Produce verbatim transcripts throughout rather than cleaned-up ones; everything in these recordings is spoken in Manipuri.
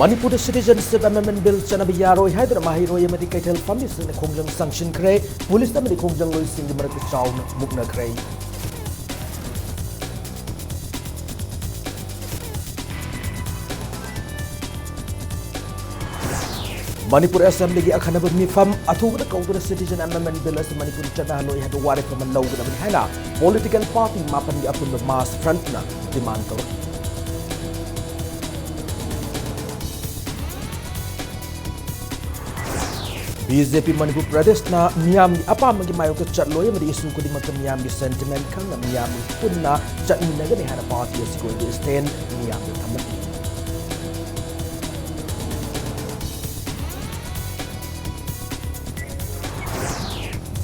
ꯃꯅꯤꯄꯨꯔꯗ Citizenship Amendment Bill ꯆꯠꯅꯕ ꯌꯥꯔꯣꯏ ꯍꯥꯏꯗꯨꯅ ꯃꯍꯩꯔꯣꯏ ꯑꯃꯗꯤ ꯀꯩꯊꯦꯜ ꯐꯝꯃꯤꯁꯤꯡꯅ ꯈꯣꯡꯖꯪ ꯆꯪꯁꯤꯟꯈ꯭ꯔꯦ꯫ ꯄꯨꯂꯤꯁ ꯑꯃꯗꯤ ꯈꯣꯡꯖꯪꯂꯣꯏꯁꯤꯡꯒꯤ ꯃꯔꯛꯇ ꯆꯥꯎꯅ ꯃꯨꯛꯅꯈ꯭ꯔꯦ꯫ ꯃꯅꯤꯄꯨꯔ ꯑꯦꯁꯦꯝꯕ꯭ꯂꯤꯒꯤ ꯑꯈꯟꯅꯕ ꯃꯤꯐꯝ ꯑꯊꯨꯕꯗ ꯀꯧꯗꯨꯅ Citizen Amendment Bill ꯑꯁꯤ ꯃꯅꯤꯄꯨꯔꯗ ꯆꯠꯅꯍꯜꯂꯣꯏ ꯍꯥꯏꯕ ꯋꯥꯔꯦꯞ ꯑꯃ ꯂꯧꯒꯗꯕꯅꯤ ꯍꯥꯏꯅ political party ꯃꯥꯄꯟꯒꯤ ꯑꯄꯨꯟꯕ Mass Frontꯅ demand ꯇꯧꯔꯛꯂꯤ꯫ BJP ꯃꯅꯤꯄꯨꯔ ꯄ꯭ꯔꯗꯦꯁꯅ ꯃꯤꯌꯥꯝꯒꯤ ꯑꯄꯥꯝꯕꯒꯤ ꯃꯥꯌꯣꯛꯇ ꯆꯠꯂꯣꯏ ꯑꯃꯗꯤ issue ꯈꯨꯗꯤꯡꯃꯛꯇ ꯃꯤꯌꯥꯝꯒꯤ sentiment ꯈꯪꯅ ꯃꯤꯌꯥꯝꯒꯤ ꯄꯨꯟꯅ ꯆꯠꯃꯤꯟꯅꯒꯅꯤ ꯍꯥꯏꯅ party ꯑꯁꯤꯒꯤ ꯑꯣꯏꯕ stand ꯃꯤꯌꯥꯝꯗ ꯊꯝꯂꯛꯂꯤ꯫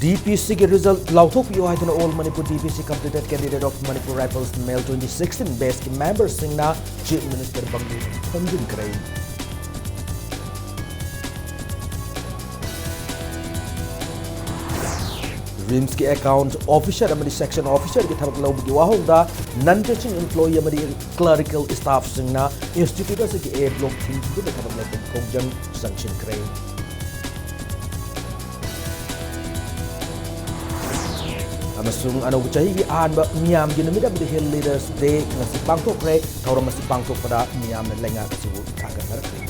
DPCꯒꯤ result ꯂꯥꯎꯊꯣꯛꯄꯤꯌꯨ ꯍꯥꯏꯗꯨꯅ All Manipur DPC Completed Candidate of Manipur Rifles Male twenty sixteen batchꯀꯤ memberꯁꯤꯡꯅ Chief Minister ꯕꯪꯒꯂꯨꯗ ꯈꯣꯝꯖꯤꯟꯈ꯭ꯔꯦ꯫ RIMSꯀꯤ account officer ꯑꯃꯗꯤ section officerꯒꯤ ꯊꯕꯛ ꯂꯧꯕꯒꯤ ꯋꯥꯍꯧꯗ non-teaching employee ꯑꯃꯗꯤ clerical staffꯁꯤꯡꯅ institute ꯑꯁꯤꯒꯤ A block ꯊꯤꯡꯖꯤꯟꯗꯨꯅ ꯊꯕꯛ ꯂꯦꯞꯄꯒꯤ ꯈꯣꯡꯖꯪ ꯆꯪꯁꯤꯟꯈ꯭ꯔꯦ꯫ ꯑꯃꯁꯨꯡ ꯑꯅꯧꯕ ꯆꯍꯤꯒꯤ ꯑꯍꯥꯟꯕ ꯃꯤꯌꯥꯝꯒꯤ ꯅꯨꯃꯤꯠ ꯑꯃꯗꯤ Hill Leaders Day ꯉꯁꯤ ꯄꯥꯡꯊꯣꯛꯈ꯭ꯔꯦ꯫ ꯊꯧꯔꯝ ꯑꯁꯤ ꯄꯥꯡꯊꯣꯛꯄꯗ ꯃꯤꯌꯥꯝꯅ ꯂꯩꯉꯥꯛ ꯑꯁꯤꯕꯨ ꯊꯥꯒꯠꯅꯔꯛꯂꯤ꯫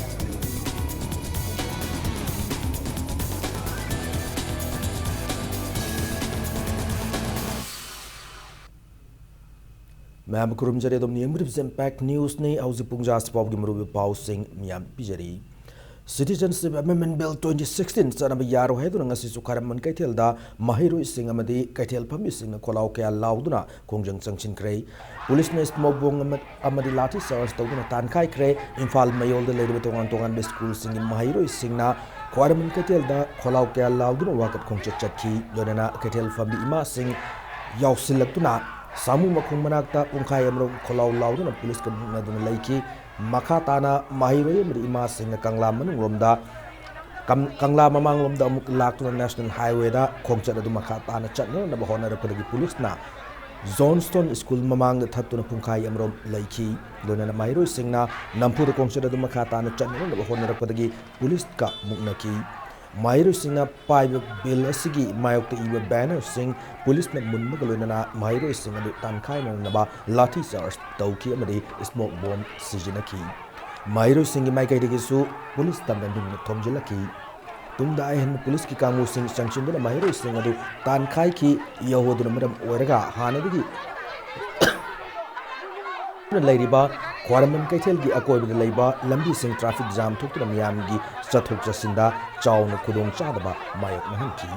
ꯃꯌꯥꯝ ꯈꯨꯔꯨꯝꯖꯔꯤ, ꯑꯗꯣꯝꯅ ꯌꯦꯡꯕꯤꯔꯤꯕꯁꯤ Impact Newsꯅꯤ꯫ ꯍꯧꯖꯤꯛ ꯄꯨꯡ ꯖꯥ ꯑꯁꯤꯐꯥꯎꯒꯤ ꯃꯔꯨꯑꯣꯏꯕ ꯄꯥꯎꯁꯤꯡ ꯃꯤꯌꯥꯝ ꯄꯤꯖꯔꯤ꯫ Citizenship Amendment Bill twenty sixteen ꯆꯠꯅꯕ ꯌꯥꯔꯣꯏ ꯍꯥꯏꯗꯨꯅ ꯉꯁꯤꯁꯨ ꯈ꯭ꯋꯥꯏꯔꯝꯕꯟ ꯀꯩꯊꯦꯜꯗ ꯃꯍꯩꯔꯣꯏꯁꯤꯡ ꯑꯃꯗꯤ ꯀꯩꯊꯦꯜ ꯐꯝꯃꯤꯁꯤꯡꯅ ꯈꯣꯜꯂꯥꯎ ꯀꯌꯥ ꯂꯥꯎꯗꯨꯅ ꯈꯣꯡꯖꯪ ꯆꯪꯁꯤꯟꯈ꯭ꯔꯦ꯫ ꯄꯨꯂꯤꯁꯅ smoke bomb ꯑꯃ-, ꯑꯃꯗꯤ ꯂꯥꯊꯤ ꯆꯥꯔꯖ ꯇꯧꯗꯨꯅ ꯇꯥꯟꯈꯥꯏꯈ꯭ꯔꯦ꯫ ꯏꯝꯐꯥꯜ ꯃꯌꯣꯜꯗ ꯂꯩꯔꯤꯕ ꯇꯣꯉꯥꯟ ꯇꯣꯉꯥꯟꯕ ꯁ꯭ꯀꯨꯜꯁꯤꯡꯒꯤ ꯃꯍꯩꯔꯣꯏꯁꯤꯡꯅ ꯈ꯭ꯋꯥꯏꯔꯝꯕꯟ ꯀꯩꯊꯦꯜꯗ ꯈꯣꯜꯂꯥꯎ ꯀꯌꯥ ꯂꯥꯎꯗꯨꯅ ꯋꯥꯀꯠ ꯈꯣꯡꯆꯠ ꯆꯠꯈꯤ꯫ ꯂꯣꯏꯅꯅ ꯀꯩꯊꯦꯜ ꯐꯝꯕꯤ ꯏꯃꯥꯁꯤꯡ ꯌꯥꯎꯁꯤꯜꯂꯛꯇꯨꯅ ꯁꯥꯃꯨ ꯃꯈꯣꯡ ꯃꯅꯥꯛꯇ ꯄꯨꯡꯈꯥꯏ ꯑꯃꯔꯣꯝ ꯈꯣꯜꯂꯥꯎ ꯂꯥꯎꯗꯨꯅ ꯄꯨꯂꯤꯁꯀ ꯃꯨꯛꯅꯗꯨꯅ ꯂꯩꯈꯤ꯫ ꯃꯈꯥ ꯇꯥꯅ ꯃꯍꯩꯔꯣꯏ ꯑꯃꯗꯤ ꯏꯃꯥꯁꯤꯡꯅ ꯀꯪꯂꯥ ꯃꯅꯨꯡꯂꯣꯝꯗ, ꯀꯪ-, ꯀꯪꯂꯥ ꯃꯃꯥꯡꯂꯣꯝꯗ ꯑꯃꯨꯛ ꯂꯥꯛꯇꯨꯅ National Highwayꯗ ꯈꯣꯡꯆꯠ ꯑꯗꯨ ꯃꯈꯥ ꯇꯥꯅ ꯆꯠꯅꯅꯕ ꯍꯣꯠꯅꯔꯛꯄꯗꯒꯤ ꯄꯨꯂꯤꯁꯅ ꯖꯣꯟꯁꯇꯣꯟ ꯁ꯭ꯀꯨꯜ ꯃꯃꯥꯡꯗ ꯊꯠꯇꯨꯅ ꯄꯨꯡꯈꯥꯏ ꯑꯃꯔꯣꯝ ꯂꯩꯈꯤ꯫ ꯂꯣꯏꯅꯅ ꯃꯍꯩꯔꯣꯏꯁꯤꯡꯅ ꯅꯝꯐꯨꯗ ꯈꯣꯡꯆꯠ ꯑꯗꯨ ꯃꯈꯥ ꯇꯥꯅ ꯆꯠꯅꯅꯕ ꯍꯣꯠꯅꯔꯛꯄꯗꯒꯤ ꯄꯨꯂꯤꯁꯀ ꯃꯨꯛꯅꯈꯤ꯫ ꯃꯍꯩꯔꯣꯏꯁꯤꯡꯅ ꯄꯥꯏꯕ ꯕꯤꯜ ꯑꯁꯤꯒꯤ ꯃꯥꯌꯣꯛꯇ ꯏꯕ ꯕꯦꯅꯔꯁꯤꯡ ꯄꯨꯂꯤꯁꯅ ꯃꯨꯟꯕꯒ ꯂꯣꯏꯅꯅ ꯃꯍꯩꯔꯣꯏꯁꯤꯡ ꯑꯗꯨ ꯇꯥꯟꯈꯥꯏꯅꯅꯕ ꯂꯥꯊꯤ ꯆꯥꯔꯖ ꯇꯧꯈꯤ ꯑꯃꯗꯤ ꯁ꯭ꯃꯣꯛ ꯕꯣꯝ ꯁꯤꯖꯤꯟꯅꯈꯤ꯫ ꯃꯍꯩꯔꯣꯏꯁꯤꯡꯒꯤ ꯃꯥꯏꯀꯩꯗꯒꯤꯁꯨ ꯄꯨꯂꯤꯁ ꯇꯝꯅ ꯅꯨꯡꯅ ꯊꯣꯝꯖꯤꯜꯂꯛꯈꯤ꯫ ꯇꯨꯡꯗ ꯑꯍꯦꯟꯕ ꯄꯨꯂꯤꯁꯀꯤ ꯀꯥꯡꯕꯨꯁꯤꯡ ꯆꯪꯁꯤꯟꯗꯨꯅ ꯃꯍꯩꯔꯣꯏꯁꯤꯡ ꯑꯗꯨ ꯇꯥꯟꯈꯥꯏꯈꯤ꯫ ꯌꯧ ꯑꯗꯨꯅ ꯃꯔꯝ ꯑꯣꯏꯔꯒ ꯍꯥꯟꯅꯗꯒꯤ ꯂꯩꯔꯤꯕ ꯈ꯭ꯋꯥꯏꯔꯝꯕꯟ ꯀꯩꯊꯦꯜꯒꯤ ꯑꯀꯣꯏꯕꯗ ꯂꯩꯕ ꯂꯝꯕꯤꯁꯤꯡ ꯇ꯭ꯔꯥꯐꯤꯛ ꯖꯥꯝ ꯊꯣꯛꯇꯨꯅ ꯃꯤꯌꯥꯝꯒꯤ ꯆꯠꯊꯣꯛ ꯆꯠꯁꯤꯟꯗ ꯆꯥꯎꯅ ꯈꯨꯗꯣꯡꯆꯥꯗꯕ ꯃꯥꯌꯣꯛꯅꯍꯟꯈꯤ꯫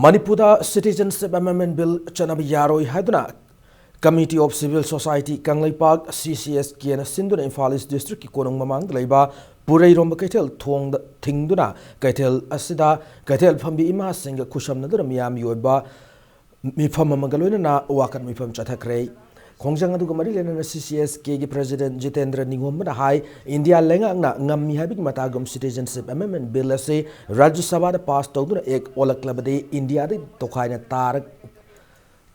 ꯃꯅꯤꯄꯨꯔꯗ Citizenship Amendment Bill ꯆꯠꯅꯕ ꯌꯥꯔꯣꯏ ꯍꯥꯏꯗꯨꯅ Committee of Civil Society Kangleipak, C C S K ꯅ ꯁꯤꯟꯗꯨꯅ ꯏꯝꯐꯥꯜ ꯏꯁ ꯗꯤꯁꯇ꯭ꯔꯤꯛꯀꯤ ꯀꯣꯅꯨꯡ ꯃꯃꯥꯡꯗ ꯂꯩꯕ ꯄꯨꯔꯩꯔꯣꯝꯕ ꯀꯩꯊꯦꯜ ꯊꯣꯡꯗ ꯊꯤꯡꯗꯨꯅ ꯀꯩꯊꯦꯜ ꯑꯁꯤꯗ ꯀꯩꯊꯦꯜ ꯐꯝꯕꯤ ꯏꯃꯥꯁꯤꯡꯒ ꯈꯨꯠꯁꯝꯅꯗꯨꯅ ꯃꯤꯌꯥꯝꯒꯤ ꯑꯣꯏꯕ ꯃꯤꯐꯝ ꯑꯃꯒ ꯂꯣꯏꯅꯅ ꯋꯥꯀꯠ ꯃꯤꯐꯝ ꯆꯠꯊꯈ꯭ꯔꯦ꯫ ꯈꯣꯡꯖꯪ ꯑꯗꯨꯒ ꯃꯔꯤ ꯂꯩꯅꯅ C C S K ꯒꯤ President ꯖꯤꯇꯦꯟꯗ꯭ꯔ ꯅꯤꯉꯣꯝꯕꯅ ꯍꯥꯏ, ꯏꯟꯗꯤꯌꯥ ꯂꯩꯉꯥꯛꯅ ꯉꯝꯃꯤ ꯍꯥꯏꯕꯒꯤ ꯃꯇꯥꯒꯨꯝ Citizenship Amendment Bill ꯑꯁꯤ ꯔꯥꯖ꯭ꯌ ꯁꯚꯥꯗ ꯄꯥꯁ ꯇꯧꯗꯨꯅ ꯑꯦꯛ ꯑꯣꯜꯂꯛꯂꯕꯗꯤ ꯏꯟꯗꯤꯌꯥꯗ ꯇꯣꯈꯥꯏꯅ ꯇꯥꯔꯛ-,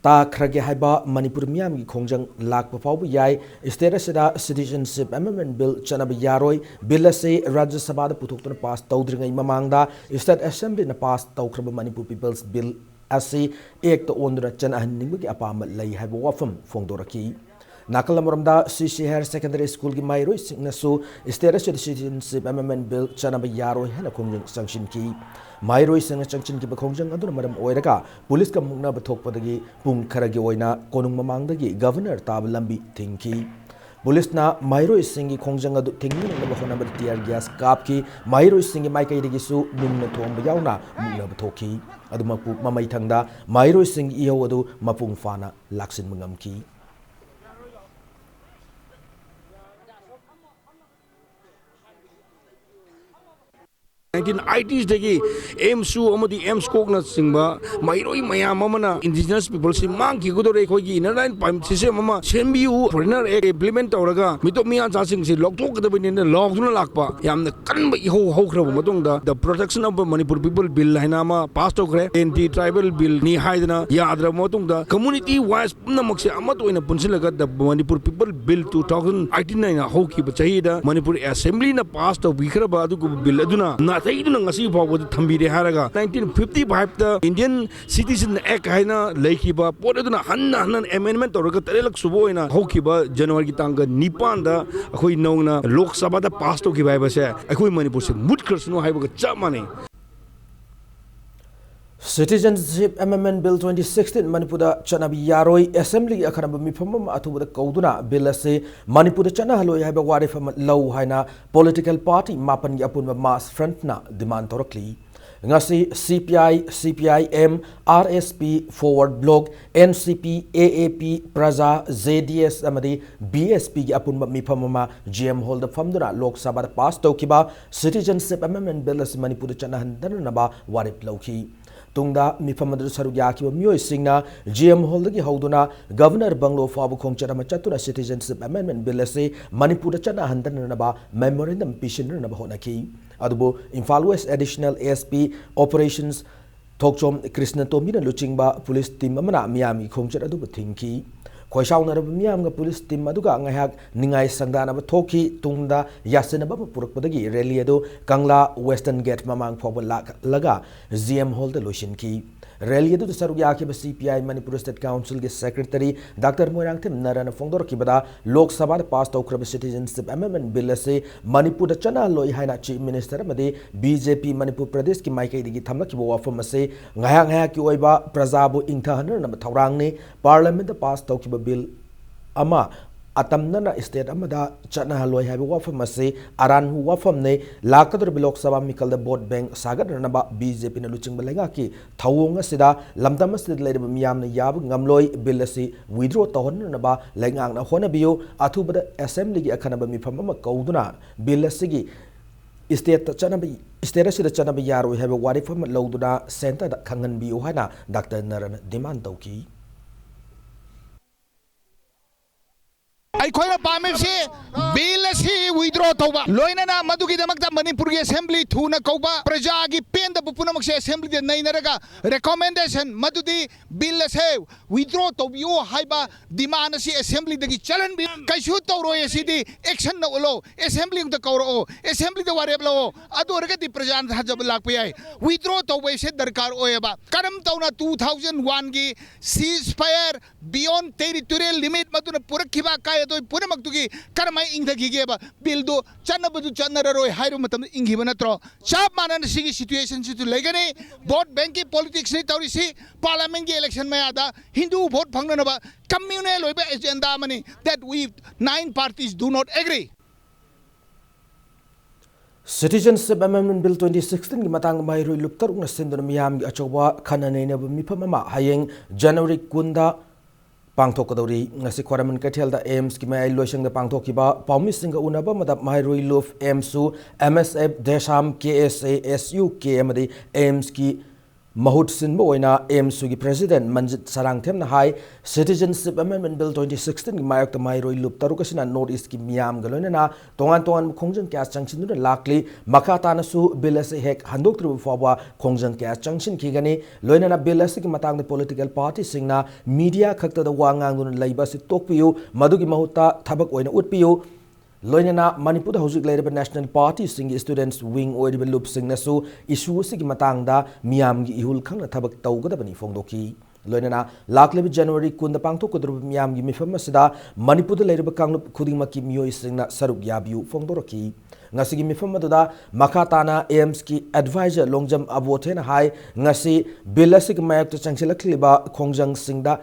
ꯇꯥꯈ꯭ꯔꯒꯦ ꯍꯥꯏꯕ ꯃꯅꯤꯄꯨꯔ ꯃꯤꯌꯥꯝꯒꯤ ꯈꯣꯡꯖꯪ ꯂꯥꯛꯄ ꯐꯥꯎꯕ ꯌꯥꯏ꯫ State ꯑꯁꯤꯗ Citizenship Amendment Bill ꯆꯠꯅꯕ ꯌꯥꯔꯣꯏ꯫ Bill ꯑꯁꯤ ꯔꯥꯖ꯭ꯌ ꯁꯚꯥꯗ ꯄꯨꯊꯣꯛꯇꯨꯅ ꯄꯥꯁ ꯇꯧꯗ꯭ꯔꯤꯉꯩ ꯃꯃꯥꯡꯗ State Assembly ꯅ ꯄꯥꯁ ꯇꯧꯈ꯭ꯔꯕ ꯃꯅꯤꯄꯨꯔ People's Bill ꯑꯁꯤ ꯑꯦꯛꯇ ꯑꯣꯟꯗꯨꯅ ꯆꯠꯅꯍꯟꯅꯤꯡꯕꯒꯤ ꯑꯄꯥꯝꯕ ꯂꯩ ꯍꯥꯏꯕ ꯋꯥꯐꯝ ꯐꯣꯡꯗꯣꯔꯛꯈꯤ꯫ ꯅꯥꯀꯜ ꯑꯃꯔꯣꯝꯗ, ꯁꯤ ꯁꯤ ꯍꯥꯌꯔ ꯁꯦꯀꯦꯟꯗꯔꯤ ꯁ꯭ꯀꯨꯜꯒꯤ ꯃꯍꯩꯔꯣꯏꯁꯤꯡꯅꯁꯨ state ꯑꯁꯤꯗ Citizenship Amendment Bill ꯆꯠꯅꯕ ꯌꯥꯔꯣꯏ ꯍꯥꯏꯅ ꯈꯣꯡꯖꯪ ꯆꯪꯁꯤꯟꯈꯤ꯫ ꯃꯍꯩꯔꯣꯏꯁꯤꯡꯅ ꯆꯪꯁꯤꯟꯈꯤꯕ ꯈꯣꯡꯖꯪ ꯑꯗꯨꯅ ꯃꯔꯝ ꯑꯣꯏꯔꯒ ꯄꯨꯂꯤꯁꯀ ꯃꯨꯛꯅꯕ ꯊꯣꯛꯄꯗꯒꯤ ꯄꯨꯡ ꯈꯔꯒꯤ ꯑꯣꯏꯅ ꯀꯣꯅꯨꯡ ꯃꯃꯥꯡꯗꯒꯤ ꯒꯚꯔꯅꯔ ꯇꯥꯕ ꯂꯝꯕꯤ ꯊꯤꯡꯈꯤ꯫ ꯄꯨꯂꯤꯁꯅ ꯃꯍꯩꯔꯣꯏꯁꯤꯡꯒꯤ ꯈꯣꯡꯖꯪ ꯑꯗꯨ ꯊꯤꯡꯅꯅꯕ ꯍꯣꯠꯅꯕꯗ tear gas ꯀꯥꯞꯈꯤ꯫ ꯃꯍꯩꯔꯣꯏꯁꯤꯡꯒꯤ ꯃꯥꯏꯀꯩꯗꯒꯤꯁꯨ ꯅꯨꯡꯅ ꯊꯣꯝꯕ ꯌꯥꯎꯅ ꯃꯨꯛꯅꯕ ꯊꯣꯛꯈꯤ꯫ ꯑꯗꯨꯃꯛꯄꯨ, ꯃꯃꯩꯊꯪꯗ ꯃꯍꯩꯔꯣꯏꯁꯤꯡꯒꯤ ꯏꯍꯧ ꯑꯗꯨ ꯃꯄꯨꯡ ꯐꯥꯅ ꯂꯥꯛꯁꯤꯟꯕ ꯉꯝꯈꯤ꯫ ꯑꯥꯏꯇꯤꯁꯇꯒꯤ ꯑꯦꯝꯁꯨ ꯑꯃꯗꯤ ꯑꯦꯝꯁ ꯀꯣꯛꯅꯆꯤꯡꯕ ꯃꯍꯩꯔꯣꯏ ꯃꯌꯥꯝ ꯑꯃꯅ indigenous peopleꯁꯤ ꯃꯥꯡꯈꯤꯒꯗꯧꯔꯦ, ꯑꯩꯈꯣꯏꯒꯤ inner line permit system ꯑꯃ ꯁꯦꯝꯕꯤꯌꯨ, Foreigner Act implement ꯇꯧꯔꯒ ꯃꯤꯇꯣꯞ ꯃꯤꯌꯥꯟꯆꯥꯁꯤꯡꯁꯤ ꯂꯧꯊꯣꯛꯀꯗꯕꯅꯤꯅ ꯂꯥꯎꯗꯨꯅ ꯂꯥꯛꯄ ꯌꯥꯝꯅ ꯀꯟꯕ ꯏꯍꯧ ꯍꯧꯈ꯭ꯔꯕ ꯃꯇꯨꯡꯗ, The Protection of Manipur People Bill ꯍꯥꯏꯅ ꯑꯃ pass ꯇꯧꯈ꯭ꯔꯦ꯫ Anti Tribal Billꯅꯤ ꯍꯥꯏꯗꯅ ꯌꯥꯗ꯭ꯔꯕ ꯃꯇꯨꯡꯗ, community wise ꯄꯨꯝꯅꯃꯛꯁꯦ ꯑꯃꯠꯇ ꯑꯣꯏꯅ ꯄꯨꯟꯁꯤꯜꯂꯒ The Manipur People Bill two thousand eighteen ꯍꯥꯏꯅ ꯍꯧꯈꯤꯕ ꯆꯍꯤꯗ ꯃꯅꯤꯄꯨꯔ Assemblyꯅ pass ꯇꯧꯕꯤꯈ꯭ꯔꯕ ꯑꯗꯨꯒꯨꯝꯕ bill ꯑꯗꯨꯅ ꯅꯥꯊꯩꯗꯨꯅ ꯉꯁꯤ ꯐꯥꯎꯕꯗ ꯊꯝꯕꯤꯔꯦ ꯍꯥꯏꯔꯒ, nineteen fifty fiveꯇ Indian Citizen Act ꯍꯥꯏꯅ ꯂꯩꯈꯤꯕ ꯄꯣꯠ ꯑꯗꯨꯅ ꯍꯟꯅ ꯍꯟꯅ amendment ꯇꯧꯔꯒ ꯇꯔꯦꯠꯂꯛ ꯁꯨꯕ ꯑꯣꯏꯅ ꯍꯧꯈꯤꯕ Januaryꯒꯤ ꯇꯥꯡ ꯅꯤꯄꯥꯟꯗ ꯑꯩꯈꯣꯏ ꯅꯧꯅ ꯂꯣꯛ ꯁꯚꯥꯗ pass ꯇꯧꯈꯤꯕ ꯍꯥꯏꯕꯁꯦ ꯑꯩꯈꯣꯏ ꯃꯅꯤꯄꯨꯔꯁꯦ ꯃꯨꯠꯈ꯭ꯔꯁꯅꯨ ꯍꯥꯏꯕꯒ ꯆꯞ ꯃꯥꯟꯅꯩ꯫ Citizenship Amendment Bill twenty sixteen ꯃꯅꯤꯄꯨꯔꯗ ꯆꯠꯅꯕ ꯌꯥꯔꯣꯏ, Assemblyꯒꯤ ꯑꯈꯟꯅꯕ ꯃꯤꯐꯝ ꯑꯃ ꯑꯊꯨꯕꯗ ꯀꯧꯗꯨꯅ bill ꯑꯁꯤ ꯃꯅꯤꯄꯨꯔꯗ ꯆꯠꯅꯍꯜꯂꯣꯏ ꯍꯥꯏꯕ ꯋꯥꯔꯦꯞ ꯑꯃ ꯂꯧ ꯍꯥꯏꯅ political party ꯃꯥꯄꯟꯒꯤ ꯑꯄꯨꯟꯕ mass frontꯅ demand ꯇꯧꯔꯛꯂꯤ꯫ ꯉꯁꯤ CPI, CPIM, RSP, Forward Bloc, NCP, AAP, ꯄ꯭ꯔꯖꯥ, JDS ꯑꯃꯗꯤ BSPꯒꯤ ꯑꯄꯨꯟꯕ ꯃꯤꯐꯝ ꯑꯃ GM Hallꯗ ꯐꯝꯗꯨꯅ ꯂꯣꯛ ꯁꯚꯥꯗ pass ꯇꯧꯈꯤꯕ Citizenship Amendment Bill ꯑꯁꯤ ꯃꯅꯤꯄꯨꯔꯗ ꯆꯠꯅꯍꯟꯗꯅꯕ ꯋꯥꯔꯦꯞ ꯂꯧꯈꯤ꯫ ꯇꯨꯡꯗ ꯃꯤꯐꯝ ꯑꯗꯨꯗ ꯁꯔꯨꯛ ꯌꯥꯈꯤꯕ ꯃꯤꯑꯣꯏꯁꯤꯡꯅ GM Hallꯗꯒꯤ ꯍꯧꯗꯨꯅ Governor Bungalow ꯐꯥꯎꯕ ꯈꯣꯡꯆꯠ ꯑꯃ ꯆꯠꯇꯨꯅ Citizenship Amendment Bill ꯑꯁꯤ ꯃꯅꯤꯄꯨꯔꯗ ꯆꯠꯅꯍꯟꯗꯅꯕ memorandum ꯄꯤꯁꯤꯟꯅꯅꯕ ꯍꯣꯠꯅꯈꯤ꯫ ꯑꯗꯨꯕꯨ Imphal West Additional SP Operations ꯊꯣꯛꯆꯣꯝ ꯀ꯭ꯔꯤꯁꯅꯇꯣꯝꯕꯤꯅ ꯂꯨꯆꯤꯡꯕ police team ꯑꯃꯅ ꯃꯤꯌꯥꯝꯒꯤ ꯈꯣꯡꯆꯠ ꯑꯗꯨꯕꯨ ꯊꯤꯡꯈꯤ꯫ ꯈꯣꯏꯁꯥꯎꯅꯔꯕ ꯃꯤꯌꯥꯝꯒ police team ꯑꯗꯨꯒ ꯉꯥꯏꯍꯥꯛ ꯅꯤꯡꯉꯥꯏ ꯁꯪꯗꯥꯅꯕ ꯊꯣꯛꯈꯤ꯫ ꯇꯨꯡꯗ ꯌꯥꯁꯤꯟꯅꯕ ꯑꯃ ꯄꯨꯔꯛꯄꯗꯒꯤ rally ꯑꯗꯨ ꯀꯪꯂꯥ Western Gate ꯃꯃꯥꯡ ꯐꯥꯎꯕ ꯂꯥꯛꯂꯒ GM Hallꯗ ꯂꯣꯏꯁꯤꯟꯈꯤ꯫ Rally ꯑꯗꯨꯗ ꯁꯔꯨꯛ ꯌꯥꯈꯤꯕ CPI Manipur State Councilꯒꯤ Secretary Doctor Moirangthem ꯅꯔꯥꯅ ꯐꯣꯡꯗꯣꯔꯛꯈꯤꯕꯗ, ꯂꯣꯛ ꯁꯚꯥꯗ pass ꯇꯧꯈ꯭ꯔꯕ Citizenship Amendment Bill ꯑꯁꯤ ꯃꯅꯤꯄꯨꯔꯗ ꯆꯠꯅꯍꯜꯂꯣꯏ ꯍꯥꯏꯅ Chief Minister ꯑꯃꯗꯤ BJP ꯃꯅꯤꯄꯨꯔ ꯄ꯭ꯔꯗꯦꯁꯀꯤ ꯃꯥꯏꯀꯩꯗꯒꯤ ꯊꯝꯂꯛꯈꯤꯕ ꯋꯥꯐꯝ ꯑꯁꯤ ꯉꯥꯏꯍꯥꯛ ꯉꯥꯏꯍꯥꯛꯀꯤ ꯑꯣꯏꯕ ꯄ꯭ꯔꯖꯥꯕꯨ ꯏꯪꯊꯍꯟꯅꯅꯕ ꯊꯧꯔꯥꯡꯅꯤ꯫ Parliamentꯇ pass ꯇꯧꯈꯤꯕ bill ꯑꯃ ꯑꯇꯝꯅꯅ state ꯑꯃꯗ ꯆꯠꯅꯍꯜꯂꯣꯏ ꯍꯥꯏꯕ ꯋꯥꯐꯝ ꯑꯁꯤ ꯑꯔꯥꯟꯕ ꯋꯥꯐꯝꯅꯤ꯫ ꯂꯥꯛꯀꯗꯧꯔꯤꯕ ꯂꯣꯛ ꯁꯚꯥ ꯃꯤꯈꯜꯗ vote bank ꯁꯥꯒꯠꯅꯅꯕ BJPꯅ ꯂꯨꯆꯤꯡꯕ ꯂꯩꯉꯥꯛꯀꯤ ꯊꯧꯑꯣꯡ ꯑꯁꯤꯗ ꯂꯝꯗꯝ ꯑꯁꯤꯗ ꯂꯩꯔꯤꯕ ꯃꯤꯌꯥꯝꯅ ꯌꯥꯕ ꯉꯝꯂꯣꯏ꯫ Bill ꯑꯁꯤ withdraw ꯇꯧꯍꯟꯅꯅꯕ ꯂꯩꯉꯥꯛꯅ ꯍꯣꯠꯅꯕꯤꯌꯨ꯫ ꯑꯊꯨꯕꯗ Assemblyꯒꯤ ꯑꯈꯟꯅꯕ ꯃꯤꯐꯝ ꯑꯃ ꯀꯧꯗꯨꯅ bill ꯑꯁꯤꯒꯤ ꯁ꯭ꯇꯦꯠꯇ ꯆꯠꯅꯕ, ꯁ꯭ꯇꯦꯠ ꯑꯁꯤꯗ ꯆꯠꯅꯕ ꯌꯥꯔꯣꯏ ꯍꯥꯏꯕ ꯋꯥꯔꯦꯞ ꯑꯃ ꯂꯧꯗꯨꯅ ꯁꯦꯟꯇꯔꯗ ꯈꯪꯍꯟꯕꯤꯌꯨ ꯍꯥꯏꯅ ꯗꯥꯛꯇꯔ ꯅꯔꯟ ꯗꯤꯃꯥꯟ ꯇꯧꯈꯤ꯫ ꯑꯩꯈꯣꯏꯅ ꯄꯥꯝꯃꯤꯕꯁꯤ ꯕꯤꯜ ꯑꯁꯤ ꯋꯤꯗ꯭ꯔꯣ ꯇꯧꯕ, ꯂꯣꯏꯅꯅ ꯃꯗꯨꯒꯤꯗꯃꯛꯇ ꯃꯅꯤꯄꯨꯔꯒꯤ ꯑꯦꯁꯦꯝꯕ꯭ꯂꯤ ꯊꯨꯅ ꯀꯧꯕ, ꯄ꯭ꯔꯖꯥꯒꯤ ꯄꯦꯟꯗꯕ ꯄꯨꯝꯅꯃꯛꯁꯦ ꯑꯦꯁꯦꯝꯕ꯭ꯂꯤꯗ ꯅꯩꯅꯔꯒ ꯔꯤꯀꯣꯃꯦꯟꯗꯦꯁꯟ, ꯃꯗꯨꯗꯤ ꯕꯤꯜ ꯑꯁꯦ ꯋꯤꯗ꯭ꯔꯣ ꯇꯧꯕꯤꯌꯨ ꯍꯥꯏꯕ ꯗꯤꯃꯥꯟ ꯑꯁꯤ ꯑꯦꯁꯦꯝꯕ꯭ꯂꯤꯗꯒꯤ ꯆꯠꯍꯟꯕꯤꯌꯨ꯫ ꯀꯩꯁꯨ ꯇꯧꯔꯣꯏ ꯑꯁꯤꯗꯤ ꯑꯦꯛꯁꯟꯅ ꯎꯠꯂꯣ, ꯑꯦꯁꯦꯝꯕ꯭ꯂꯤ ꯑꯃꯗ ꯀꯧꯔꯛꯑꯣ, ꯑꯦꯁꯦꯝꯕ꯭ꯂꯤꯗ ꯋꯥꯔꯦꯞ ꯂꯧꯑꯣ, ꯑꯗꯨ ꯑꯣꯏꯔꯒꯗꯤ ꯄ꯭ꯔꯖꯥꯅ ꯊꯥꯖꯕ ꯂꯥꯛꯄ ꯌꯥꯏ꯫ ꯋꯤꯗ꯭ꯔꯣ ꯇꯧꯕ ꯑꯁꯦ ꯗꯔꯀꯥꯔ ꯑꯣꯏꯌꯦꯕ꯫ ꯀꯔꯝ ꯇꯧꯅ ꯇꯨ ꯊꯥꯎꯖꯟ ꯋꯥꯟꯒꯤ ceasefire beyond territorial limit ꯃꯗꯨꯅ ꯄꯨꯔꯛꯈꯤꯕ ꯑꯀꯥꯏ ꯑꯇꯣꯏ ꯄꯨꯝꯅꯃꯛꯇꯨꯒꯤ ꯀꯔꯝꯍꯥꯏꯅ ꯏꯪꯊꯈꯤꯒꯦꯕ? ꯕꯤꯜꯗꯨ ꯆꯠꯅꯕꯗꯨ ꯆꯠꯅꯔꯔꯣꯏ ꯍꯥꯏꯕ ꯃꯇꯝꯗ ꯏꯪꯈꯤꯕ ꯅꯠꯇ꯭ꯔꯣ? ꯆꯞ ꯃꯥꯟꯅꯅ ꯁꯤꯒꯤ ꯁꯤꯆꯨꯋꯦꯁꯟꯁꯤꯁꯨ ꯂꯩꯒꯅꯤ꯫ ꯚꯣꯠ ꯕꯦꯡꯀꯤ ꯄꯣꯂꯤꯇꯤꯛꯁꯅꯤ ꯇꯧꯔꯤꯁꯤ꯫ ꯄꯥꯔꯂꯤꯌꯥꯃꯦꯟꯒꯤ ꯏꯂꯦꯛꯁꯟ ꯃꯌꯥꯗ ꯍꯤꯟꯗꯨ ꯚꯣꯠ ꯐꯪꯅꯅꯕ ꯀꯝꯃ꯭ꯌꯨꯅꯦꯜ ꯑꯣꯏꯕ ꯑꯦꯖꯦꯟꯗꯥ ꯑꯃꯅꯤ, that we nine parties do not agree꯫ Citizenship Amendment Bill twenty sixteen ꯒꯤ ꯃꯇꯥꯡꯗ ꯃꯍꯩꯔꯣꯏ ꯂꯨꯞ ꯇꯔꯨꯛꯅ ꯁꯤꯟꯗꯨꯅ ꯃꯤꯌꯥꯝꯒꯤ ꯑꯆꯧꯕ ꯈꯟꯅ ꯅꯩꯅꯕ ꯃꯤꯐꯝ ꯑꯃ ꯍꯌꯦꯡ ꯖꯅꯋꯥꯔꯤ ꯀꯨꯟꯗ ꯄꯥꯡꯊꯣꯛꯀꯗꯧꯔꯤ꯫ ꯉꯁꯤ ꯈ꯭ꯋꯥꯏꯔꯝꯕꯟ ꯀꯩꯊꯦꯜꯗ ꯑꯦꯝꯁꯀꯤ ꯃꯌꯥꯏ ꯂꯣꯏꯁꯪꯗ ꯄꯥꯡꯊꯣꯛꯈꯤꯕ ꯄꯥꯎꯃꯤꯁꯤꯡꯒ ꯎꯅꯕ ꯑꯃꯗ ꯃꯍꯩꯔꯣꯏ ꯂꯨꯞ ꯑꯦꯝꯁꯨ, ꯑꯦꯝ ꯑꯦꯁ ꯑꯦꯐ, ꯗꯦꯁꯥꯝ, ꯀꯦ ꯑꯦꯁ ꯑꯦ, ꯑꯦꯁ ꯌꯨ ꯀꯦ ꯑꯃꯗꯤ ꯑꯦꯝꯁꯀꯤ ꯃꯍꯨꯠ ꯁꯤꯟꯕ ꯑꯣꯏꯅ ꯑꯦꯝꯁꯨꯒꯤ ꯄ꯭ꯔꯦꯁꯤꯗꯦꯟꯠ ꯃꯟꯖꯤꯠ ꯁꯔꯥꯡꯊꯦꯝꯅ ꯍꯥꯏ, Citizenship Amendment Bill twenty sixteen ꯒꯤ ꯃꯥꯌꯣꯛꯇ ꯃꯍꯩꯔꯣꯏ ꯂꯨꯞ ꯇꯔꯨꯛ ꯑꯁꯤꯅ ꯅꯣꯔꯠ ꯏꯁ꯭ꯠꯀꯤ ꯃꯤꯌꯥꯝꯒ ꯂꯣꯏꯅꯅ ꯇꯣꯉꯥꯟ ꯇꯣꯉꯥꯟꯕ ꯈꯣꯡꯖꯪ ꯀꯌꯥ ꯆꯪꯁꯤꯟꯗꯨꯅ ꯂꯥꯛꯂꯤ꯫ ꯃꯈꯥ ꯇꯥꯅꯁꯨ ꯕꯤꯜ ꯑꯁꯤ ꯍꯦꯛ ꯍꯟꯗꯣꯛꯇ꯭ꯔꯤꯕ ꯐꯥꯎꯕ ꯈꯣꯡꯖꯪ ꯀꯌꯥ ꯆꯪꯁꯤꯟꯈꯤꯒꯅꯤ꯫ ꯂꯣꯏꯅꯅ ꯕꯤꯜ ꯑꯁꯤꯒꯤ ꯃꯇꯥꯡꯗ ꯄꯣꯂꯤꯇꯤꯀꯦꯜ ꯄꯥꯔꯇꯤꯁꯤꯡꯅ ꯃꯤꯗꯤꯌꯥ ꯈꯛꯇꯗ ꯋꯥ ꯉꯥꯡꯗꯨꯅ ꯂꯩꯕ ꯑꯁꯤ ꯇꯣꯛꯄꯤꯌꯨ꯫ ꯃꯗꯨꯒꯤ ꯃꯍꯨꯠꯇ ꯊꯕꯛ ꯑꯣꯏꯅ ꯎꯠꯄꯤꯌꯨ꯫ ꯂꯣꯏꯅꯅ ꯃꯅꯤꯄꯨꯔꯗ ꯍꯧꯖꯤꯛ ꯂꯩꯔꯤꯕ ꯅꯦꯁꯅꯦꯜ ꯄꯥꯔꯇꯤꯁꯤꯡꯒꯤ ꯁ꯭ꯇꯨꯗꯦꯟꯠꯁ ꯋꯤꯡ ꯑꯣꯏꯔꯤꯕ ꯂꯨꯞꯁꯤꯡꯅꯁꯨ ꯏꯁꯨ ꯑꯁꯤꯒꯤ ꯃꯇꯥꯡꯗ ꯃꯤꯌꯥꯝꯒꯤ ꯏꯍꯨꯜ ꯈꯪꯅ ꯊꯕꯛ ꯇꯧꯒꯗꯕꯅꯤ ꯐꯣꯡꯗꯣꯛꯈꯤ꯫ ꯂꯣꯏꯅꯅ ꯂꯥꯛꯂꯤꯕ ꯖꯅꯋꯥꯔꯤ ꯀꯨꯟꯗ ꯄꯥꯡꯊꯣꯛꯀꯗꯧꯔꯤꯕ ꯃꯤꯌꯥꯝꯒꯤ ꯃꯤꯐꯝ ꯑꯁꯤꯗ ꯃꯅꯤꯄꯨꯔꯗ ꯂꯩꯔꯤꯕ ꯀꯥꯡꯂꯨꯞ ꯈꯨꯗꯤꯡꯃꯛꯀꯤ ꯃꯤꯑꯣꯏꯁꯤꯡꯅ ꯁꯔꯨꯛ ꯌꯥꯕꯤꯌꯨ ꯐꯣꯡꯗꯣꯔꯛꯈꯤ꯫ ꯉꯁꯤꯒꯤ ꯃꯤꯐꯝ ꯑꯗꯨꯗ ꯃꯈꯥ ꯇꯥꯅ ꯑꯦꯝꯁꯀꯤ ꯑꯦꯗꯚꯥꯏꯖꯔ ꯂꯣꯡꯖꯝ ꯑꯕꯣꯊꯦꯅ ꯍꯥꯏ, ꯉꯁꯤ ꯕꯤꯜ ꯑꯁꯤꯒꯤ ꯃꯥꯌꯣꯛꯇ ꯆꯪꯁꯤꯜꯂꯛꯂꯤꯕ ꯈꯣꯡꯖꯪꯁꯤꯡꯗ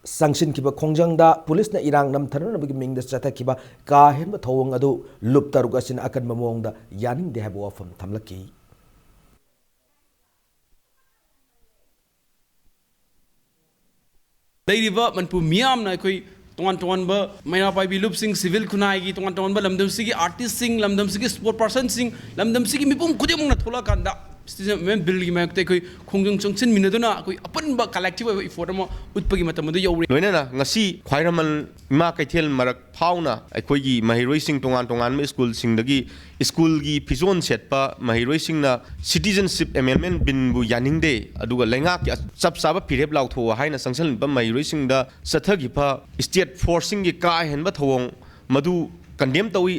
ꯆꯪꯁꯤꯟꯈꯤꯕ ꯈꯣꯡꯖꯪꯗ ꯄꯨꯂꯤꯁꯅ ꯏꯔꯥꯡ ꯅꯝꯊꯅꯅꯕꯒꯤ ꯃꯤꯡꯗ ꯆꯠꯊꯈꯤꯕ ꯀꯥ ꯍꯦꯟꯕ ꯊꯧꯑꯣꯡ ꯑꯗꯨ ꯂꯨꯞ ꯇꯔꯨꯛ ꯑꯁꯤꯅ ꯑꯀꯟꯕ ꯃꯑꯣꯡꯗ ꯌꯥꯅꯤꯡꯗꯦ ꯍꯥꯏꯕ ꯋꯥꯐꯝ ꯊꯝꯂꯛꯈꯤ꯫ ꯂꯩꯔꯤꯕ ꯃꯅꯤꯄꯨꯔ ꯃꯤꯌꯥꯝꯅ ꯑꯩꯈꯣꯏ ꯇꯣꯉꯥꯟ ꯇꯣꯉꯥꯟꯕ ꯃꯩꯔꯥ ꯄꯥꯏꯕꯤ ꯂꯨꯞꯁꯤꯡ, ꯁꯤꯚꯤꯜ ꯈꯨꯟꯅꯥꯏꯒꯤ ꯇꯣꯉꯥꯟ ꯇꯣꯉꯥꯟꯕ ꯂꯝꯗꯝꯁꯤꯒꯤ ꯑꯥꯔꯇꯤꯁꯁꯤꯡ, ꯂꯝꯗꯝꯁꯤꯒꯤ ꯁ꯭ꯄꯣꯔꯠ ꯄꯥꯔꯁꯟꯁꯤꯡ, ꯂꯝꯗꯝꯁꯤꯒꯤ ꯃꯤꯄꯨꯝ ꯈꯨꯗꯤꯡꯃꯛꯅ ꯊꯣꯛꯂꯛꯑꯀꯥꯟꯗ ꯁꯤꯇꯤꯖꯟ ꯑꯦꯃꯦꯟꯃꯦꯟ ꯕꯤꯜꯒꯤ ꯃꯥꯌꯣꯛꯇ ꯑꯩꯈꯣꯏ ꯈꯣꯡꯖꯪ ꯆꯪꯁꯤꯟꯃꯤꯟꯅꯗꯨꯅ ꯑꯩꯈꯣꯏ ꯑꯄꯨꯟꯕ ꯀꯂꯦꯛꯇꯤꯚ ꯑꯣꯏꯕ ꯏꯐꯣꯔꯠ ꯑꯃ ꯎꯠꯄꯒꯤ ꯃꯇꯝ ꯑꯗꯨ ꯌꯧꯔꯦ꯫ ꯂꯣꯏꯅꯅ ꯉꯁꯤ ꯈ꯭ꯋꯥꯏꯔꯝꯕꯟ ꯏꯃꯥ ꯀꯩꯊꯦꯜ ꯃꯔꯛ ꯐꯥꯎꯅ ꯑꯩꯈꯣꯏꯒꯤ ꯃꯍꯩꯔꯣꯏꯁꯤꯡ ꯇꯣꯉꯥꯟ ꯇꯣꯉꯥꯟꯕ ꯁ꯭ꯀꯨꯜꯁꯤꯡꯗꯒꯤ ꯁ꯭ꯀꯨꯜꯒꯤ ꯐꯤꯖꯣꯜ ꯁꯦꯠꯄ ꯃꯍꯩꯔꯣꯏꯁꯤꯡꯅ ꯁꯤꯇꯤꯖꯟꯁꯤꯞ ꯑꯦꯃꯦꯟꯃꯦꯟ ꯕꯤꯜꯕꯨ ꯌꯥꯅꯤꯡꯗꯦ, ꯑꯗꯨꯒ ꯂꯩꯉꯥꯛꯀꯤ ꯆꯞ ꯆꯥꯕ ꯐꯤꯔꯦꯞ ꯂꯥꯎꯊꯣꯛꯑꯣ ꯍꯥꯏꯅ ꯆꯪꯁꯤꯜꯂꯤꯕ ꯃꯍꯩꯔꯣꯏꯁꯤꯡꯗ ꯆꯠꯊꯈꯤꯕ ꯁ꯭ꯇꯦꯠ ꯐꯣꯔꯁꯁꯤꯡꯒꯤ ꯀꯥ ꯍꯦꯟꯕ ꯊꯧꯑꯣꯡ ꯃꯗꯨ ꯀꯟꯗꯦꯝ ꯇꯧꯏ꯫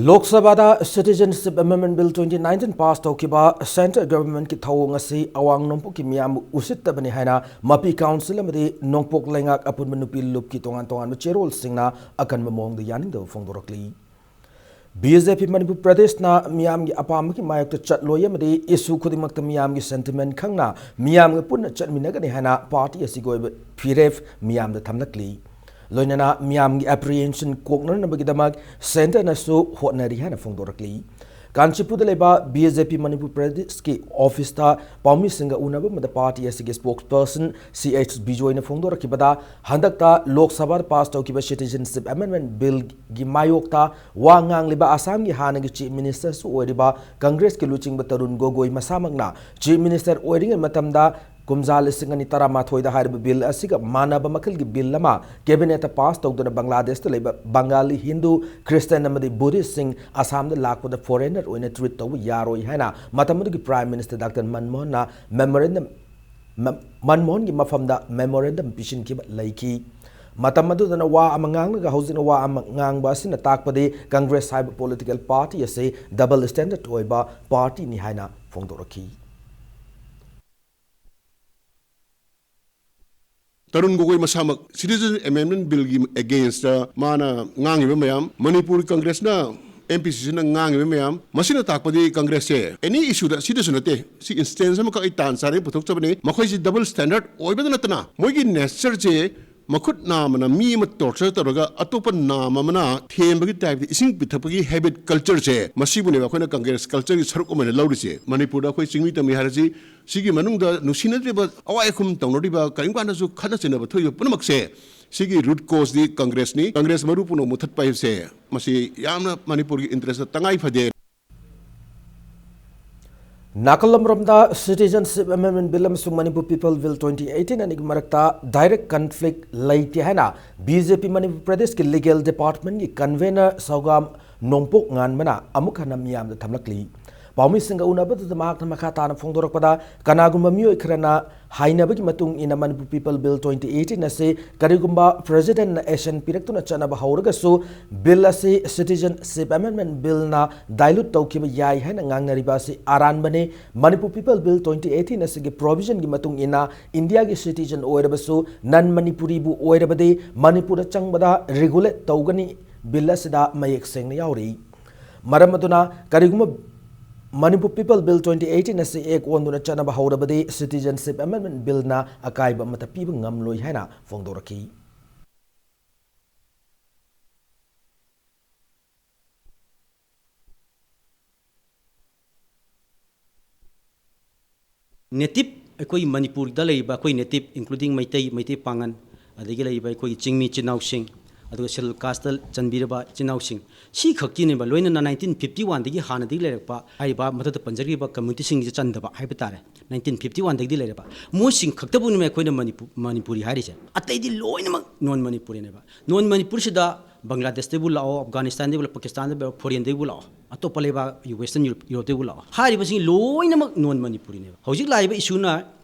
ꯂꯣꯛ ꯁꯚꯥꯗ Citizenship Amendment Bill twenty nineteen pass ꯇꯧꯈꯤꯕ ꯁꯦꯟꯇ꯭ꯔꯦꯜ ꯒꯚꯔꯟꯃꯦꯟꯠꯀꯤ ꯊꯧꯑꯣꯡ ꯑꯁꯤ ꯑꯋꯥꯡ ꯅꯣꯡꯄꯣꯛꯀꯤ ꯃꯤꯌꯥꯝꯕꯨ ꯎꯁꯤꯠꯇꯕꯅꯤ ꯍꯥꯏꯅ ꯃꯄꯤ ꯀꯥꯎꯟꯁꯤꯜ ꯑꯃꯗꯤ ꯅꯣꯡꯄꯣꯛ ꯂꯩꯉꯥꯛ ꯑꯄꯨꯟꯕ ꯅꯨꯄꯤ ꯂꯨꯞꯀꯤ ꯇꯣꯉꯥꯟ ꯇꯣꯉꯥꯟꯕ ꯆꯦꯔꯣꯜꯁꯤꯡꯅ ꯑꯀꯟꯕ ꯃꯑꯣꯡꯗ ꯌꯥꯅꯤꯡꯗꯕ ꯐꯣꯡꯗꯣꯔꯛꯂꯤ꯫ ꯕꯤ ꯖꯦ ꯄꯤ ꯃꯅꯤꯄꯨꯔ ꯄ꯭ꯔꯗꯦꯁꯅ ꯃꯤꯌꯥꯝꯒꯤ ꯑꯄꯥꯝꯕꯒꯤ ꯃꯥꯌꯣꯛꯇ ꯆꯠꯂꯣꯏ ꯑꯃꯗꯤ ꯏꯁꯨ ꯈꯨꯗꯤꯡꯃꯛꯇ ꯃꯤꯌꯥꯝꯒꯤ ꯁꯦꯟꯇꯤꯃꯦꯟꯠ ꯈꯪꯅ ꯃꯤꯌꯥꯝꯒ ꯄꯨꯟꯅ ꯆꯠꯃꯤꯟꯅꯒꯅꯤ ꯍꯥꯏꯅ ꯄꯥꯔꯇꯤ ꯑꯁꯤꯒꯤ ꯑꯣꯏꯕ ꯐꯤꯔꯦꯞ ꯃꯤꯌꯥꯝꯗ ꯊꯝꯂꯛꯂꯤ꯫ ꯂꯣꯏꯅꯅ ꯃꯤꯌꯥꯝꯒꯤ ꯑꯦꯄ꯭ꯔꯤꯍꯦꯟꯁꯟ ꯀꯣꯛꯅꯅꯕꯒꯤꯗꯃꯛ ꯁꯦꯟꯇꯔꯅꯁꯨ ꯍꯣꯠꯅꯔꯤ ꯍꯥꯏꯅ ꯐꯣꯡꯗꯣꯔꯛꯂꯤ꯫ ꯀꯥꯟꯆꯤꯄꯨꯔꯗ ꯂꯩꯕ ꯕꯤ ꯖꯦ ꯄꯤ ꯃꯅꯤꯄꯨꯔ ꯄ꯭ꯔꯗꯦꯁꯀꯤ ꯑꯣꯐꯤꯁꯇ ꯄꯥꯎꯃꯤꯁꯤꯡꯒ ꯎꯅꯕ ꯑꯃꯗ ꯄꯥꯔꯇꯤ ꯑꯁꯤꯒꯤ ꯁ꯭ꯄꯣꯛꯁ ꯄꯔꯁꯟ ꯁꯤ ꯑꯩꯆ ꯕꯤꯖꯣꯏꯅ ꯐꯣꯡꯗꯣꯔꯛꯈꯤꯕꯗ, ꯍꯟꯗꯛꯇ ꯂꯣꯛ ꯁꯚꯥꯗ ꯄꯥꯁ ꯇꯧꯈꯤꯕ ꯁꯤꯇꯤꯖꯟꯁꯤꯞ ꯑꯦꯃꯦꯟꯃꯦꯟꯠ ꯕꯤꯜꯒꯤ ꯃꯥꯌꯣꯛꯇ ꯋꯥ ꯉꯥꯡꯂꯤꯕ ꯑꯁꯥꯝꯒꯤ ꯍꯥꯟꯅꯒꯤ ꯆꯤꯐ ꯃꯤꯅꯤꯁꯇꯔꯁꯨ ꯑꯣꯏꯔꯤꯕ ꯀꯪꯒ꯭ꯔꯦꯁꯀꯤ ꯂꯨꯆꯤꯡꯕ ꯇꯔꯨꯟ ꯒꯣꯒꯣꯏ ꯃꯁꯥꯃꯛꯅ ꯆꯤꯐ ꯃꯤꯅꯤꯁꯇꯔ ꯑꯣꯏꯔꯤꯉꯩ ꯃꯇꯝꯗ ꯀꯨꯝꯖꯥ ꯂꯤꯁꯤꯡ ꯑꯅꯤ ꯇꯔꯥꯃꯥꯊꯣꯏꯗ ꯍꯥꯏꯔꯤꯕ ꯕꯤꯜ ꯑꯁꯤꯒ ꯃꯥꯟꯅꯕ ꯃꯈꯜꯒꯤ ꯕꯤꯜ ꯑꯃ ꯀꯦꯕꯤꯅꯦꯠꯇ ꯄꯥꯁ ꯇꯧꯗꯨꯅ ꯕꯪꯒ꯭ꯂꯥꯗꯦꯁꯇ ꯂꯩꯕ ꯕꯪꯒꯥꯂꯤ ꯍꯤꯟꯗꯨ, ꯈ꯭ꯔꯤꯁꯇꯤꯌꯟ ꯑꯃꯗꯤ ꯕꯨꯙꯤꯁꯁꯤꯡ ꯑꯁꯥꯝꯗ ꯂꯥꯛꯄꯗ ꯐꯣꯔꯦꯅꯔ ꯑꯣꯏꯅ ꯇ꯭ꯔꯤꯠ ꯇꯧꯕ ꯌꯥꯔꯣꯏ ꯍꯥꯏꯅ ꯃꯇꯝ ꯑꯗꯨꯒꯤ ꯄ꯭ꯔꯥꯏꯝ ꯃꯤꯅꯤꯁꯇꯔ ꯗꯥꯛꯇꯔ ꯃꯟꯃꯣꯍꯟꯅ ꯃꯦꯃꯣꯔꯦꯟꯗꯝ, ꯃ-, ꯃꯟꯃꯣꯍꯟꯒꯤ ꯃꯐꯝꯗ ꯃꯦꯃꯣꯔꯦꯟꯗꯝ ꯄꯤꯁꯤꯟꯈꯤꯕ ꯂꯩꯈꯤ꯫ ꯃꯇꯝ ꯑꯗꯨꯗꯅ ꯋꯥ ꯑꯃ ꯉꯥꯡꯂꯒ ꯍꯧꯖꯤꯛꯅ ꯋꯥ ꯑꯃ ꯉꯥꯡꯕ ꯑꯁꯤꯅ ꯇꯥꯛꯄꯗꯤ ꯀꯪꯒ꯭ꯔꯦꯁ ꯍꯥꯏꯕ ꯄꯣꯂꯤꯇꯤꯀꯦꯜ ꯄꯥꯔꯇꯤ ꯑꯁꯤ ꯗꯕꯜ ꯁ꯭ꯇꯦꯟꯗꯔꯗ ꯑꯣꯏꯕ ꯄꯥꯔꯇꯤꯅꯤ ꯍꯥꯏꯅ ꯐꯣꯡꯗꯣꯔꯛꯈꯤ꯫ ꯇꯔꯨꯟ ꯒꯣꯒꯣꯏ ꯃꯁꯥꯃꯛ ꯁꯤꯇꯤꯖꯟ ꯑꯦꯃꯦꯟꯃꯦꯟꯠ ꯕꯤꯜꯒꯤ ꯑꯦꯒꯦꯟꯁꯇ ꯃꯥꯅ ꯉꯥꯡꯉꯤꯕ ꯃꯌꯥꯝ, ꯃꯅꯤꯄꯨꯔ ꯀꯪꯒ꯭ꯔꯦꯁꯅ, ꯑꯦꯝ ꯄꯤ ꯁꯤꯁꯤꯅ ꯉꯥꯡꯉꯤꯕ ꯃꯌꯥꯝ, ꯃꯁꯤꯅ ꯇꯥꯛꯄꯗꯤ ꯀꯪꯒ꯭ꯔꯦꯁꯁꯦ ꯑꯦꯅꯤ ꯏꯁꯨꯗ, ꯁꯤꯗꯁꯨ ꯅꯠꯇꯦ, ꯁꯤ ꯏꯟꯁꯇꯦꯟꯁ ꯑꯃꯈꯛ ꯑꯩ ꯇꯥꯟ ꯆꯥꯔꯦ ꯄꯨꯊꯣꯛꯆꯕꯅꯤ, ꯃꯈꯣꯏꯁꯤ ꯗꯕꯜ ꯁ꯭ꯇꯦꯟꯗꯔꯗ ꯑꯣꯏꯕꯗ ꯅꯠꯇꯅ ꯃꯣꯏꯒꯤ ꯅꯦꯆꯔꯁꯦ ꯃꯈꯨꯠ ꯅꯥꯝꯃꯅ ꯃꯤ ꯑꯃ torture ꯇꯧꯔꯒ ꯑꯇꯣꯞꯄ ꯅꯥꯝ ꯑꯃꯅ ꯊꯦꯝꯕꯒꯤ type ꯇ ꯏꯁꯤꯡ ꯄꯤꯊꯛꯄꯒꯤ habit culture ꯁꯦ, ꯃꯁꯤꯕꯨꯅꯦꯕ ꯑꯩꯈꯣꯏꯅ Congress culture ꯒꯤ ꯁꯔꯨꯛ ꯑꯃ ꯑꯣꯏꯅ ꯂꯧꯔꯤꯁꯦ꯫ ꯃꯅꯤꯄꯨꯔꯗ ꯑꯩꯈꯣꯏ ꯆꯤꯡꯃꯤ ꯇꯝꯃꯤ ꯍꯥꯏꯔꯁꯤ, ꯁꯤꯒꯤ ꯃꯅꯨꯡꯗ ꯅꯨꯡꯁꯤꯅꯗ꯭ꯔꯤꯕ, ꯑꯋꯥꯏ ꯑꯈꯨꯝ ꯇꯧꯅꯔꯤꯕ, ꯀꯔꯤꯒꯨꯝ ꯀꯥꯟꯗꯁꯨ ꯈꯠꯅ ꯆꯩꯅꯕ ꯊꯣꯛꯏꯕ ꯄꯨꯝꯅꯃꯛꯁꯦ, ꯁꯤꯒꯤ root cause ꯗꯤ Congress ꯅꯤ꯫ Congress ꯃꯔꯨ ꯄꯨꯝꯅꯃꯛ ꯃꯨꯊꯠꯄ ꯍꯥꯏꯕꯁꯦ, ꯃꯁꯤ ꯌꯥꯝꯅ ꯃꯅꯤꯄꯨꯔꯒꯤ interest ꯇ ꯇꯉꯥꯏ ꯐꯗꯦ꯫ ꯅꯥꯀꯜ ꯑꯃꯔꯣꯝꯗ, Citizenship Amendment Bill ꯑꯃꯁꯨꯡ Manipur People Bill twenty eighteen ꯑꯅꯤꯒꯤ ꯃꯔꯛꯇ direct conflict ꯂꯩꯇꯦ ꯍꯥꯏꯅ B J P ꯃꯅꯤꯄꯨꯔ ꯄ꯭ꯔꯗꯦꯁꯀꯤ legal department ꯀꯤ convener ꯁꯧꯒꯥꯝ ꯅꯣꯡꯄꯣꯛ ꯉꯥꯟꯕꯅ ꯑꯃꯨꯛ ꯍꯟꯅ ꯃꯤꯌꯥꯝꯗ ꯊꯝꯂꯛꯂꯤ꯫ ꯄꯥꯎꯃꯤꯁꯤꯡꯒ ꯎꯅꯕꯗꯨꯗ ꯃꯍꯥꯛꯅ ꯃꯈꯥ ꯇꯥꯅ ꯐꯣꯡꯗꯣꯔꯛꯄꯗ, ꯀꯅꯥꯒꯨꯝꯕ ꯃꯤꯑꯣꯏ ꯈꯔꯅ ꯍꯥꯏꯅꯕꯒꯤ ꯃꯇꯨꯡ ꯏꯟꯅ Manipur People Bill twenty eighteen ꯑꯁꯤ ꯀꯔꯤꯒꯨꯝꯕ President ꯅ assent ꯄꯤꯔꯛꯇꯨꯅ ꯆꯠꯅꯕ ꯍꯧꯔꯒꯁꯨ, bill ꯑꯁꯤ Citizenship Amendment Bill ꯅ dilute ꯇꯧꯈꯤꯕ ꯌꯥꯏ ꯍꯥꯏꯅ ꯉꯥꯡꯅꯔꯤꯕ ꯑꯁꯤ ꯑꯔꯥꯟꯕꯅꯤ꯫ Manipur People Bill twenty eighteen ꯑꯁꯤꯒꯤ provision ꯒꯤ ꯃꯇꯨꯡ ꯏꯟꯅ India ꯒꯤ citizen ꯑꯣꯏꯔꯕꯁꯨ non Manipuri ꯕꯨ ꯑꯣꯏꯔꯕꯗꯤ ꯃꯅꯤꯄꯨꯔꯗ ꯆꯪꯕꯗ regulate ꯇꯧꯒꯅꯤ꯫ Bill ꯑꯁꯤꯗ ꯃꯌꯦꯛ ꯁꯦꯡꯅ ꯌꯥꯎꯔꯤ꯫ ꯃꯔꯝ ꯑꯗꯨꯅ ꯀꯔꯤꯒꯨꯝꯕ Manipur People Bill twenty eighteen ꯑꯁꯤ act ꯑꯣꯟꯗꯨꯅ ꯆꯠꯅꯕ ꯍꯧꯔꯕꯗꯤ Citizenship Amendment Bill ꯅ ꯑꯀꯥꯏꯕ ꯑꯃꯠꯇ ꯄꯤꯕ ꯉꯝꯂꯣꯏ ꯍꯥꯏꯅ ꯐꯣꯡꯗꯣꯔꯛꯈꯤ꯫ Native, ꯑꯩꯈꯣꯏ ꯃꯅꯤꯄꯨꯔꯗ ꯂꯩꯔꯤꯕ ꯑꯩꯈꯣꯏ native, including ꯃꯩꯇꯩ, ꯃꯩꯇꯩ ꯄꯥꯉꯟ, ꯑꯗꯒꯤ ꯂꯩꯔꯤꯕ ꯑꯩꯈꯣꯏꯒꯤ ꯆꯤꯡꯃꯤ ꯏꯆꯤꯟ ꯏꯅꯥꯎꯁꯤꯡ, ꯑꯗꯨꯒ Scheduled Caste ꯇ ꯆꯟꯕꯤꯔꯕ ꯏꯆꯤꯟ ꯏꯅꯥꯎꯁꯤꯡ, ꯁꯤ ꯈꯛꯀꯤꯅꯦꯕ, ꯂꯣꯏꯅꯅ nineteen fifty one ꯗꯒꯤ ꯍꯥꯟꯅꯗꯒꯤ ꯂꯩꯔꯛꯄ ꯍꯥꯏꯔꯤꯕ ꯃꯊꯛꯇ ꯄꯟꯖꯈ꯭ꯔꯤꯕ community ꯁꯤꯡꯁꯦ ꯆꯟꯗꯕ ꯍꯥꯏꯕ ꯇꯥꯔꯦ꯫ Nineteen fifty one ꯗꯒꯤꯗꯤ ꯂꯩꯔꯕ ꯃꯣꯏꯁꯤꯡ ꯈꯛꯇꯕꯨꯅꯦꯕ ꯑꯩꯈꯣꯏꯅ ꯃꯅꯤꯄꯨ-, ꯃꯅꯤꯄꯨꯔꯤ ꯍꯥꯏꯔꯤꯁꯦ꯫ ꯑꯇꯩꯗꯤ ꯂꯣꯏꯅꯃꯛ non Manipuri ꯅꯦꯕ꯫ Non Manipuri ꯁꯤꯗ ꯕꯪꯒ꯭ꯂꯥꯗꯦꯁꯇꯕꯨ ꯂꯥꯛꯑꯣ, ꯑꯐꯒꯥꯅꯤꯁꯇꯥꯟꯗꯕꯨ ꯂꯥꯛꯑꯣ, ꯄꯥꯀꯤꯁꯇꯥꯟꯗꯕꯨ ꯂꯥꯛꯑꯣ, foreign ꯗꯕꯨ ꯂꯥꯛꯑꯣ, ꯑꯇꯣꯞꯄ ꯂꯩꯕꯥꯛ, Western Europe, Europe ꯇꯕꯨ ꯂꯥꯛꯑꯣ, ꯍꯥꯏꯔꯤꯕꯁꯤꯡ ꯂꯣꯏꯅꯃꯛ non Manipuri ꯅꯦꯕ꯫ ꯍꯧꯖꯤꯛ ꯂꯥꯛꯏꯕ issue ꯅ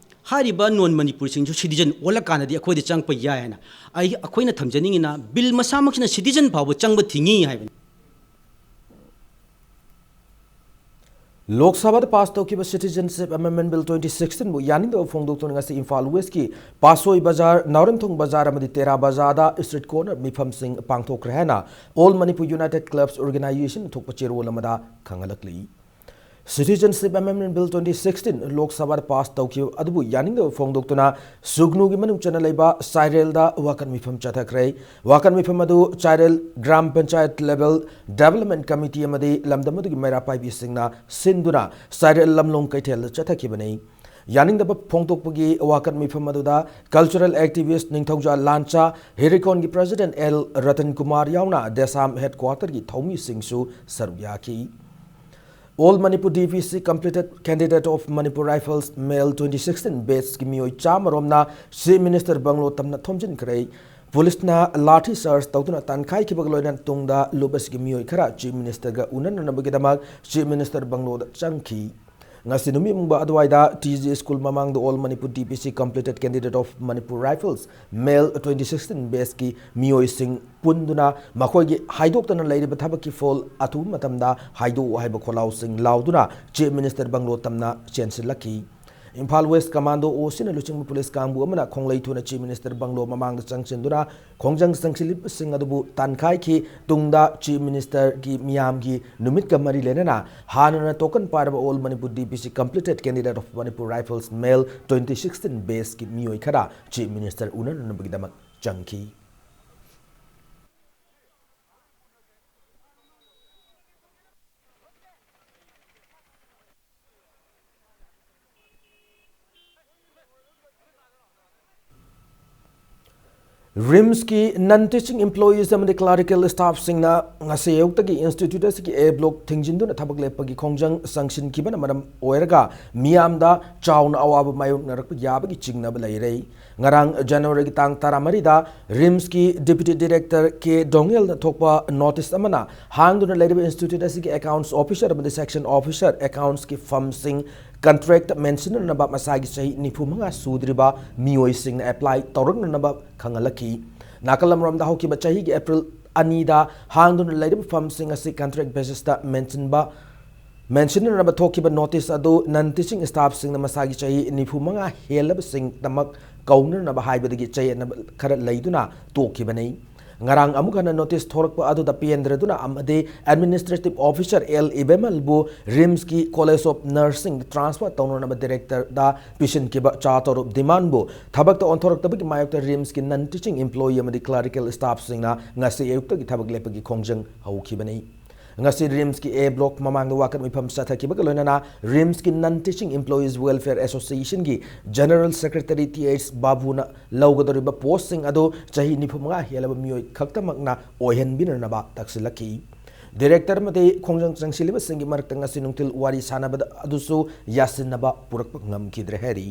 ꯍꯥꯏꯔꯤꯕ non Manipuri ꯁꯤꯡꯁꯨ citizen ꯑꯣꯜꯂꯀꯥꯟꯗꯗꯤ ꯑꯩꯈꯣꯏꯗ ꯆꯪꯉꯛꯄ ꯌꯥꯏ ꯍꯥꯏꯅ ꯑꯩ, ꯑꯩꯈꯣꯏꯅ ꯊꯝꯖꯅꯤꯡꯉꯤꯅ, bill ꯃꯁꯥꯃꯛꯁꯤꯅ citizen ꯐꯥꯎꯕ ꯆꯪꯕ ꯊꯤꯡꯉꯤ ꯍꯥꯏꯕꯅꯤ꯫ ꯂꯣꯛ ꯁꯚꯥꯗ pass ꯇꯧꯈꯤꯕ Citizenship Amendment Bill twenty sixteen ꯕꯨ ꯌꯥꯅꯤꯡꯗꯕ ꯐꯣꯡꯗꯣꯛꯇꯨꯅ ꯉꯁꯤ ꯏꯝꯐꯥꯜ West ꯀꯤ ꯄꯥꯠꯁꯣꯏ ꯕꯖꯥꯔ, ꯅꯥꯎꯔꯦꯝꯊꯣꯡ ꯕꯖꯥꯔ ꯑꯃꯗꯤ ꯇꯦꯔꯥ ꯕꯖꯥꯔꯗ street corner ꯃꯤꯐꯝꯁꯤꯡ ꯄꯥꯡꯊꯣꯛꯈ꯭ꯔꯦ ꯍꯥꯏꯅ All Manipur United Clubs Organization ꯊꯣꯛꯄ ꯆꯦꯔꯣꯜ ꯑꯃꯗ ꯈꯪꯍꯜꯂꯛꯂꯤ꯫ Citizenship Amendment Bill twenty sixteen ꯂꯣꯛ ꯁꯚꯥꯗ ꯄꯥꯁ ꯇꯧꯈꯤꯕ ꯑꯗꯨꯕꯨ ꯌꯥꯅꯤꯡꯗꯕ ꯐꯣꯡꯗꯣꯛꯇꯨꯅ ꯁꯨꯒꯅꯨꯒꯤ ꯃꯅꯨꯡ ꯆꯟꯅ ꯂꯩꯕ ꯆꯥꯏꯔꯦꯜꯗ ꯋꯥꯀꯠ ꯃꯤꯐꯝ ꯆꯠꯊꯈ꯭ꯔꯦ꯫ ꯋꯥꯀꯠ ꯃꯤꯐꯝ ꯑꯗꯨ Chairel gram panchayat level development committee ꯑꯃꯗꯤ ꯂꯝꯗꯝ ꯑꯗꯨꯒꯤ ꯃꯩꯔꯥ ꯄꯥꯏꯕꯤꯁꯤꯡꯅ ꯁꯤꯟꯗꯨꯅ ꯆꯥꯏꯔꯦꯜ ꯂꯝꯂꯣꯡ ꯀꯩꯊꯦꯜꯗ ꯆꯠꯊꯈꯤꯕꯅꯤ꯫ ꯌꯥꯅꯤꯡꯗꯕ ꯐꯣꯡꯗꯣꯛꯄꯒꯤ ꯋꯥꯀꯠ ꯃꯤꯐꯝ ꯑꯗꯨꯗ ꯀꯜꯆꯔꯦꯜ ꯑꯦꯛꯇꯤꯚꯤꯁ ꯅꯤꯡꯊꯧꯖꯥ ꯂꯥꯟꯆꯥ, ꯍꯤꯔꯤꯀꯣꯟꯒꯤ ꯄ꯭ꯔꯦꯁꯤꯗꯦꯟꯠ ꯑꯦꯜ ꯔꯇꯟ ꯀꯨꯃꯥꯔ ꯌꯥꯎꯅ ꯗꯦꯁꯥꯝ ꯍꯦꯗꯀ꯭ꯋꯥꯇꯔꯒꯤ ꯊꯧꯃꯤꯁꯤꯡꯁꯨ ꯁꯔꯨꯛ ꯌꯥꯈꯤ꯫ All Manipur D P C completed candidate of Manipur Rifles male twenty sixteen batchꯀꯤ ꯃꯤꯑꯣꯏ ꯆꯥꯝꯃ ꯔꯣꯝꯅ Chief Minister ꯕꯪꯒ꯭ꯂꯣ ꯇꯝꯅ ꯊꯣꯝꯖꯤꯟꯈ꯭ꯔꯦ꯫ ꯄꯨꯂꯤꯁꯅ ꯂꯥꯊꯤ ꯆꯥꯔꯖ ꯇꯧꯗꯨꯅ ꯇꯥꯟꯈꯥꯏꯈꯤꯕꯒ ꯂꯣꯏꯅꯅ ꯇꯨꯡꯗ ꯂꯨꯞ ꯑꯁꯤꯒꯤ ꯃꯤꯑꯣꯏ ꯈꯔ Chief Ministerꯒ ꯎꯅꯅꯅꯕꯒꯤꯗꯃꯛ Chief Minister ꯕꯪꯒ꯭ꯂꯣꯗ ꯆꯪꯈꯤ꯫ ꯉꯁꯤ ꯅꯨꯃꯤꯠ ꯃꯨꯡꯕ ꯑꯗꯨꯋꯥꯏꯗ T G School ꯃꯃꯥꯡꯗ All Manipur D P C completed candidate of Manipur Rifles male twenty sixteen batchꯀꯤ ꯃꯤꯑꯣꯏꯁꯤꯡ ꯄꯨꯟꯗꯨꯅ ꯃꯈꯣꯏꯒꯤ ꯍꯥꯏꯗꯣꯛꯇꯅ ꯂꯩꯔꯤꯕ ꯊꯕꯛꯀꯤ ꯐꯣꯜ ꯑꯊꯨꯕ ꯃꯇꯝꯗ ꯍꯥꯏꯗꯣꯛꯎ ꯍꯥꯏꯕ ꯈꯣꯜꯂꯥꯎꯁꯤꯡ ꯂꯥꯎꯗꯨꯅ Chief Minister ꯕꯪꯒ꯭ꯂꯣ ꯇꯝꯅ ꯆꯦꯟꯁꯤꯜꯂꯛꯈꯤ꯫ ꯏꯝꯐꯥꯜ West Commando O Cꯅ ꯂꯨꯆꯤꯡꯕ ꯄꯨꯂꯤꯁ ꯀꯥꯡꯕꯨ ꯑꯃꯅ ꯈꯣꯡꯂꯩ ꯊꯨꯅ Chief Minister ꯕꯪꯒ꯭ꯂꯣ ꯃꯃꯥꯡꯗ ꯆꯪꯁꯤꯟꯗꯨꯅ ꯈꯣꯡꯖꯪ ꯆꯪꯁꯤꯜꯂꯤꯕꯁꯤꯡ ꯑꯗꯨꯕꯨ ꯇꯥꯟꯈꯥꯏꯈꯤ꯫ ꯇꯨꯡꯗ Chief Ministerꯒꯤ ꯃꯤꯌꯥꯝꯒꯤ ꯅꯨꯃꯤꯠꯀ ꯃꯔꯤ ꯂꯩꯅꯅ ꯍꯥꯟꯅꯅ token ꯄꯥꯏꯔꯕ All Manipur D P C completed candidate of Manipur Rifles male twenty sixteen batchꯀꯤ ꯃꯤꯑꯣꯏ ꯈꯔ Chief Minister ꯎꯅꯅꯅꯕꯒꯤꯗꯃꯛ ꯆꯪꯈꯤ꯫ RIMSꯀꯤ non teaching employees ꯑꯃꯗꯤ clerical staffꯁꯤꯡꯅ ꯉꯁꯤ ꯑꯌꯨꯛꯇꯒꯤ institute ꯑꯁꯤꯒꯤ A block ꯊꯤꯡꯖꯤꯟꯗꯨꯅ ꯊꯕꯛ ꯂꯦꯞꯄꯒꯤ ꯈꯣꯡꯖꯪ ꯆꯪꯁꯤꯟꯈꯤꯕꯅ ꯃꯔꯝ ꯑꯣꯏꯔꯒ ꯃꯤꯌꯥꯝꯗ ꯆꯥꯎꯅ ꯑꯋꯥꯕ ꯃꯥꯌꯣꯛꯅꯔꯛꯄ ꯌꯥꯕꯒꯤ ꯆꯤꯡꯅꯕ ꯂꯩꯔꯦ꯫ ꯉꯔꯥꯡ Januaryꯒꯤ ꯇꯥꯡ ꯇꯔꯥꯃꯔꯤꯗ RIMSꯀꯤ Deputy Director K ꯗꯣꯉꯦꯜꯅ ꯊꯣꯛꯄ notice ꯑꯃꯅ ꯍꯥꯡꯗꯨꯅ ꯂꯩꯔꯤꯕ institute ꯑꯁꯤꯒꯤ accounts officer ꯑꯃꯗꯤ section officer accountsꯀꯤ firmꯁꯤꯡ contract ꯃꯦꯟꯁꯤꯟꯅꯅꯕ ꯃꯁꯥꯒꯤ ꯆꯍꯤ ꯅꯤꯐꯨ ꯃꯉꯥ ꯁꯨꯗ꯭ꯔꯤꯕ ꯃꯤꯑꯣꯏꯁꯤꯡꯅ apply ꯇꯧꯔꯛꯅꯅꯕ ꯈꯪꯍꯜꯂꯛꯈꯤ꯫ ꯅꯥꯀꯜ ꯑꯃꯔꯣꯝꯗ ꯍꯧꯈꯤꯕ ꯆꯍꯤꯒꯤ April ꯑꯅꯤꯗ ꯍꯥꯡꯗꯨꯅ ꯂꯩꯔꯤꯕ firmꯁꯤꯡ ꯑꯁꯤ contract basisꯇ ꯃꯦꯟꯁꯤꯟꯕ ꯃꯦꯟꯁꯤꯟꯅꯅꯕ ꯊꯣꯛꯈꯤꯕ notice ꯑꯗꯨ non teaching staffꯁꯤꯡꯅ ꯃꯁꯥꯒꯤ ꯆꯍꯤ ꯅꯤꯐꯨ ꯃꯉꯥ ꯍꯦꯜꯂꯕꯁꯤꯡꯗꯃꯛ ꯀꯧꯅꯅꯕ ꯍꯥꯏꯕꯗꯒꯤ ꯆꯌꯦꯠꯅꯕ ꯈꯔ ꯂꯩꯗꯨꯅ ꯇꯣꯛꯈꯤꯕꯅꯤ꯫ ꯉꯔꯥꯡ ꯑꯃꯨꯛ ꯍꯟꯅ ꯅꯣꯇꯤꯁ ꯊꯣꯔꯛꯄ ꯑꯗꯨꯗ ꯄꯦꯟꯗ꯭ꯔꯗꯨꯅ ꯑꯃꯗꯤ ꯑꯦꯗꯃꯤꯅꯤꯁꯇ꯭ꯔꯦꯇꯤꯚ ꯑꯣꯐꯤꯁꯔ ꯑꯦꯜ ꯏꯕꯦꯃꯜꯕꯨ ꯔꯤꯝꯁꯀꯤ ꯀꯣꯂꯦꯖ ꯑꯣꯐ ꯅꯔꯁꯤꯡ ꯇ꯭ꯔꯥꯟꯁꯐꯔ ꯇꯧꯅꯅꯕ ꯗꯤꯔꯦꯛꯇꯔꯗ ꯄꯤꯁꯤꯟꯈꯤꯕ ꯆꯥ ꯇꯔꯨꯛ ꯗꯤꯃꯥꯟꯕꯨ ꯊꯕꯛꯇ ꯑꯣꯟꯊꯣꯔꯛꯇꯕꯒꯤ ꯃꯥꯌꯣꯛꯇ ꯔꯤꯝꯁꯀꯤ ꯅꯟ ꯇꯤꯆꯤꯡ ꯏꯝꯄ꯭ꯂꯣꯌꯤ ꯑꯃꯗꯤ ꯀ꯭ꯂꯔꯤꯀꯦꯜ ꯁ꯭ꯇꯥꯐꯁꯤꯡꯅ ꯉꯁꯤ ꯑꯌꯨꯛꯇꯒꯤ ꯊꯕꯛ ꯂꯦꯞꯄꯒꯤ ꯈꯣꯡꯖꯪ ꯍꯧꯈꯤꯕꯅꯤ꯫ ꯉꯁꯤ ꯔꯤꯝꯁꯀꯤ ꯑꯦ ꯕ꯭ꯂꯣꯛ ꯃꯃꯥꯡꯗ ꯋꯥꯀꯠ ꯃꯤꯐꯝ ꯆꯠꯊꯈꯤꯕꯒ ꯂꯣꯏꯅꯅ ꯔꯤꯝꯁꯀꯤ ꯅꯟ ꯇꯤꯆꯤꯡ ꯏꯝꯄ꯭ꯂꯣꯌꯤꯁ ꯋꯦꯜꯐꯤꯌꯔ ꯑꯦꯁꯣꯁꯤꯌꯦꯁꯟꯒꯤ ꯖꯦꯅꯔꯦꯜ ꯁꯦꯀ꯭ꯔꯦꯇꯔꯤ ꯇꯤ ꯑꯩꯆ ꯕꯥꯕꯨꯅ ꯂꯧꯒꯗꯧꯔꯤꯕ ꯄꯣꯁꯁꯤꯡ ꯑꯗꯨ ꯆꯍꯤ ꯅꯤꯐꯨ ꯃꯉꯥ ꯍꯦꯜꯂꯕ ꯃꯤꯑꯣꯏ ꯈꯛꯇꯃꯛꯅ ꯑꯣꯏꯍꯟꯕꯤꯅꯅꯕ ꯇꯛꯁꯤꯜꯂꯛꯈꯤ꯫ ꯗꯤꯔꯦꯛꯇꯔ ꯑꯃꯗꯤ ꯈꯣꯡꯖꯪ ꯆꯪꯁꯤꯜꯂꯤꯕꯁꯤꯡꯒꯤ ꯃꯔꯛꯇ ꯉꯁꯤ ꯅꯨꯡꯊꯤꯜ ꯋꯥꯔꯤ ꯁꯥꯟꯅꯕꯗ ꯑꯗꯨꯁꯨ ꯌꯥꯁꯤꯟꯅꯕ ꯄꯨꯔꯛꯄ ꯉꯝꯈꯤꯗ꯭ꯔꯦ ꯍꯥꯏꯔꯤ꯫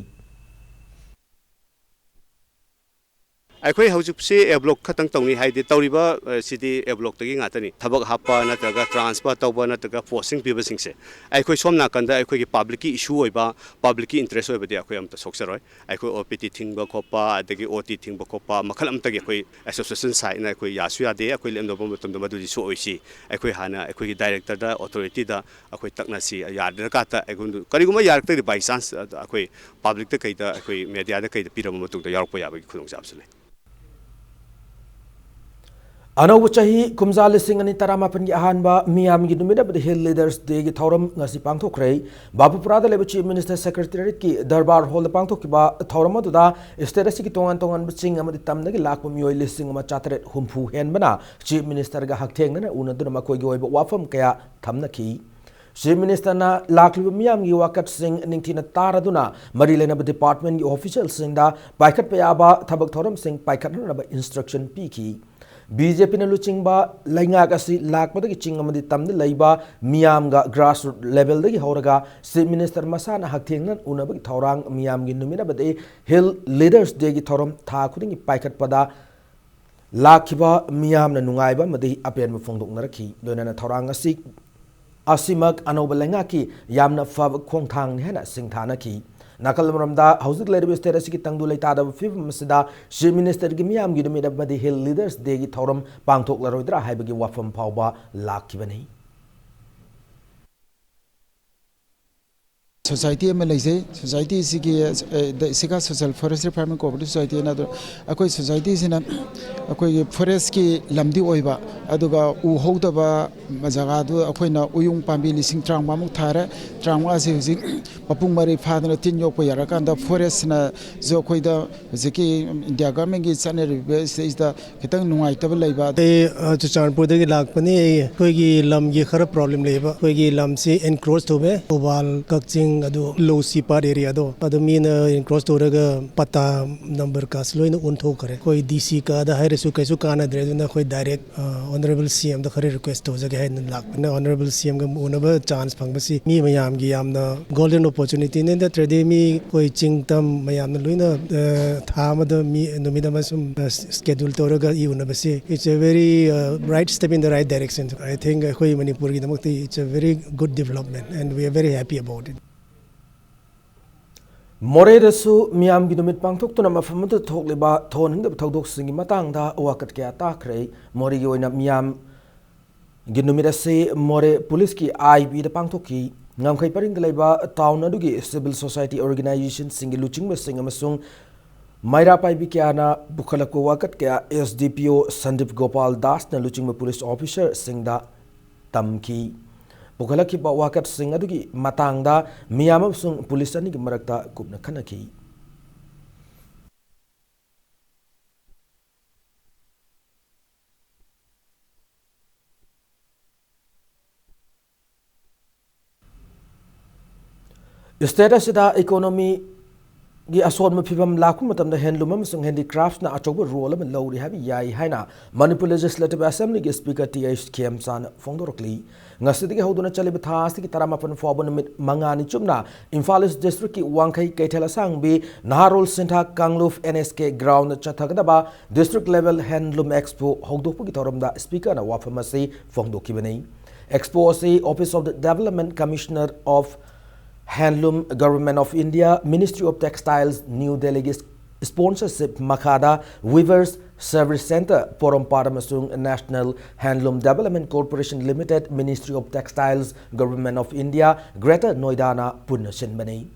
ꯑꯩꯈꯣꯏ ꯍꯧꯖꯤꯛꯁꯤ ꯑꯦ ꯕ꯭ꯂꯣꯛ ꯈꯛꯇꯪ ꯇꯧꯅꯤ ꯍꯥꯏꯗꯤ ꯇꯧꯔꯤꯕ, ꯑ, ꯁꯤꯗꯤ ꯑꯦ ꯕ꯭ꯂꯣꯛꯇꯒꯤ ꯉꯥꯛꯇꯅꯤ꯫ ꯊꯕꯛ ꯍꯥꯞꯄ ꯅꯠꯇ꯭ꯔꯒ ꯇ꯭ꯔꯥꯟꯁꯐꯔ ꯇꯧꯕ ꯅꯠꯇ꯭ꯔꯒ ꯄꯣꯁꯇꯤꯡ ꯄꯤꯕꯁꯤꯡꯁꯦ ꯑꯩꯈꯣꯏ ꯁꯣꯝ ꯅꯥꯀꯟꯗ ꯑꯩꯈꯣꯏꯒꯤ ꯄꯕ꯭ꯂꯤꯛꯀꯤ ꯏꯁꯨ ꯑꯣꯏꯕ, ꯄꯕ꯭ꯂꯤꯛꯀꯤ ꯏꯟꯇꯔꯦꯁ ꯑꯣꯏꯕꯗꯤ ꯑꯩꯈꯣꯏ ꯑꯝꯇ ꯁꯣꯛꯆꯔꯣꯏ꯫ ꯑꯩꯈꯣꯏ ꯑꯣ ꯄꯤ ꯇꯤ ꯊꯤꯡꯕ ꯈꯣꯠꯄ, ꯑꯗꯒꯤ ꯑꯣ ꯇꯤ ꯊꯤꯡꯕ ꯈꯣꯠꯄ ꯃꯈꯜ ꯑꯃꯠꯇꯒꯤ ꯑꯩꯈꯣꯏ ꯑꯦꯁꯣꯁꯤꯌꯦꯁꯟ ꯁꯥꯏꯠꯅ ꯑꯩꯈꯣꯏ ꯌꯥꯁꯨ ꯌꯥꯗꯦ꯫ ꯑꯩꯈꯣꯏ ꯂꯦꯞꯅꯕ ꯃꯇꯝꯗ ꯃꯗꯨꯗꯤ ꯁꯣꯛꯑꯣꯏꯁꯤ꯫ ꯑꯩꯈꯣꯏ ꯍꯥꯟꯅ ꯑꯩꯈꯣꯏꯒꯤ ꯗꯥꯏꯔꯦꯛꯇꯔꯗ, ꯑꯣꯊꯣꯔꯤꯇꯤꯗ ꯑꯩꯈꯣꯏ ꯇꯛꯅꯁꯤ꯫ ꯌꯥꯗ꯭ꯔꯀꯥꯟꯗ ꯑꯩꯈꯣꯏ ꯀꯔꯤꯒꯨꯝꯕ ꯌꯥꯔꯛꯇ꯭ꯔꯗꯤ by chance ꯑꯩꯈꯣꯏ ꯄꯕ꯭ꯂꯤꯛꯇ ꯀꯩꯗ, ꯑꯩꯈꯣꯏ ꯃꯦꯗꯤꯌꯥꯗ ꯀꯩꯗ ꯄꯤꯔꯕ ꯃꯇꯨꯡꯗ ꯌꯥꯎꯔꯛꯄ ꯌꯥꯕꯒꯤ ꯈꯨꯗꯣꯡꯆꯥꯕꯁꯨ ꯂꯩ꯫ ꯑꯅꯧꯕ ꯆꯍꯤ ꯀꯨꯝꯖꯥ ꯂꯤꯁꯤꯡ ꯑꯅꯤ ꯇꯔꯥꯃꯥꯄꯟꯒꯤ ꯑꯍꯥꯟꯕ ꯃꯤꯌꯥꯝꯒꯤ ꯅꯨꯃꯤꯠ ꯑꯃꯗꯤ ꯍꯤꯜ ꯂꯤꯗꯔꯁ ꯗꯦꯒꯤ ꯊꯧꯔꯝ ꯉꯁꯤ ꯄꯥꯡꯊꯣꯛꯈ꯭ꯔꯦ꯫ ꯕꯥꯄꯨꯄꯨꯔꯥꯗ ꯂꯩꯕ ꯆꯤꯐ ꯃꯤꯅꯤꯁꯇꯔ ꯁꯦꯀ꯭ꯔꯦꯇꯦꯔꯤꯌꯦꯠꯀꯤ ꯗꯔꯕꯥꯔ ꯍꯣꯜꯗ ꯄꯥꯡꯊꯣꯛꯈꯤꯕ ꯊꯧꯔꯝ ꯑꯗꯨꯗ ꯁ꯭ꯇꯦꯠ ꯑꯁꯤꯒꯤ ꯇꯣꯉꯥꯟ ꯇꯣꯉꯥꯟꯕ ꯆꯤꯡ ꯑꯃꯗꯤ ꯇꯝꯗꯒꯤ ꯂꯥꯛꯄ ꯃꯤꯑꯣꯏ ꯂꯤꯁꯤꯡ ꯑꯃ ꯆꯥꯇꯔꯦꯠ ꯍꯨꯝꯐꯨ ꯍꯦꯟꯕꯅ ꯆꯤꯐ ꯃꯤꯅꯤꯁꯇꯔꯒ ꯍꯛꯊꯦꯡꯅꯅ ꯎꯅꯗꯨꯅ ꯃꯈꯣꯏꯒꯤ ꯑꯣꯏꯕ ꯋꯥꯐꯝ ꯀꯌꯥ ꯊꯝꯅꯈꯤ꯫ ꯆꯤꯐ ꯃꯤꯅꯤꯁꯇꯔꯅ ꯂꯥꯛꯂꯤꯕ ꯃꯤꯌꯥꯝꯒꯤ ꯋꯥꯀꯠꯁꯤꯡ ꯅꯤꯡꯊꯤꯅ ꯇꯥꯔꯗꯨꯅ ꯃꯔꯤ ꯂꯩꯅꯕ ꯗꯤꯄꯥꯔꯠꯃꯦꯟꯒꯤ ꯑꯣꯐꯤꯁꯤꯌꯦꯜꯁꯤꯡꯗ ꯄꯥꯏꯈꯠꯄ ꯌꯥꯕ ꯊꯕꯛ ꯊꯧꯔꯝꯁꯤꯡ ꯄꯥꯏꯈꯠꯅꯅꯕ ꯏꯟꯁꯇ꯭ꯔꯛꯁꯟ ꯄꯤꯈꯤ꯫ ꯕꯤ ꯖꯦ ꯄꯤꯅ ꯂꯨꯆꯤꯡꯕ ꯂꯩꯉꯥꯛ ꯑꯁꯤ ꯂꯥꯛꯄꯗꯒꯤ ꯆꯤꯡ ꯑꯃꯗꯤ ꯇꯝꯗ ꯂꯩꯕ ꯃꯤꯌꯥꯝꯒ ꯒ꯭ꯔꯥꯁꯔꯨꯠ ꯂꯦꯚꯦꯜꯗꯒꯤ ꯍꯧꯔꯒ ꯆꯤꯐ ꯃꯤꯅꯤꯁꯇꯔ ꯃꯁꯥꯅ ꯍꯛꯊꯦꯡꯅꯅ ꯎꯅꯕꯒꯤ ꯊꯧꯔꯥꯡ ꯃꯤꯌꯥꯝꯒꯤ ꯅꯨꯃꯤꯠ ꯑꯃꯗꯤ ꯍꯤꯜ ꯂꯤꯗꯔꯁ ꯗꯦꯒꯤ ꯊꯧꯔꯝ ꯊꯥ ꯈꯨꯗꯤꯡꯒꯤ ꯄꯥꯏꯈꯠꯄꯗ ꯂꯥꯛꯈꯤꯕ ꯃꯤꯌꯥꯝꯅ ꯅꯨꯡꯉꯥꯏꯕ ꯑꯃꯗꯤ ꯑꯄꯦꯟꯕ ꯐꯣꯡꯗꯣꯛꯅꯔꯛꯈꯤ꯫ ꯂꯣꯏꯅꯅ ꯊꯧꯔꯥꯡ ꯑꯁꯤ, ꯑꯁꯤꯃꯛ ꯑꯅꯧꯕ ꯂꯩꯉꯥꯛꯀꯤ ꯌꯥꯝꯅ ꯐꯕ ꯈꯣꯡꯊꯥꯡꯅꯤ ꯍꯥꯏꯅ ꯁꯤꯡꯊꯥꯅꯈꯤ꯫ ꯅꯥꯀꯜ ꯑꯃꯔꯣꯝꯗ ꯍꯧꯖꯤꯛ ꯂꯩꯔꯤꯕ ꯁ꯭ꯇꯦꯠ ꯑꯁꯤꯒꯤ ꯇꯪꯗꯨ ꯂꯩꯇꯥꯗꯕ ꯐꯤꯕꯝ ꯑꯁꯤꯗ ꯆꯤꯐ ꯃꯤꯅꯤꯁꯇꯔꯒꯤ ꯃꯤꯌꯥꯝꯒꯤ ꯅꯨꯃꯤꯠ ꯑꯃꯗꯤ ꯍꯤꯜ ꯂꯤꯗꯔꯁ ꯗꯦꯒꯤ ꯊꯧꯔꯝ ꯄꯥꯡꯊꯣꯛꯂꯔꯣꯏꯗ꯭ꯔꯥ ꯍꯥꯏꯕꯒꯤ ꯋꯥꯐꯝ ꯐꯥꯎꯕ ꯂꯥꯛꯈꯤꯕꯅꯤ꯫ ꯁꯣꯁꯥꯏꯇꯤ ꯑꯃ ꯂꯩꯖꯩ꯫ ꯁꯣꯁꯥꯏꯇꯤꯁꯤꯒꯤ, ꯑꯦ, the Siga social forestry farming cooperative society ꯍꯥꯏꯅ꯫ ꯑꯗꯣ ꯑꯩꯈꯣꯏ ꯁꯣꯁꯥꯏꯇꯤꯁꯤꯅ ꯑꯩꯈꯣꯏꯒꯤ ꯐꯣꯔꯦꯁꯀꯤ ꯂꯝꯗꯤ ꯑꯣꯏꯕ, ꯑꯗꯨꯒ ꯎ ꯍꯧꯗꯕ ꯖꯒꯥꯗꯨ ꯑꯩꯈꯣꯏꯅ ꯎꯌꯨꯡ ꯄꯥꯝꯕꯤ ꯂꯤꯁꯤꯡ ꯇꯔꯥꯃꯉꯥꯃꯨꯛ ꯊꯥꯔꯦ꯫ ꯇꯔꯥꯃꯉꯥꯁꯤ ꯍꯧꯖꯤꯛ ꯃꯄꯨꯡ ꯃꯔꯩ ꯐꯥꯗꯅ ꯇꯤꯟ ꯌꯣꯛꯄ ꯌꯥꯔꯀꯥꯟꯗ ꯐꯣꯔꯦꯁꯅꯁꯨ ꯑꯩꯈꯣꯏꯗ ꯍꯧꯖꯤꯛꯀꯤ ꯏꯟꯗꯤꯌꯥ ꯒꯚꯔꯟꯃꯦꯟꯒꯤ ꯆꯠꯅꯔꯤꯕ ꯁꯤꯗꯩꯁꯤꯗ ꯈꯤꯇꯪ ꯅꯨꯡꯉꯥꯏꯇꯕ ꯂꯩꯕ꯫ ꯑꯩ, ꯑ, ꯆꯨꯔꯆꯥꯟꯄꯨꯔꯗꯒꯤ ꯂꯥꯛꯄꯅꯤ꯫ ꯑꯩ, ꯑꯩꯈꯣꯏꯒꯤ ꯂꯝꯒꯤ ꯈꯔ ꯄ꯭ꯔꯣꯕ꯭ꯂꯦꯝ ꯂꯩꯌꯦꯕ꯫ ꯑꯩꯈꯣꯏꯒꯤ ꯂꯝꯁꯤ ꯑꯦꯟꯀ꯭ꯔꯣꯆ ꯇꯧꯋꯦ꯫ ꯊꯧꯕꯥꯜ, ꯀꯛꯆꯤꯡ, ꯑꯗꯨ ꯂꯣ ꯁꯤ ꯄꯥꯔꯠ ꯑꯦꯔꯤꯌꯥꯗꯣ, ꯑꯗꯨ ꯃꯤꯅ ꯑꯦꯟꯀ꯭ꯔꯣꯆ ꯇꯧꯔꯒ ꯄꯇꯥ ꯅꯝꯕꯔ ꯀꯥꯁꯦ ꯂꯣꯏꯅ ꯑꯣꯟꯊꯣꯛꯈ꯭ꯔꯦ꯫ ꯑꯩꯈꯣꯏ ꯗꯤ ꯁꯤ ꯀꯥꯗ ꯍꯥꯏꯔꯁꯨ ꯀꯩꯁꯨ ꯀꯥꯟꯅꯗ꯭ꯔꯦ꯫ ꯑꯗꯨꯅ ꯑꯩꯈꯣꯏ ꯗꯥꯏꯔꯦꯛ, ꯑ, ꯑꯣꯅꯔꯦꯕꯜ ꯁꯤ ꯑꯦꯝꯗ ꯈꯔ ꯔꯤꯀ꯭ꯋꯦꯁ ꯇꯧꯖꯒꯦ ꯍꯥꯏꯅ ꯂꯥꯛꯄꯅ꯫ ꯑꯣꯅꯔꯦꯕꯜ ꯁꯤ ꯑꯦꯝꯒ ꯎꯅꯕ ꯆꯥꯟꯁ ꯐꯪꯕꯁꯤ ꯃꯤ ꯃꯌꯥꯝꯒꯤ ꯌꯥꯝꯅ ꯒꯣꯜꯗꯟ ꯑꯣꯄꯣꯔꯆꯨꯅꯤꯇꯤꯅꯤ꯫ ꯅꯠꯇ꯭ꯔꯗꯤ ꯃꯤ ꯑꯩꯈꯣꯏ ꯆꯤꯡ ꯇꯝ ꯃꯌꯥꯝꯅ ꯂꯣꯏꯅ, ꯑ, ꯊꯥ ꯑꯃꯗ ꯃꯤ ꯅꯨꯃꯤꯠ ꯑꯃ ꯁꯨꯝ, ꯑ, ꯁ꯭ꯀꯦꯗ꯭ꯌꯨꯜ ꯇꯧꯔꯒ E ꯎꯅꯕꯁꯤ, it's a very, uh, right step in the right direction. I think ꯑꯩꯈꯣꯏ ꯃꯅꯤꯄꯨꯔꯒꯤꯗꯃꯛꯇꯤ it's a very good development and we are very happy about it. ꯃꯣꯔꯦꯗꯁꯨ ꯃꯤꯌꯥꯝꯒꯤ ꯅꯨꯃꯤꯠ ꯄꯥꯡꯊꯣꯛꯇꯨꯅ ꯃꯐꯝ ꯑꯗꯨꯗ ꯊꯣꯛꯂꯤꯕ ꯊꯣꯟꯍꯤꯡꯗꯕ ꯊꯧꯗꯣꯛꯁꯤꯡꯒꯤ ꯃꯇꯥꯡꯗ ꯋꯥꯀꯠ ꯀꯌꯥ ꯇꯥꯈ꯭ꯔꯦ꯫ ꯃꯣꯔꯦꯒꯤ ꯑꯣꯏꯅ ꯃꯤꯌꯥꯝ ꯒꯤ ꯅꯨꯃꯤꯠ ꯑꯁꯤ ꯃꯣꯔꯦ ꯄꯨꯂꯤꯁꯀꯤ ꯑꯥꯏ ꯕꯤꯗ ꯄꯥꯡꯊꯣꯛꯈꯤ꯫ ꯉꯝꯈꯩ ꯄꯔꯤꯡꯗ ꯂꯩꯕ ꯇꯥꯎꯟ ꯑꯗꯨꯒꯤ ꯁꯤꯚꯤꯜ ꯁꯣꯁꯥꯏꯇꯤ ꯑꯣꯔꯒꯅꯥꯏꯖꯦꯁꯟꯁꯤꯡꯒꯤ ꯂꯨꯆꯤꯡꯕꯁꯤꯡ ꯑꯃꯁꯨꯡ ꯃꯩꯔꯥ ꯄꯥꯏꯕꯤ ꯀꯌꯥꯅ ꯄꯨꯈꯠꯂꯛꯄ ꯋꯥꯀꯠ ꯀꯌꯥ ꯑꯦꯁ ꯗꯤ ꯄꯤ ꯑꯣ ꯁꯟꯗꯤꯞ ꯒꯣꯄꯥꯜ ꯗꯥꯁꯅ ꯂꯨꯆꯤꯡꯕ ꯄꯨꯂꯤꯁ ꯑꯣꯐꯤꯁꯔꯁꯤꯡꯗ ꯇꯝꯈꯤ꯫ ꯄꯨꯈꯠꯂꯛꯈꯤꯕ ꯋꯥꯀꯠꯁꯤꯡ ꯑꯗꯨꯒꯤ ꯃꯇꯥꯡꯗ ꯃꯤꯌꯥꯝ ꯑꯃꯁꯨꯡ ꯄꯨꯂꯤꯁ ꯑꯅꯤꯒꯤ ꯃꯔꯛꯇ ꯀꯨꯞꯅ ꯈꯟꯅꯈꯤ꯫ ꯁ꯭ꯇꯦꯠ ꯑꯁꯤꯗ ꯏꯀꯣꯅꯣꯃꯤꯒꯤ ꯑꯁꯣꯟꯕ ꯐꯤꯕꯝ ꯂꯥꯛꯄ ꯃꯇꯝꯗ ꯍꯦꯟꯂꯨꯝ ꯑꯃꯁꯨꯡ ꯍꯦꯟꯗꯤꯀ꯭ꯔꯥꯐꯅ ꯑꯆꯧꯕ ꯔꯣꯜ ꯑꯃ ꯂꯧꯔꯤ ꯍꯥꯏꯕ ꯌꯥꯏ ꯍꯥꯏꯅ ꯃꯅꯤꯄꯨꯔ ꯂꯦꯖꯤꯁꯂꯦꯇꯤꯚ ꯑꯦꯁꯦꯝꯕ꯭ꯂꯤꯒꯤ ꯁ꯭ꯄꯤꯀꯔ ꯇꯤ ꯑꯩꯆ ꯈꯦꯝꯆꯥꯟꯅ ꯐꯣꯡꯗꯣꯔꯛꯂꯤ꯫ ꯉꯁꯤꯗꯒꯤ ꯍꯧꯗꯨꯅ ꯆꯠꯂꯤꯕ ꯊꯥ ꯑꯁꯤꯒꯤ ꯇꯔꯥꯃꯥꯄꯟ ꯐꯥꯎꯕ ꯅꯨꯃꯤꯠ ꯃꯉꯥꯅꯤ ꯆꯨꯞꯅ ꯏꯝꯐꯥꯜ ꯏꯁ ꯗꯤꯁꯇ꯭ꯔꯤꯛꯀꯤ ꯋꯥꯡꯈꯩ ꯀꯩꯊꯦꯜ ꯑꯁꯥꯡꯕꯤ ꯅꯍꯥꯔꯣꯜ ꯁꯤꯟꯊꯥ ꯀꯥꯡꯂꯨꯞ ꯑꯦꯟ ꯑꯦꯁ ꯀꯦ ꯒ꯭ꯔꯥꯎꯟꯗ ꯆꯠꯊꯒꯗꯕ ꯗꯤꯁꯇ꯭ꯔꯤꯛ ꯂꯦꯚꯦꯜ ꯍꯦꯟꯂꯨꯝ ꯑꯦꯛꯁꯄꯣ ꯍꯧꯗꯣꯛꯄꯒꯤ ꯊꯧꯔꯝꯗ ꯁ꯭ꯄꯤꯀꯔꯅ ꯋꯥꯐꯝ ꯑꯁꯤ ꯐꯣꯡꯗꯣꯛꯈꯤꯕꯅꯤ꯫ ꯑꯦꯛꯁꯄꯣ ꯑꯁꯤ Office of the Development Commissioner of Handloom, Government of India, Ministry of Textiles, New Delhiꯒꯤ sponsorship ꯃꯈꯥꯗ ꯋꯤꯚꯔꯁ Service Center, ꯄꯣꯔꯣꯝꯄꯥꯠ ꯑꯃꯁꯨꯡ National Handloom Development Corporation Limited, Ministry of Textiles, Government of India, Greater Noida ꯅ ꯄꯨꯟꯅ ꯁꯤꯟꯕꯅꯤ꯫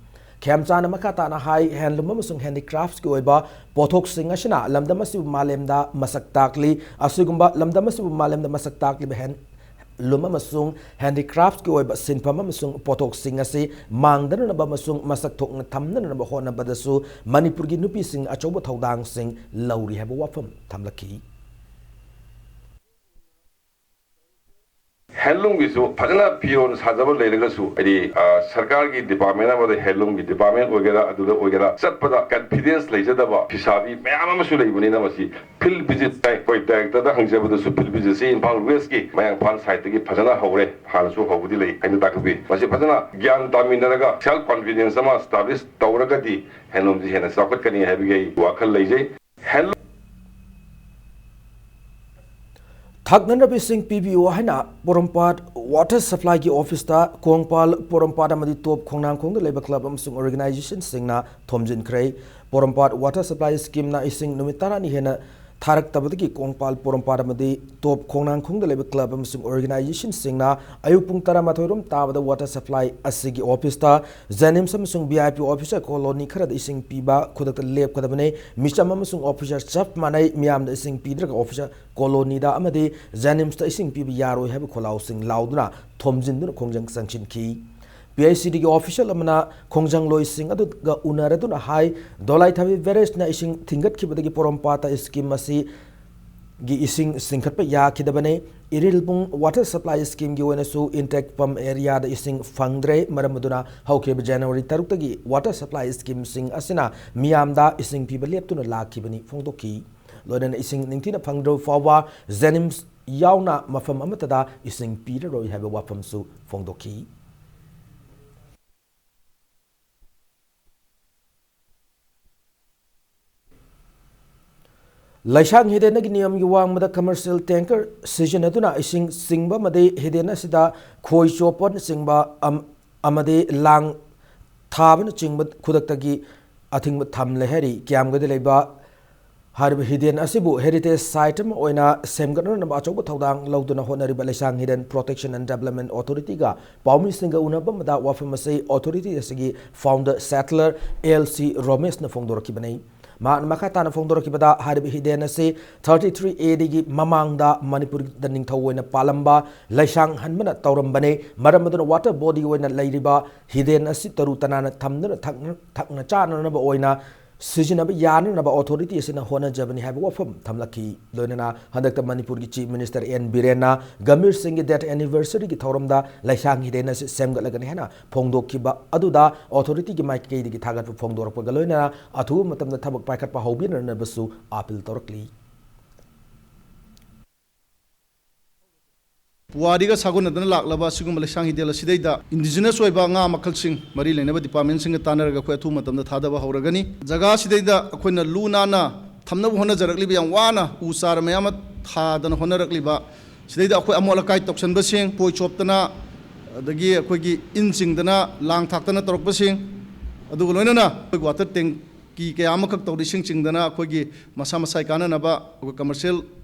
ꯈꯦꯝꯆꯥꯅ ꯃꯈꯥ ꯇꯥꯅ ꯍꯥꯏ, handloom ꯑꯃꯁꯨꯡ handicrafts ꯀꯤ ꯑꯣꯏꯕ ꯄꯣꯠꯊꯣꯛꯁꯤꯡ ꯑꯁꯤꯅ ꯂꯝꯗꯝ ꯑꯁꯤꯕꯨ ꯃꯥꯂꯦꯝꯗ ꯃꯁꯛ ꯇꯥꯛꯂꯤ꯫ ꯑꯁꯤꯒꯨꯝꯕ ꯂꯝꯗꯝ ꯑꯁꯤꯕꯨ ꯃꯥꯂꯦꯝꯗ ꯃꯁꯛ ꯇꯥꯛꯂꯤꯕ hand loom ꯑꯃꯁꯨꯡ handicrafts ꯀꯤ ꯑꯣꯏꯕ ꯁꯤꯟꯐꯝ ꯑꯃꯁꯨꯡ ꯄꯣꯠꯊꯣꯛꯁꯤꯡ ꯑꯁꯤ ꯃꯥꯡꯗꯅꯅꯕ ꯑꯃꯁꯨꯡ ꯃꯁꯛ ꯊꯣꯛꯅ ꯊꯝꯅꯅꯕ ꯍꯣꯠꯅꯕꯗꯁꯨ ꯃꯅꯤꯄꯨꯔꯒꯤ ꯅꯨꯄꯤꯁꯤꯡ ꯑꯆꯧꯕ ꯊꯧꯗꯥꯡꯁꯤꯡ ꯂꯧꯔꯤ ꯍꯥꯏꯕ ꯋꯥꯐꯝ ꯊꯝꯂꯛꯈꯤ꯫ ꯍꯦꯟꯂꯨꯝꯒꯤꯁꯨ ꯐꯖꯅ ꯐꯤꯔꯣꯜ ꯁꯥꯖꯕ ꯂꯩꯔꯒꯁꯨ, ꯍꯥꯏꯗꯤ, ꯑ, ꯁꯔꯀꯥꯔꯒꯤ department ꯑꯃꯗ ꯍꯦꯟꯂꯨꯝꯒꯤ department ꯑꯣꯏꯒꯦꯔꯥ, ꯑꯗꯨꯗ ꯑꯣꯏꯒꯦꯔꯥ, ꯆꯠꯄꯗ confidence ꯂꯩꯖꯗꯕ ꯐꯤꯁꯥꯕꯤ ꯃꯌꯥꯝ ꯑꯃꯁꯨ ꯂꯩꯕꯅꯤꯅ, ꯃꯁꯤ field visit, ꯑꯩꯈꯣꯏ director ꯗ ꯍꯪꯖꯕꯗꯁꯨ, field visit ꯁꯤ ꯏꯝꯐꯥꯜ West ꯀꯤ ꯃꯌꯥꯡꯐꯥꯟ side ꯇꯒꯤ ꯐꯖꯅ ꯍꯧꯔꯦ, ꯍꯥꯟꯅꯁꯨ ꯍꯧꯕꯗꯤ ꯂꯩ ꯍꯥꯏꯅ ꯇꯥꯛꯄꯤ꯫ ꯃꯁꯤ ꯐꯖꯅ ꯒ꯭ꯌꯥꯟ ꯇꯥꯃꯤꯟꯅꯔꯒ self confidence ꯑꯃ establish ꯇꯧꯔꯒꯗꯤ ꯍꯦꯟꯂꯨꯝꯁꯤ ꯍꯦꯟꯅ ꯆꯥꯎꯈꯠꯀꯅꯤ ꯍꯥꯏꯕꯒꯤ ꯑꯩ ꯋꯥꯈꯜ ꯂꯩꯖꯩ꯫ ꯍꯦꯟꯂꯨꯝ ꯊꯛꯅꯅꯕ ꯏꯁꯤꯡ ꯄꯤꯕꯤꯌꯨ ꯍꯥꯏꯅ ꯄꯣꯔꯣꯝꯄꯥꯠ water supply ꯒꯤ office ꯇ ꯀꯣꯡꯄꯥꯜ, ꯄꯣꯔꯣꯝꯄꯥꯠ ꯑꯃꯗꯤ ꯇꯣꯞ ꯈꯣꯡꯅꯥꯡꯈꯣꯡꯗ ꯂꯩꯕ club ꯑꯃꯁꯨꯡ organization ꯁꯤꯡꯅ ꯊꯣꯝꯖꯤꯟꯈ꯭ꯔꯦ꯫ ꯄꯣꯔꯣꯝꯄꯥꯠ water supply scheme ꯅ ꯏꯁꯤꯡ ꯅꯨꯃꯤꯠ ꯇꯔꯥꯅꯤ ꯍꯦꯟꯅ ꯊꯥꯔꯛꯇꯕꯗꯒꯤ ꯀꯣꯡꯄꯥꯜ, ꯄꯣꯔꯣꯝꯄꯥꯠ ꯑꯃꯗꯤ ꯇꯣꯞ ꯈꯣꯡꯅꯥꯡꯈꯣꯡꯗ ꯂꯩꯕ club ꯑꯃꯁꯨꯡ organization ꯁꯤꯡꯅ ꯑꯌꯨꯛ ꯄꯨꯡ ꯇꯔꯥꯃꯥꯊꯣꯏ ꯔꯣꯝ ꯇꯥꯕꯗ water supply ꯑꯁꯤꯒꯤ office ꯇ JNIMS ꯑꯃꯁꯨꯡ VIP officer colony ꯈꯔꯗ ꯏꯁꯤꯡ ꯄꯤꯕ ꯈꯨꯗꯛꯇ ꯂꯦꯞꯀꯗꯕꯅꯤ꯫ ꯃꯤꯆꯝ ꯑꯃꯁꯨꯡ officer ꯆꯞ ꯃꯥꯟꯅꯩ, ꯃꯤꯌꯥꯝꯗ ꯏꯁꯤꯡ ꯄꯤꯗ꯭ꯔꯒ officer colony ꯗ ꯑꯃꯗꯤ JNIMS ꯇ ꯏꯁꯤꯡ ꯄꯤꯕ ꯌꯥꯔꯣꯏ ꯍꯥꯏꯕ ꯈꯣꯜꯂꯥꯎꯁꯤꯡ ꯂꯥꯎꯗꯨꯅ ꯊꯣꯝꯖꯤꯟꯗꯨꯅ ꯈꯣꯡꯖꯪ ꯆꯪꯁꯤꯟꯈꯤ꯫ P I C D ꯒꯤ official ꯑꯃꯅ ꯈꯣꯡꯖꯪꯂꯣꯏꯁꯤꯡ ꯑꯗꯨꯒ ꯎꯅꯔꯗꯨꯅ ꯍꯥꯏ, ꯗꯣꯂꯥꯏꯊꯥꯕꯤ barrage ꯅ ꯏꯁꯤꯡ ꯊꯤꯡꯒꯠꯈꯤꯕꯗꯒꯤ ꯄꯣꯔꯣꯝꯄꯥꯠꯇ scheme ꯑꯁꯤꯒꯤ ꯏꯁꯤꯡ ꯆꯤꯡꯈꯠꯄ ꯌꯥꯈꯤꯗꯕꯅꯤ꯫ ꯏꯔꯤꯜꯕꯨꯡ water supply scheme ꯒꯤ ꯑꯣꯏꯅꯁꯨ intake pump area ꯗ ꯏꯁꯤꯡ ꯐꯪꯗ꯭ꯔꯦ꯫ ꯃꯔꯝ ꯑꯗꯨꯅ ꯍꯧꯈꯤꯕ January ꯇꯔꯨꯛꯇꯒꯤ water supply scheme ꯁꯤꯡ ꯑꯁꯤꯅ ꯃꯤꯌꯥꯝꯗ ꯏꯁꯤꯡ ꯄꯤꯕ ꯂꯦꯞꯇꯨꯅ ꯂꯥꯛꯈꯤꯕꯅꯤ ꯐꯣꯡꯗꯣꯛꯈꯤ꯫ ꯂꯣꯏꯅꯅ ꯏꯁꯤꯡ ꯅꯤꯡꯊꯤꯅ ꯐꯪꯗ꯭ꯔꯕ ꯐꯥꯎꯕ JNIMS ꯌꯥꯎꯅ ꯃꯐꯝ ꯑꯃꯠꯇꯗ ꯏꯁꯤꯡ ꯄꯤꯔꯔꯣꯏ ꯍꯥꯏꯕ ꯋꯥꯐꯝꯁꯨ ꯐꯣꯡꯗꯣꯛꯈꯤ꯫ ꯂꯩꯁꯥꯡ ꯍꯤꯗꯦꯟꯅꯒꯤ ꯅꯤꯌꯝꯒꯤ ꯋꯥꯡꯃꯗ commercial tanker ꯁꯤꯖꯤꯟꯅꯗꯨꯅ ꯏꯁꯤꯡ ꯆꯤꯡꯕ ꯑꯃꯗꯤ ꯍꯤꯗꯦꯟ ꯑꯁꯤꯗ ꯈꯣꯏ ꯆꯣꯞꯄꯅꯆꯤꯡꯕ ꯑꯝ-, ꯑꯃꯗꯤ ꯂꯥꯡ ꯊꯥꯕꯅꯆꯤꯡꯕ ꯈꯨꯗꯛꯇꯒꯤ ꯑꯊꯤꯡꯕ ꯊꯝꯂꯦ ꯍꯥꯏꯔꯤ꯫ ꯀꯤꯌꯥꯝꯒꯩꯗ ꯂꯩꯕ ꯍꯥꯏꯔꯤꯕ ꯍꯤꯗꯦꯟ ꯑꯁꯤꯕꯨ heritage site ꯑꯃ ꯑꯣꯏꯅ ꯁꯦꯝꯒꯠꯅꯅꯕ ꯑꯆꯧꯕ ꯊꯧꯗꯥꯡ ꯂꯧꯗꯨꯅ ꯍꯣꯠꯅꯔꯤꯕ ꯂꯩꯁꯥꯡ ꯍꯤꯗꯦꯟ Protection and Development Authority ꯒ ꯄꯥꯎꯃꯤꯁꯤꯡꯒ ꯎꯅꯕ ꯑꯃꯗ ꯋꯥꯐꯝ ꯑꯁꯤ authority ꯑꯁꯤꯒꯤ founder settler L C ꯔꯣꯃꯦꯁꯅ ꯐꯣꯡꯗꯣꯔꯛꯈꯤꯕꯅꯤ꯫ ꯃꯍꯥꯛꯅ ꯃꯈꯥ ꯇꯥꯅ ꯐꯣꯡꯗꯣꯔꯛꯈꯤꯕꯗ, ꯍꯥꯏꯔꯤꯕ ꯍꯤꯗꯦꯟ ꯑꯁꯤ thirty three A D ꯒꯤ ꯃꯃꯥꯡꯗ ꯃꯅꯤꯄꯨꯔꯗ ꯅꯤꯡꯊꯧ ꯑꯣꯏꯅ ꯄꯥꯜꯂꯝꯕ ꯂꯩꯁꯥꯡ ꯍꯟꯕꯅ ꯇꯧꯔꯝꯕꯅꯤ꯫ ꯃꯔꯝ ꯑꯗꯨꯅ water body ꯑꯣꯏꯅ ꯂꯩꯔꯤꯕ ꯍꯤꯗꯦꯟ ꯑꯁꯤ ꯇꯔꯨ ꯇꯅꯥꯟꯅ ꯊꯝꯗꯨꯅ ꯊꯛꯅ-, ꯊꯛꯅ ꯆꯥꯅꯅꯕ ꯑꯣꯏꯅ ꯁꯤꯖꯤꯟꯅꯕ ꯌꯥꯅꯅꯕ authority ꯑꯁꯤꯅ ꯍꯣꯠꯅꯖꯕꯅꯤ ꯍꯥꯏꯕ ꯋꯥꯐꯝ ꯊꯝꯂꯛꯈꯤ꯫ ꯂꯣꯏꯅꯅ ꯍꯟꯗꯛꯇ ꯃꯅꯤꯄꯨꯔꯒꯤ Chief Minister N ꯕꯤꯔꯦꯟꯅ ꯒꯝꯚꯤꯔ ꯁꯤꯡꯒꯤ death anniversary ꯒꯤ ꯊꯧꯔꯝꯗ ꯂꯩꯁꯥꯡ ꯍꯤꯗꯦꯟ ꯑꯁꯤ ꯁꯦꯝꯒꯠꯂꯒꯅꯤ ꯍꯥꯏꯅ ꯐꯣꯡꯗꯣꯛꯈꯤꯕ ꯑꯗꯨꯗ authority ꯒꯤ ꯃꯥꯏꯀꯩꯗꯒꯤ ꯊꯥꯒꯠꯄ ꯐꯣꯡꯗꯣꯔꯛꯄꯒ ꯂꯣꯏꯅꯅ ꯑꯊꯨꯕ ꯃꯇꯝꯗ ꯊꯕꯛ ꯄꯥꯏꯈꯠꯄ ꯍꯧꯕꯤꯅꯅꯕꯁꯨ appeal ꯇꯧꯔꯛꯂꯤ꯫ ꯄꯨꯋꯥꯔꯤꯒ ꯁꯥꯒꯣꯟꯅꯗꯅ ꯂꯥꯛꯂꯕ ꯑꯁꯤꯒꯨꯝꯕ ꯂꯩꯁꯥꯡ ꯍꯤꯗꯦꯜ ꯑꯁꯤꯗꯩꯗ indigenous ꯑꯣꯏꯕ ꯉꯥ ꯃꯈꯜꯁꯤꯡ, ꯃꯔꯤ ꯂꯩꯅꯕ department ꯁꯤꯡꯒ ꯇꯥꯟꯅꯔꯒ ꯑꯩꯈꯣꯏ ꯑꯊꯨꯕ ꯃꯇꯝꯗ ꯊꯥꯗꯕ ꯍꯧꯔꯒꯅꯤ꯫ ꯖꯒꯥ ꯑꯁꯤꯗꯩꯗ ꯑꯩꯈꯣꯏꯅ ꯂꯨ ꯅꯥꯟꯅ ꯊꯝꯅꯕ ꯍꯣꯠꯅꯖꯔꯛꯂꯤꯕ, ꯌꯥꯝ ꯋꯥꯅ ꯎ ꯆꯥꯔ ꯃꯌꯥꯝ ꯑꯃ ꯊꯥꯗꯅ ꯍꯣꯠꯅꯔꯛꯂꯤꯕ, ꯁꯤꯗꯩꯗ ꯑꯩꯈꯣꯏ ꯑꯃꯣꯠ ꯑꯀꯥꯏ ꯇꯧꯁꯟꯕꯁꯤꯡ, ꯄꯣꯏ ꯆꯣꯞꯇꯅ, ꯑꯗꯒꯤ ꯑꯩꯈꯣꯏꯒꯤ ꯏꯟ ꯆꯤꯡꯗꯅ, ꯂꯥꯡ ꯊꯥꯛꯇꯅ ꯇꯧꯔꯛꯄꯁꯤꯡ, ꯑꯗꯨꯒ ꯂꯣꯏꯅꯅ ꯑꯩꯈꯣꯏ water tank ꯀꯤ ꯀꯌꯥ ꯑꯃꯈꯛ ꯇꯧꯔꯤ, ꯏꯁꯤꯡ ꯆꯤꯡꯗꯅ ꯑꯩꯈꯣꯏꯒꯤ ꯃꯁꯥ ꯃꯁꯥꯒꯤ ꯀꯥꯟꯅꯅꯕ ꯑꯩꯈꯣꯏ commercial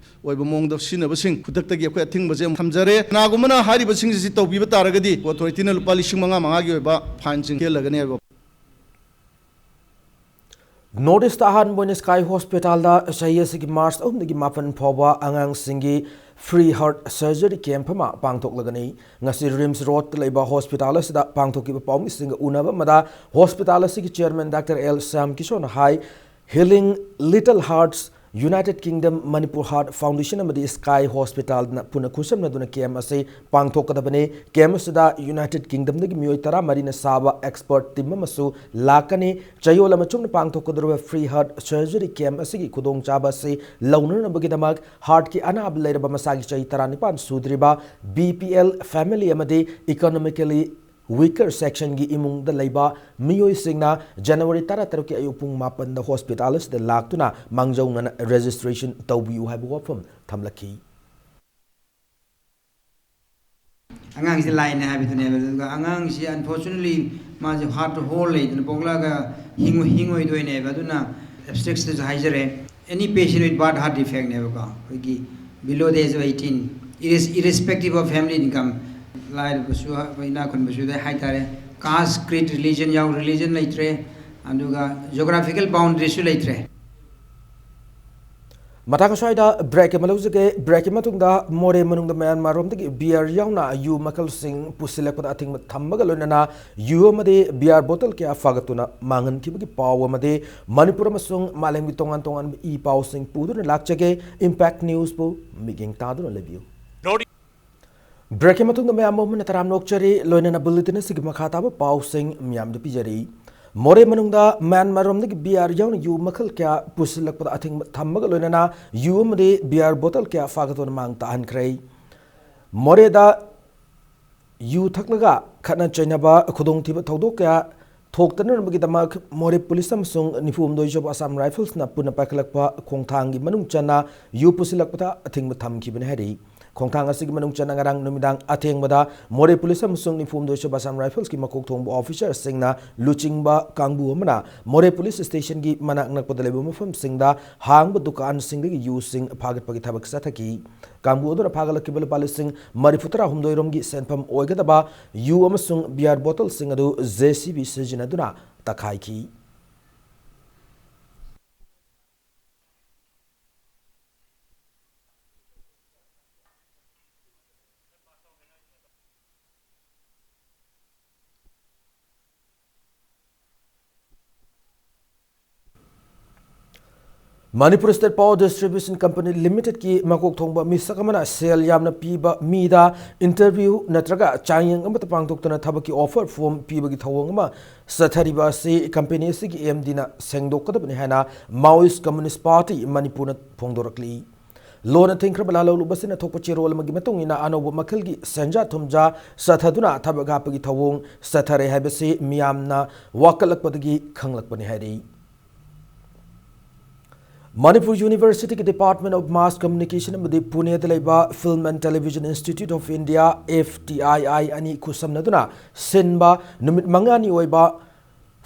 ꯑꯣꯏꯕ ꯃꯑꯣꯡꯗ ꯁꯤꯖꯤꯟꯅꯕꯁꯤꯡ ꯈꯨꯗꯛꯇꯒꯤ ꯑꯩꯈꯣꯏ ꯑꯊꯤꯡꯕꯁꯦ ꯑꯃꯨꯛ ꯊꯝꯖꯔꯦ꯫ ꯀꯅꯥꯒꯨꯝꯕꯅ ꯍꯥꯏꯔꯤꯕꯁꯤꯡꯁꯤ ꯇꯧꯕꯤꯕ ꯇꯥꯔꯒꯗꯤ authority ꯅ ꯂꯨꯄꯥ ꯂꯤꯁꯤꯡ ꯃꯉꯥ ꯃꯉꯥꯒꯤ ꯑꯣꯏꯕ fine ꯁꯤꯡ ꯊꯤꯍꯜꯂꯒꯅꯤ ꯍꯥꯏꯕ꯫ North East ꯇ ꯑꯍꯥꯟꯕ ꯑꯣꯏꯅ Sky Hospital ꯗ ꯆꯍꯤ ꯑꯁꯤꯒꯤ March ꯑꯍꯨꯝꯗꯒꯤ ꯃꯥꯄꯟ ꯐꯥꯎꯕ ꯑꯉꯥꯡꯁꯤꯡꯒꯤ free heart surgery camp ꯑꯃ ꯄꯥꯡꯊꯣꯛꯂꯒꯅꯤ꯫ ꯉꯁꯤ RIMS Road ꯇ ꯂꯩꯕ hospital ꯑꯁꯤꯗ ꯄꯥꯡꯊꯣꯛꯈꯤꯕ ꯄꯥꯎꯃꯤꯁꯤꯡꯒ ꯎꯅꯕ ꯑꯃꯗ hospital ꯑꯁꯤꯒꯤ chairman Doctor L ꯁ꯭ꯌꯥꯝ ꯀꯤꯁꯣꯟꯅ ꯍꯥꯏ, Healing Little Hearts, United Kingdom Manipur Heart Foundation ꯑꯃꯗꯤ Sky Hospital ꯅ ꯄꯨꯟꯅ ꯈꯨꯠꯁꯝꯅꯗꯨꯅ camp ꯑꯁꯤ ꯄꯥꯡꯊꯣꯛꯀꯗꯕꯅꯤ꯫ Camp ꯑꯁꯤꯗ United Kingdom ꯗꯒꯤ ꯃꯤꯑꯣꯏ ꯇꯔꯥꯃꯔꯤꯅ ꯁꯥꯕ expert team ꯑꯃꯁꯨ ꯂꯥꯛꯀꯅꯤ꯫ ꯆꯌꯣꯜ ꯑꯃ ꯆꯨꯞꯅ ꯄꯥꯡꯊꯣꯛꯀꯗꯧꯔꯤꯕ free heart surgery camp ꯑꯁꯤꯒꯤ ꯈꯨꯗꯣꯡꯆꯥꯕ ꯑꯁꯤ ꯂꯧꯅꯅꯕꯒꯤꯗꯃꯛ heart ꯀꯤ ꯑꯅꯥꯕ ꯂꯩꯔꯕ ꯃꯁꯥꯒꯤ ꯆꯍꯤ ꯇꯔꯥꯅꯤꯄꯥꯟ ꯁꯨꯗ꯭ꯔꯤꯕ, B P L family ꯑꯃꯗꯤ economically weaker section ꯒꯤ ꯏꯃꯨꯡꯗ ꯂꯩꯕ ꯃꯤꯑꯣꯏꯁꯤꯡꯅ January ꯇꯔꯥꯇꯔꯨꯛꯀꯤ ꯑꯌꯨꯛ ꯄꯨꯡ ꯃꯥꯄꯟꯗ hospital ꯑꯁꯤꯗ ꯂꯥꯛꯇꯨꯅ ꯃꯥꯡꯖꯧꯅꯅ registration ꯇꯧꯕꯤꯌꯨ ꯍꯥꯏꯕ ꯋꯥꯐꯝ ꯊꯝꯂꯛꯈꯤ꯫ ꯑꯉꯥꯡꯁꯤ ꯂꯥꯏꯅꯦ ꯍꯥꯏꯕꯗꯨꯅꯦꯕ꯫ ꯑꯗꯨꯒ ꯑꯉꯥꯡꯁꯤ unfortunately ꯃꯥꯁꯦ heart hole ꯂꯩꯗꯅ ꯄꯣꯛꯂꯛꯑꯒ ꯍꯤꯡꯉꯣꯏ-, ꯍꯤꯡꯉꯣꯏꯗꯣꯏꯅꯦꯕ꯫ ꯑꯗꯨꯅ abstract ꯁꯤꯗꯁꯨ ꯍꯥꯏꯖꯔꯦ꯫ Any patient with birth heart defect ꯅꯦꯕꯀꯣ, ꯑꯩꯈꯣꯏꯒꯤ below the age of eighteen, irres- irrespective of family income, ꯂꯥꯏꯔꯕꯁꯨ, ꯑꯩꯈꯣꯏ ꯏꯅꯥꯛ ꯈꯨꯟꯕꯁꯨ ꯑꯗꯩ ꯍꯥꯏꯇꯥꯔꯦ, caste, creed, religion ꯌꯥꯎ religion ꯂꯩꯇ꯭ꯔꯦ, ꯑꯗꯨꯒ geographical boundaryꯁꯨ ꯂꯩꯇ꯭ꯔꯦ꯫ ꯃꯇꯥꯡ ꯑꯁ꯭ꯋꯥꯏꯗ break ꯑꯃ ꯂꯧꯖꯒꯦ꯫ Breakꯀꯤ ꯃꯇꯨꯡꯗ ꯃꯣꯔꯦ ꯃꯅꯨꯡꯗ ꯃ꯭ꯌꯥꯟꯃꯥꯔꯔꯣꯝꯗꯒꯤ beer ꯌꯥꯎꯅ ꯌꯨ ꯃꯈꯜꯁꯤꯡ ꯄꯨꯁꯤꯜꯂꯛꯄꯗ ꯑꯊꯤꯡꯕ ꯊꯝꯕꯒ ꯂꯣꯏꯅꯅ ꯌꯨ ꯑꯃꯗꯤ beer bottle ꯀꯌꯥ ꯐꯥꯒꯠꯇꯨꯅ ꯃꯥꯡꯍꯟꯈꯤꯕꯒꯤ ꯄꯥꯎ ꯑꯃꯗꯤ ꯃꯅꯤꯄꯨꯔ ꯑꯃꯁꯨꯡ ꯃꯥꯂꯦꯝꯒꯤ ꯇꯣꯉꯥꯟ ꯇꯣꯉꯥꯟꯕ ꯏ ꯄꯥꯎꯁꯤꯡ ꯄꯨꯗꯨꯅ ꯂꯥꯛꯆꯒꯦ꯫ Impact Newsꯄꯨ ꯃꯤꯠꯌꯦꯡ ꯇꯥꯗꯨꯅ ꯂꯩꯕꯤꯌꯨ꯫ Breakꯀꯤ ꯃꯇꯨꯡꯗ ꯃꯌꯥꯝ ꯑꯃꯅ ꯇꯔꯥꯝꯅ ꯑꯣꯛꯆꯔꯤ꯫ ꯂꯣꯏꯅꯅ bulletin ꯑꯁꯤꯒꯤ ꯃꯈꯥ ꯇꯥꯕ ꯄꯥꯎꯁꯤꯡ ꯃꯤꯌꯥꯝꯗ ꯄꯤꯖꯔꯤ꯫ ꯃꯣꯔꯦ ꯃꯅꯨꯡꯗ ꯃ꯭ꯌꯥꯟꯃꯥꯔꯔꯣꯝꯗꯒꯤ beer ꯌꯥꯎꯅ ꯌꯨ ꯃꯈꯜ ꯀꯌꯥ ꯄꯨꯁꯤꯜꯂꯛꯄꯗ ꯑꯊꯤꯡꯕ ꯊꯝꯕꯒ ꯂꯣꯏꯅꯅ ꯌꯨ ꯑꯃꯗꯤ beer bottle ꯀꯌꯥ ꯐꯥꯒꯠꯇꯨꯅ ꯃꯥꯡ ꯇꯥꯛꯍꯟꯈ꯭ꯔꯦ꯫ ꯃꯣꯔꯦꯗ ꯌꯨ ꯊꯛꯂꯒ ꯈꯠꯅ ꯆꯩꯅꯕ ꯈꯨꯗꯣꯡꯊꯤꯕ ꯊꯧꯗꯣꯛ ꯀꯌꯥ ꯊꯣꯛꯇꯅꯅꯕꯒꯤꯗꯃꯛ ꯃꯣꯔꯦ ꯄꯨꯂꯤꯁ ꯑꯃꯁꯨꯡ ꯅꯤꯐꯨ ꯍꯨꯝꯗꯣꯏ ꯁꯨꯕ Assam Riflesꯅ ꯄꯨꯟꯅ ꯄꯥꯏꯈꯠꯂꯛꯄ ꯈꯣꯡꯊꯥꯡꯒꯤ ꯃꯅꯨꯡ ꯆꯟꯅ ꯌꯨ ꯄꯨꯁꯤꯜꯂꯛꯄꯗ ꯑꯊꯤꯡꯕ ꯊꯝꯈꯤꯕꯅꯤ ꯍꯥꯏꯔꯤ꯫ ꯈꯣꯡꯊꯥꯡ ꯑꯁꯤꯒꯤ ꯃꯅꯨꯡ ꯆꯟꯅ ꯉꯔꯥꯡ ꯅꯨꯃꯤꯗꯥꯡ ꯑꯊꯦꯡꯕꯗ ꯃꯣꯔꯦ ꯄꯨꯂꯤꯁ ꯑꯃꯁꯨꯡ ꯅꯤꯐꯨ ꯍꯨꯝꯗꯣꯏ ꯁꯨꯕ Assam Riflesꯀꯤ ꯃꯀꯣꯛ ꯊꯣꯡꯕ officerꯁꯤꯡꯅ ꯂꯨꯆꯤꯡꯕ ꯀꯥꯡꯕꯨ ꯑꯃꯅ ꯃꯣꯔꯦ ꯄꯨꯂꯤꯁ stationꯒꯤ ꯃꯅꯥꯛ ꯅꯛꯄꯗ ꯂꯩꯕ ꯃꯐꯝꯁꯤꯡꯗ ꯍꯥꯡꯕ ꯗꯨꯀꯥꯟꯁꯤꯡꯗꯒꯤ ꯌꯨꯁꯤꯡ ꯐꯥꯒꯠꯄꯒꯤ ꯊꯕꯛ ꯆꯠꯊꯈꯤ꯫ ꯀꯥꯡꯕꯨ ꯑꯗꯨꯅ ꯐꯥꯒꯠꯂꯛꯈꯤꯕ ꯂꯨꯄꯥ ꯂꯤꯁꯤꯡ ꯃꯔꯤꯐꯨ ꯇꯔꯥ ꯍꯨꯝꯗꯣꯏ ꯔꯣꯝꯒꯤ ꯁꯦꯟꯐꯝ ꯑꯣꯏꯒꯗꯕ ꯌꯨ ꯑꯃꯁꯨꯡ beer bottleꯁꯤꯡ ꯑꯗꯨ JCB ꯁꯤꯖꯤꯟꯅꯗꯨꯅ ꯇꯛꯈꯥꯏꯈꯤ꯫ Manipur State Power Distribution Company Limitedꯀꯤ ꯃꯀꯣꯛ ꯊꯣꯡꯕ ꯃꯤꯁꯛ ꯑꯃꯅ ꯁꯦꯜ ꯌꯥꯝꯅ ꯄꯤꯕ ꯃꯤꯗ interview ꯅꯠꯇ꯭ꯔꯒ ꯆꯥꯡꯌꯦꯡ ꯑꯃꯠꯇ ꯄꯥꯡꯊꯣꯛꯇꯅ ꯊꯕꯛꯀꯤ offer form ꯄꯤꯕꯒꯤ ꯊꯧꯑꯣꯡ ꯑꯃ ꯆꯠꯊꯔꯤꯕ ꯑꯁꯤ company ꯑꯁꯤꯒꯤ MDꯅ ꯁꯦꯡꯗꯣꯛꯀꯗꯕꯅꯤ ꯍꯥꯏꯅ Maoist Communist Party ꯃꯅꯤꯄꯨꯔꯅ ꯐꯣꯡꯗꯣꯔꯛꯂꯤ꯫ ꯂꯣꯟꯅ ꯊꯤꯡꯈ꯭ꯔꯕ ꯂꯥꯜꯍꯧꯂꯨꯕꯁꯤꯅ ꯊꯣꯛꯄ ꯆꯦꯔꯣꯜ ꯑꯃꯒꯤ ꯃꯇꯨꯡ ꯏꯟꯅ ꯑꯅꯧꯕ ꯃꯈꯜꯒꯤ ꯁꯦꯟꯖꯥ ꯊꯨꯝꯖꯥ ꯆꯠꯊꯗꯨꯅ ꯊꯕꯛ ꯍꯥꯞꯄꯒꯤ ꯊꯧꯑꯣꯡ ꯆꯠꯊꯔꯦ ꯍꯥꯏꯕꯁꯤ ꯃꯤꯌꯥꯝꯅ ꯋꯥꯀꯠꯂꯛꯄꯗꯒꯤ ꯈꯪꯂꯛꯄꯅꯤ ꯍꯥꯏꯔꯤ꯫ Manipur Universityꯒꯤ Department of Mass Communication ꯑꯃꯗꯤ ꯄꯨꯅꯦꯗ ꯂꯩꯕ Film and Television Institute of India, FTII, ꯑꯅꯤ ꯈꯨꯠꯁꯝꯅꯗꯨꯅ ꯁꯤꯟꯕ ꯅꯨꯃꯤꯠ ꯃꯉꯥꯅꯤ ꯑꯣꯏꯕ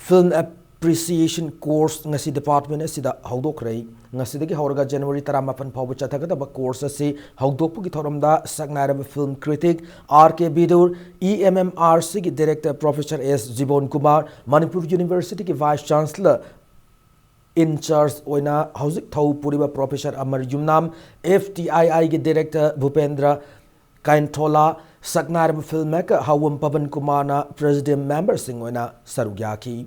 Film Ap- ꯑꯦꯄ꯭ꯔꯤꯁꯤꯌꯦꯁꯟ ꯀꯣꯔꯁ ꯉꯁꯤ ꯗꯤꯄꯥꯔꯠꯃꯦꯟ ꯑꯁꯤꯗ ꯍꯧꯗꯣꯛꯈ꯭ꯔꯦ꯫ ꯉꯁꯤꯗꯒꯤ ꯍꯧꯔꯒ ꯖꯅꯋꯥꯔꯤ ꯇꯔꯥꯃꯥꯄꯟ ꯐꯥꯎꯕ ꯆꯠꯊꯒꯗꯕ ꯀꯣꯔꯁ ꯑꯁꯤ ꯍꯧꯗꯣꯛꯄꯒꯤ ꯊꯧꯔꯝꯗ ꯁꯛꯅꯥꯏꯔꯕ ꯐꯤꯜꯝ ꯀ꯭ꯔꯤꯇꯤꯛ ꯑꯥꯔ ꯀꯦ ꯕꯤꯗꯨꯔ, ꯏ ꯑꯦꯝ ꯑꯦꯝ ꯑꯥꯔ ꯁꯤꯒꯤ ꯗꯤꯔꯦꯛꯇꯔ ꯄ꯭ꯔꯣꯐꯦꯁꯔ ꯑꯦꯁ ꯖꯤꯕꯣꯟ ꯀꯨꯃꯥꯔ, ꯃꯅꯤꯄꯨꯔ ꯌꯨꯅꯤꯚꯔꯁꯤꯇꯤꯒꯤ ꯚꯥꯏꯁ ꯆꯥꯟꯁꯂꯔ ꯏꯟ ꯆꯥꯔꯖ ꯑꯣꯏꯅ ꯍꯧꯖꯤꯛ ꯊꯧ ꯄꯨꯔꯤꯕ ꯄ꯭ꯔꯣꯐꯦꯁꯔ ꯑꯃꯔ ꯌꯨꯝꯅꯥꯝ, ꯑꯦꯐ ꯇꯤ ꯑꯥꯏ ꯑꯥꯏꯒꯤ ꯗꯤꯔꯦꯛꯇꯔ ꯚꯨꯄꯦꯟꯗ꯭ꯔ ꯀꯥꯏꯟꯊꯣꯂꯥ, ꯁꯛꯅꯥꯏꯔꯕ ꯐꯤꯜꯝ ꯃꯦꯀꯔ ꯍꯥꯋꯝ ꯄꯕꯟ ꯀꯨꯃꯥꯔꯅ ꯄ꯭ꯔꯦꯁꯤꯗꯦꯟ ꯃꯦꯝꯕꯔꯁꯤꯡ ꯑꯣꯏꯅ ꯁꯔꯨꯛ ꯌꯥꯈꯤ꯫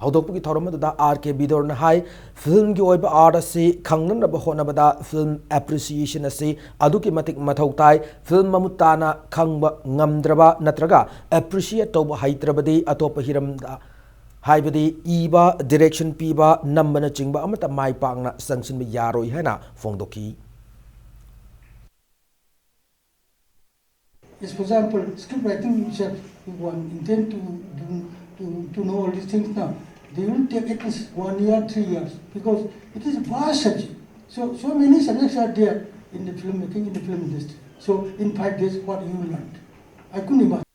ꯍꯧꯗꯣꯛꯄꯒꯤ ꯊꯧꯔꯝ ꯑꯗꯨꯗ ꯑꯥꯔ ꯀꯦ ꯕꯤꯗꯣꯔꯅ ꯍꯥꯏ, ꯐꯤꯜꯝꯒꯤ ꯑꯣꯏꯕ ꯑꯥꯔꯠ ꯑꯁꯤ ꯈꯪꯅꯅꯕ ꯍꯣꯠꯅꯕꯗ ꯐꯤꯜꯝ ꯑꯦꯄ꯭ꯔꯤꯁꯤꯌꯦꯁꯟ ꯑꯁꯤ ꯑꯗꯨꯛꯀꯤ ꯃꯇꯤꯛ ꯃꯊꯧ ꯇꯥꯏ꯫ ꯐꯤꯜꯝ ꯃꯃꯨꯠ ꯇꯥꯅ ꯈꯪꯕ ꯉꯝꯗ꯭ꯔꯕ ꯅꯠꯇ꯭ꯔꯒ ꯑꯦꯄ꯭ꯔꯤꯁꯤꯌꯦꯠ ꯇꯧꯕ ꯍꯩꯇ꯭ꯔꯕꯗꯤ ꯑꯇꯣꯞꯄ ꯍꯤꯔꯝꯗ, ꯍꯥꯏꯕꯗꯤ ꯏꯕ, ꯗꯤꯔꯦꯛꯁꯟ ꯄꯤꯕ, ꯅꯝꯕꯅꯆꯤꯡꯕ ꯑꯃꯠꯇ ꯃꯥꯏ ꯄꯥꯛꯅ ꯆꯪꯁꯤꯟꯕ ꯌꯥꯔꯣꯏ ꯍꯥꯏꯅ ꯐꯣꯡꯗꯣꯛꯈꯤ꯫ As for example, script writing itself, if one intend to do, to, to know all these things now, they will take at least one year, three years, because it is a vast subject. So, so many subjects are there in the filmmaking, in the film industry. So, in five days, what you will learn? I couldn't imagine.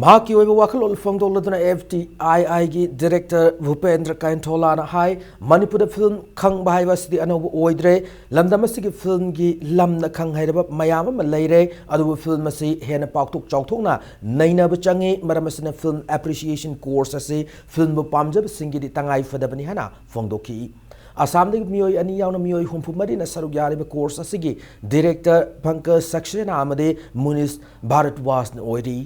ꯃꯍꯥꯛꯀꯤ ꯑꯣꯏꯕ ꯋꯥꯈꯜꯂꯣꯟ ꯐꯣꯡꯗꯣꯛꯂꯗꯨꯅ ꯑꯦꯐ ꯇꯤ ꯑꯥꯏ ꯑꯥꯏꯒꯤ ꯗꯤꯔꯦꯛꯇꯔ ꯚꯨꯄꯦꯟꯗ꯭ꯔ ꯀꯥꯏꯟꯊꯣꯂꯥꯅ ꯍꯥꯏ, ꯃꯅꯤꯄꯨꯔꯗ ꯐꯤꯜꯝ ꯈꯪꯕ ꯍꯥꯏꯕ ꯑꯁꯤꯗꯤ ꯑꯅꯧꯕ ꯑꯣꯏꯗ꯭ꯔꯦ꯫ ꯂꯝꯗꯝ ꯑꯁꯤꯒꯤ ꯐꯤꯜꯝꯒꯤ ꯂꯝꯗ ꯈꯪ ꯍꯩꯔꯕ ꯃꯌꯥꯝ ꯑꯃ ꯂꯩꯔꯦ, ꯑꯗꯨꯕꯨ ꯐꯤꯜꯝ ꯑꯁꯤ ꯍꯦꯟꯅ ꯄꯥꯛꯊꯣꯛ ꯆꯥꯎꯊꯣꯛꯅ ꯅꯩꯅꯕ ꯆꯪꯏ꯫ ꯃꯔꯝ ꯑꯁꯤꯅ ꯐꯤꯜꯝ ꯑꯦꯄ꯭ꯔꯤꯁꯤꯌꯦꯁꯟ ꯀꯣꯔꯁ ꯑꯁꯤ ꯐꯤꯜꯝꯕꯨ ꯄꯥꯝꯖꯕꯁꯤꯡꯒꯤꯗꯤ ꯇꯉꯥꯏ ꯐꯗꯕꯅꯤ ꯍꯥꯏꯅ ꯐꯣꯡꯗꯣꯛꯈꯤ꯫ ꯑꯁꯥꯝꯗꯒꯤ ꯃꯤꯑꯣꯏ ꯑꯅꯤ ꯌꯥꯎꯅ ꯃꯤꯑꯣꯏ ꯍꯨꯝꯐꯨ ꯃꯔꯤꯅ ꯁꯔꯨꯛ ꯌꯥꯔꯤꯕ ꯀꯣꯔꯁ ꯑꯁꯤꯒꯤ ꯗꯤꯔꯦꯛꯇꯔ ꯄꯪꯀꯖ ꯁꯛꯁꯦꯅꯥ ꯑꯃꯗꯤ ꯃꯨꯅꯤꯁ ꯚꯥꯔꯠꯋꯥꯖꯅ ꯑꯣꯏꯔꯤ꯫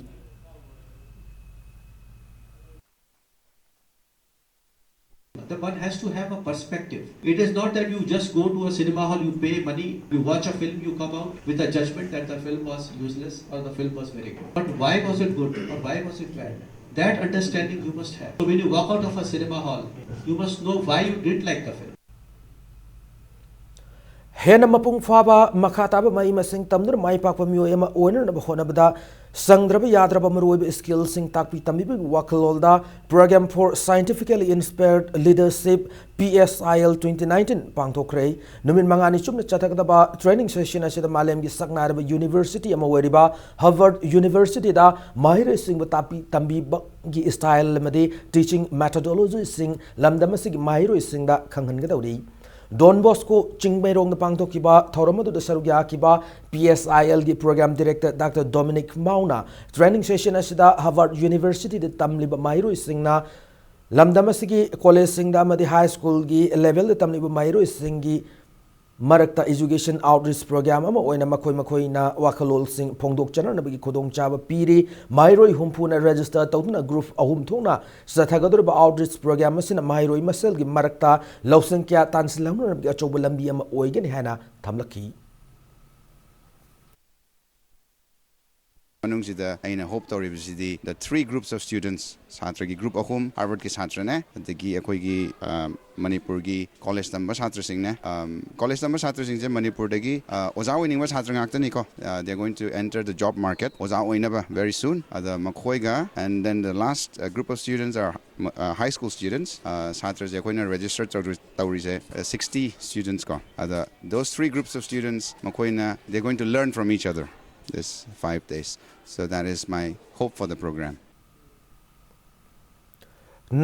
The one has to have a perspective. It is not that you just go to a cinema hall, you pay money, you watch a film, you come out with a judgment that the film was useless or the film was very good. But why was it good or why was it bad? That understanding you must have. So when you walk out of a cinema hall, you must know why you did like the film. ꯍꯦꯟꯅ ꯃꯄꯨꯡ ꯐꯥꯕ ꯃꯈꯥ ꯇꯥꯕ ꯃꯍꯩ ꯃꯁꯤꯡ ꯇꯝꯗꯨꯅ ꯃꯥꯏ ꯄꯥꯛꯄ ꯃꯤꯑꯣꯏ ꯑꯃ ꯑꯣꯏꯅꯅꯕ ꯍꯣꯠꯅꯕꯗ ꯆꯪꯗ꯭ꯔꯕ ꯌꯥꯗ꯭ꯔꯕ ꯃꯔꯨꯑꯣꯏꯕ skillꯁꯤꯡ ꯇꯥꯛꯄꯤ ꯇꯝꯕꯤꯕꯒꯤ ꯋꯥꯈꯜꯂꯣꯟꯗ Program for Scientifically Inspired Leadership, P S I L twenty nineteen ꯄꯥꯡꯊꯣꯛꯈ꯭ꯔꯦ꯫ ꯅꯨꯃꯤꯠ ꯃꯉꯥꯅꯤ ꯆꯨꯞꯅ ꯆꯠꯊꯒꯗꯕ training session ꯑꯁꯤꯗ ꯃꯥꯂꯦꯝꯒꯤ ꯁꯛ ꯅꯥꯏꯔꯕ university ꯑꯃ ꯑꯣꯏꯔꯤꯕ Harvard Universityꯗ ꯃꯍꯩꯔꯣꯏꯁꯤꯡꯕꯨ ꯇꯥꯛꯄꯤ ꯇꯝꯕꯤꯕꯒꯤ style ꯑꯃꯗꯤ teaching methodologyꯁꯤꯡ ꯂꯝꯗꯝ ꯑꯁꯤꯒꯤ ꯃꯍꯩꯔꯣꯏꯁꯤꯡꯗ ꯈꯪꯍꯟꯒꯗꯧꯔꯤ꯫ Don Bosco ꯆꯤꯡꯃꯩꯔꯣꯡꯗ ꯄꯥꯡꯊꯣꯛꯈꯤꯕ ꯊꯧꯔꯝ ꯑꯗꯨꯗ ꯁꯔꯨꯛ ꯌꯥꯈꯤꯕ P S I Lꯒꯤ Program Director Doctor Dominic Mauꯅ training session ꯑꯁꯤꯗ Harvard Universityꯗ ꯇꯝꯂꯤꯕ ꯃꯍꯩꯔꯣꯏꯁꯤꯡꯅ ꯂꯝꯗꯝ ꯑꯁꯤꯒꯤ collegeꯁꯤꯡꯗ ꯑꯃꯗꯤ high schoolꯒꯤ levelꯗ ꯇꯝꯂꯤꯕ ꯃꯍꯩꯔꯣꯏꯁꯤꯡꯒꯤ ꯃꯔꯛꯇ education outreach program ꯑꯃ ꯑꯣꯏꯅ ꯃꯈꯣꯏ ꯃꯈꯣꯏꯅ ꯋꯥꯈꯜꯂꯣꯟꯁꯤꯡ ꯐꯣꯡꯗꯣꯛꯆꯅꯅꯕꯒꯤ ꯈꯨꯗꯣꯡꯆꯥꯕ ꯄꯤꯔꯤ꯫ ꯃꯍꯩꯔꯣꯏ ꯍꯨꯝꯐꯨꯅ register ꯇꯧꯗꯨꯅ group ꯑꯍꯨꯝ ꯊꯣꯛꯅ ꯆꯠꯊꯒꯗꯧꯔꯤꯕ outreach program ꯑꯁꯤꯅ ꯃꯍꯩꯔꯣꯏ ꯃꯁꯦꯜꯒꯤ ꯃꯔꯛꯇ ꯂꯧꯁꯤꯡ ꯀꯌꯥ ꯇꯥꯟꯁꯤꯜꯍꯧꯅꯅꯕꯒꯤ ꯑꯆꯧꯕ ꯂꯝꯕꯤ ꯑꯃ ꯑꯣꯏꯒꯅꯤ ꯍꯥꯏꯅ ꯊꯝꯂꯛꯈꯤ꯫ ꯃꯅꯨꯡꯁꯤꯗ ꯑꯩꯅ hope ꯇꯧꯔꯤꯕꯁꯤꯗꯤ the three groups of students, ꯁꯥꯇ꯭ꯔꯒꯤ group ꯑꯍꯨꯝ, Harvardꯀꯤ ꯁꯥꯇ꯭ꯔꯅꯦ, ꯑꯗꯒꯤ ꯑꯩꯈꯣꯏꯒꯤ ꯑ, ꯃꯅꯤꯄꯨꯔꯒꯤ college ꯇꯝꯕ ꯁꯥꯇ꯭ꯔꯁꯤꯡꯅꯦ꯫ ꯑꯝ, college ꯇꯝꯕ ꯁꯥꯇ꯭ꯔꯁꯤꯡꯁꯦ ꯃꯅꯤꯄꯨꯔꯗꯒꯤ ꯑ, ꯑꯣꯖꯥ ꯑꯣꯏꯅꯤꯡꯕ ꯁꯥꯇ꯭ꯔ ꯉꯥꯛꯇꯅꯤꯀꯣ꯫ Uh, they are going to enter the job market. ꯑꯣꯖꯥ ꯑꯣꯏꯅꯕ very soon. ꯑꯗ ꯃꯈꯣꯏꯒ, and then the last uh, group of students are uh, high school students. Uh, ꯁꯥꯇ꯭ꯔꯁꯦ ꯑꯩꯈꯣꯏꯅ register ꯇꯧꯔꯤ- ꯇꯧꯔꯤꯁꯦ uh, sixty students ꯀꯣ꯫ ꯑꯗ those three groups of students, ꯃꯈꯣꯏꯅ, they're going to learn from each other this five days. So that is my hope for the program.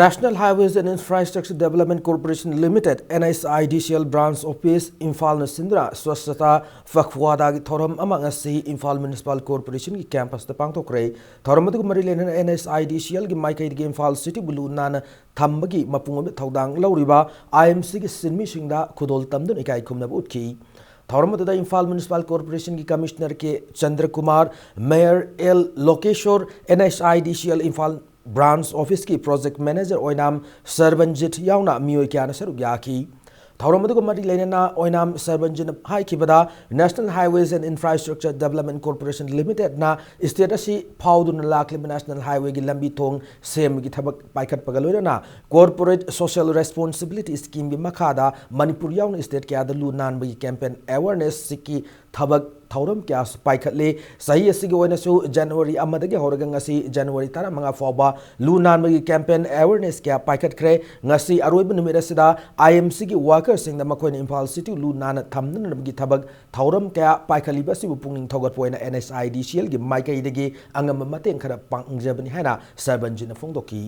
National Highways and Infrastructure Development Corporation Limited, N H I D C L branch office ꯏꯝꯐꯥꯜꯅ ꯁꯤꯟꯗꯨꯅ Swachhata Pakhwadagi ꯊꯧꯔꯝ ꯑꯃ ꯉꯁꯤ ꯏꯝꯐꯥꯜ Municipal Corporationꯒꯤ campusꯇ ꯄꯥꯡꯊꯣꯛꯈ꯭ꯔꯦ꯫ ꯊꯧꯔꯝ ꯑꯗꯨꯒ ꯃꯔꯤ ꯂꯩꯅꯅ N H I D C Lꯒꯤ ꯃꯥꯏꯀꯩꯗꯒꯤ ꯏꯝꯐꯥꯜ cityꯕꯨ ꯂꯨ ꯅꯥꯟꯅ ꯊꯝꯕꯒꯤ ꯃꯄꯨꯡ ꯑꯣꯏꯕ ꯊꯧꯗꯥꯡ ꯂꯧꯔꯤꯕ I M Cꯒꯤ ꯁꯤꯟꯃꯤꯁꯤꯡꯗ ꯈꯨꯗꯣꯜ ꯇꯝꯗꯨꯅ ꯏꯀꯥꯏ ꯈꯨꯝꯅꯕ ꯎꯠꯈꯤ꯫ ꯊꯧꯔꯝ ꯑꯗꯨꯗ Imphal Municipal Corporationꯒꯤ Commissioner K Chandrakumar, Mayor L Lokeshwar, N H I D C L Imphal branch officeꯀꯤ project manager ꯑꯣꯏꯅꯥꯝ ꯁꯔꯕꯟꯖꯤꯠ ꯌꯥꯎꯅ ꯃꯤꯑꯣꯏ ꯀꯌꯥꯅ ꯁꯔꯨꯛ ꯌꯥꯈꯤ꯫ ꯊꯧꯔꯝ ꯑꯗꯨꯒ ꯃꯔꯤ ꯂꯩꯅꯅ ꯑꯣꯏꯅꯥꯝ ꯁꯔꯕꯟꯖꯤꯅ ꯍꯥꯏꯈꯤꯕꯗ, National Highways and Infrastructure Development Corporation Limitedꯅ state ꯑꯁꯤ ꯐꯥꯎꯗꯨꯅ ꯂꯥꯛꯂꯤꯕ National Highwayꯒꯤ ꯂꯝꯕꯤ ꯊꯣꯡ ꯁꯦꯝꯕꯒꯤ ꯊꯕꯛ ꯄꯥꯏꯈꯠꯄꯒ ꯂꯣꯏꯅꯅ Corporate Social Responsibility Schemeꯒꯤ ꯃꯈꯥꯗ ꯃꯅꯤꯄꯨꯔ ꯌꯥꯎꯅ state ꯀꯌꯥꯗ ꯂꯨ ꯅꯥꯟꯕꯒꯤ campaign awarenessꯀꯤ ꯊꯕꯛ ꯊꯧꯔꯝ ꯀꯌꯥꯁꯨ ꯄꯥꯏꯈꯠꯂꯤ꯫ ꯆꯍꯤ ꯑꯁꯤꯒꯤ ꯑꯣꯏꯅꯁꯨ January ꯑꯃꯗꯒꯤ ꯍꯧꯔꯒ ꯉꯁꯤ January ꯇꯔꯥꯃꯉꯥ ꯐꯥꯎꯕ ꯂꯨ ꯅꯥꯟꯕꯒꯤ campaign awareness ꯀꯌꯥ ꯄꯥꯏꯈꯠꯈ꯭ꯔꯦ꯫ ꯉꯁꯤ ꯑꯔꯣꯏꯕ ꯅꯨꯃꯤꯠ ꯑꯁꯤꯗ IMCꯒꯤ workerꯁꯤꯡꯗ ꯃꯈꯣꯏꯅ ꯏꯝꯐꯥꯜ city ꯂꯨ ꯅꯥꯟꯅ ꯊꯝꯅꯅꯕꯒꯤ ꯊꯕꯛ ꯊꯧꯔꯝ ꯀꯌꯥ ꯄꯥꯏꯈꯠꯂꯤꯕ ꯑꯁꯤꯕꯨ ꯄꯨꯛꯅꯤꯡ ꯊꯧꯒꯠꯄ ꯑꯣꯏꯅ NHIDCLꯒꯤ ꯃꯥꯏꯀꯩꯗꯒꯤ ꯑꯉꯝꯕ ꯃꯇꯦꯡ ꯈꯔ ꯄꯥꯡꯖꯕꯅꯤ ꯍꯥꯏꯅ ꯁꯔꯕꯟꯖꯤꯅ ꯐꯣꯡꯗꯣꯛꯈꯤ꯫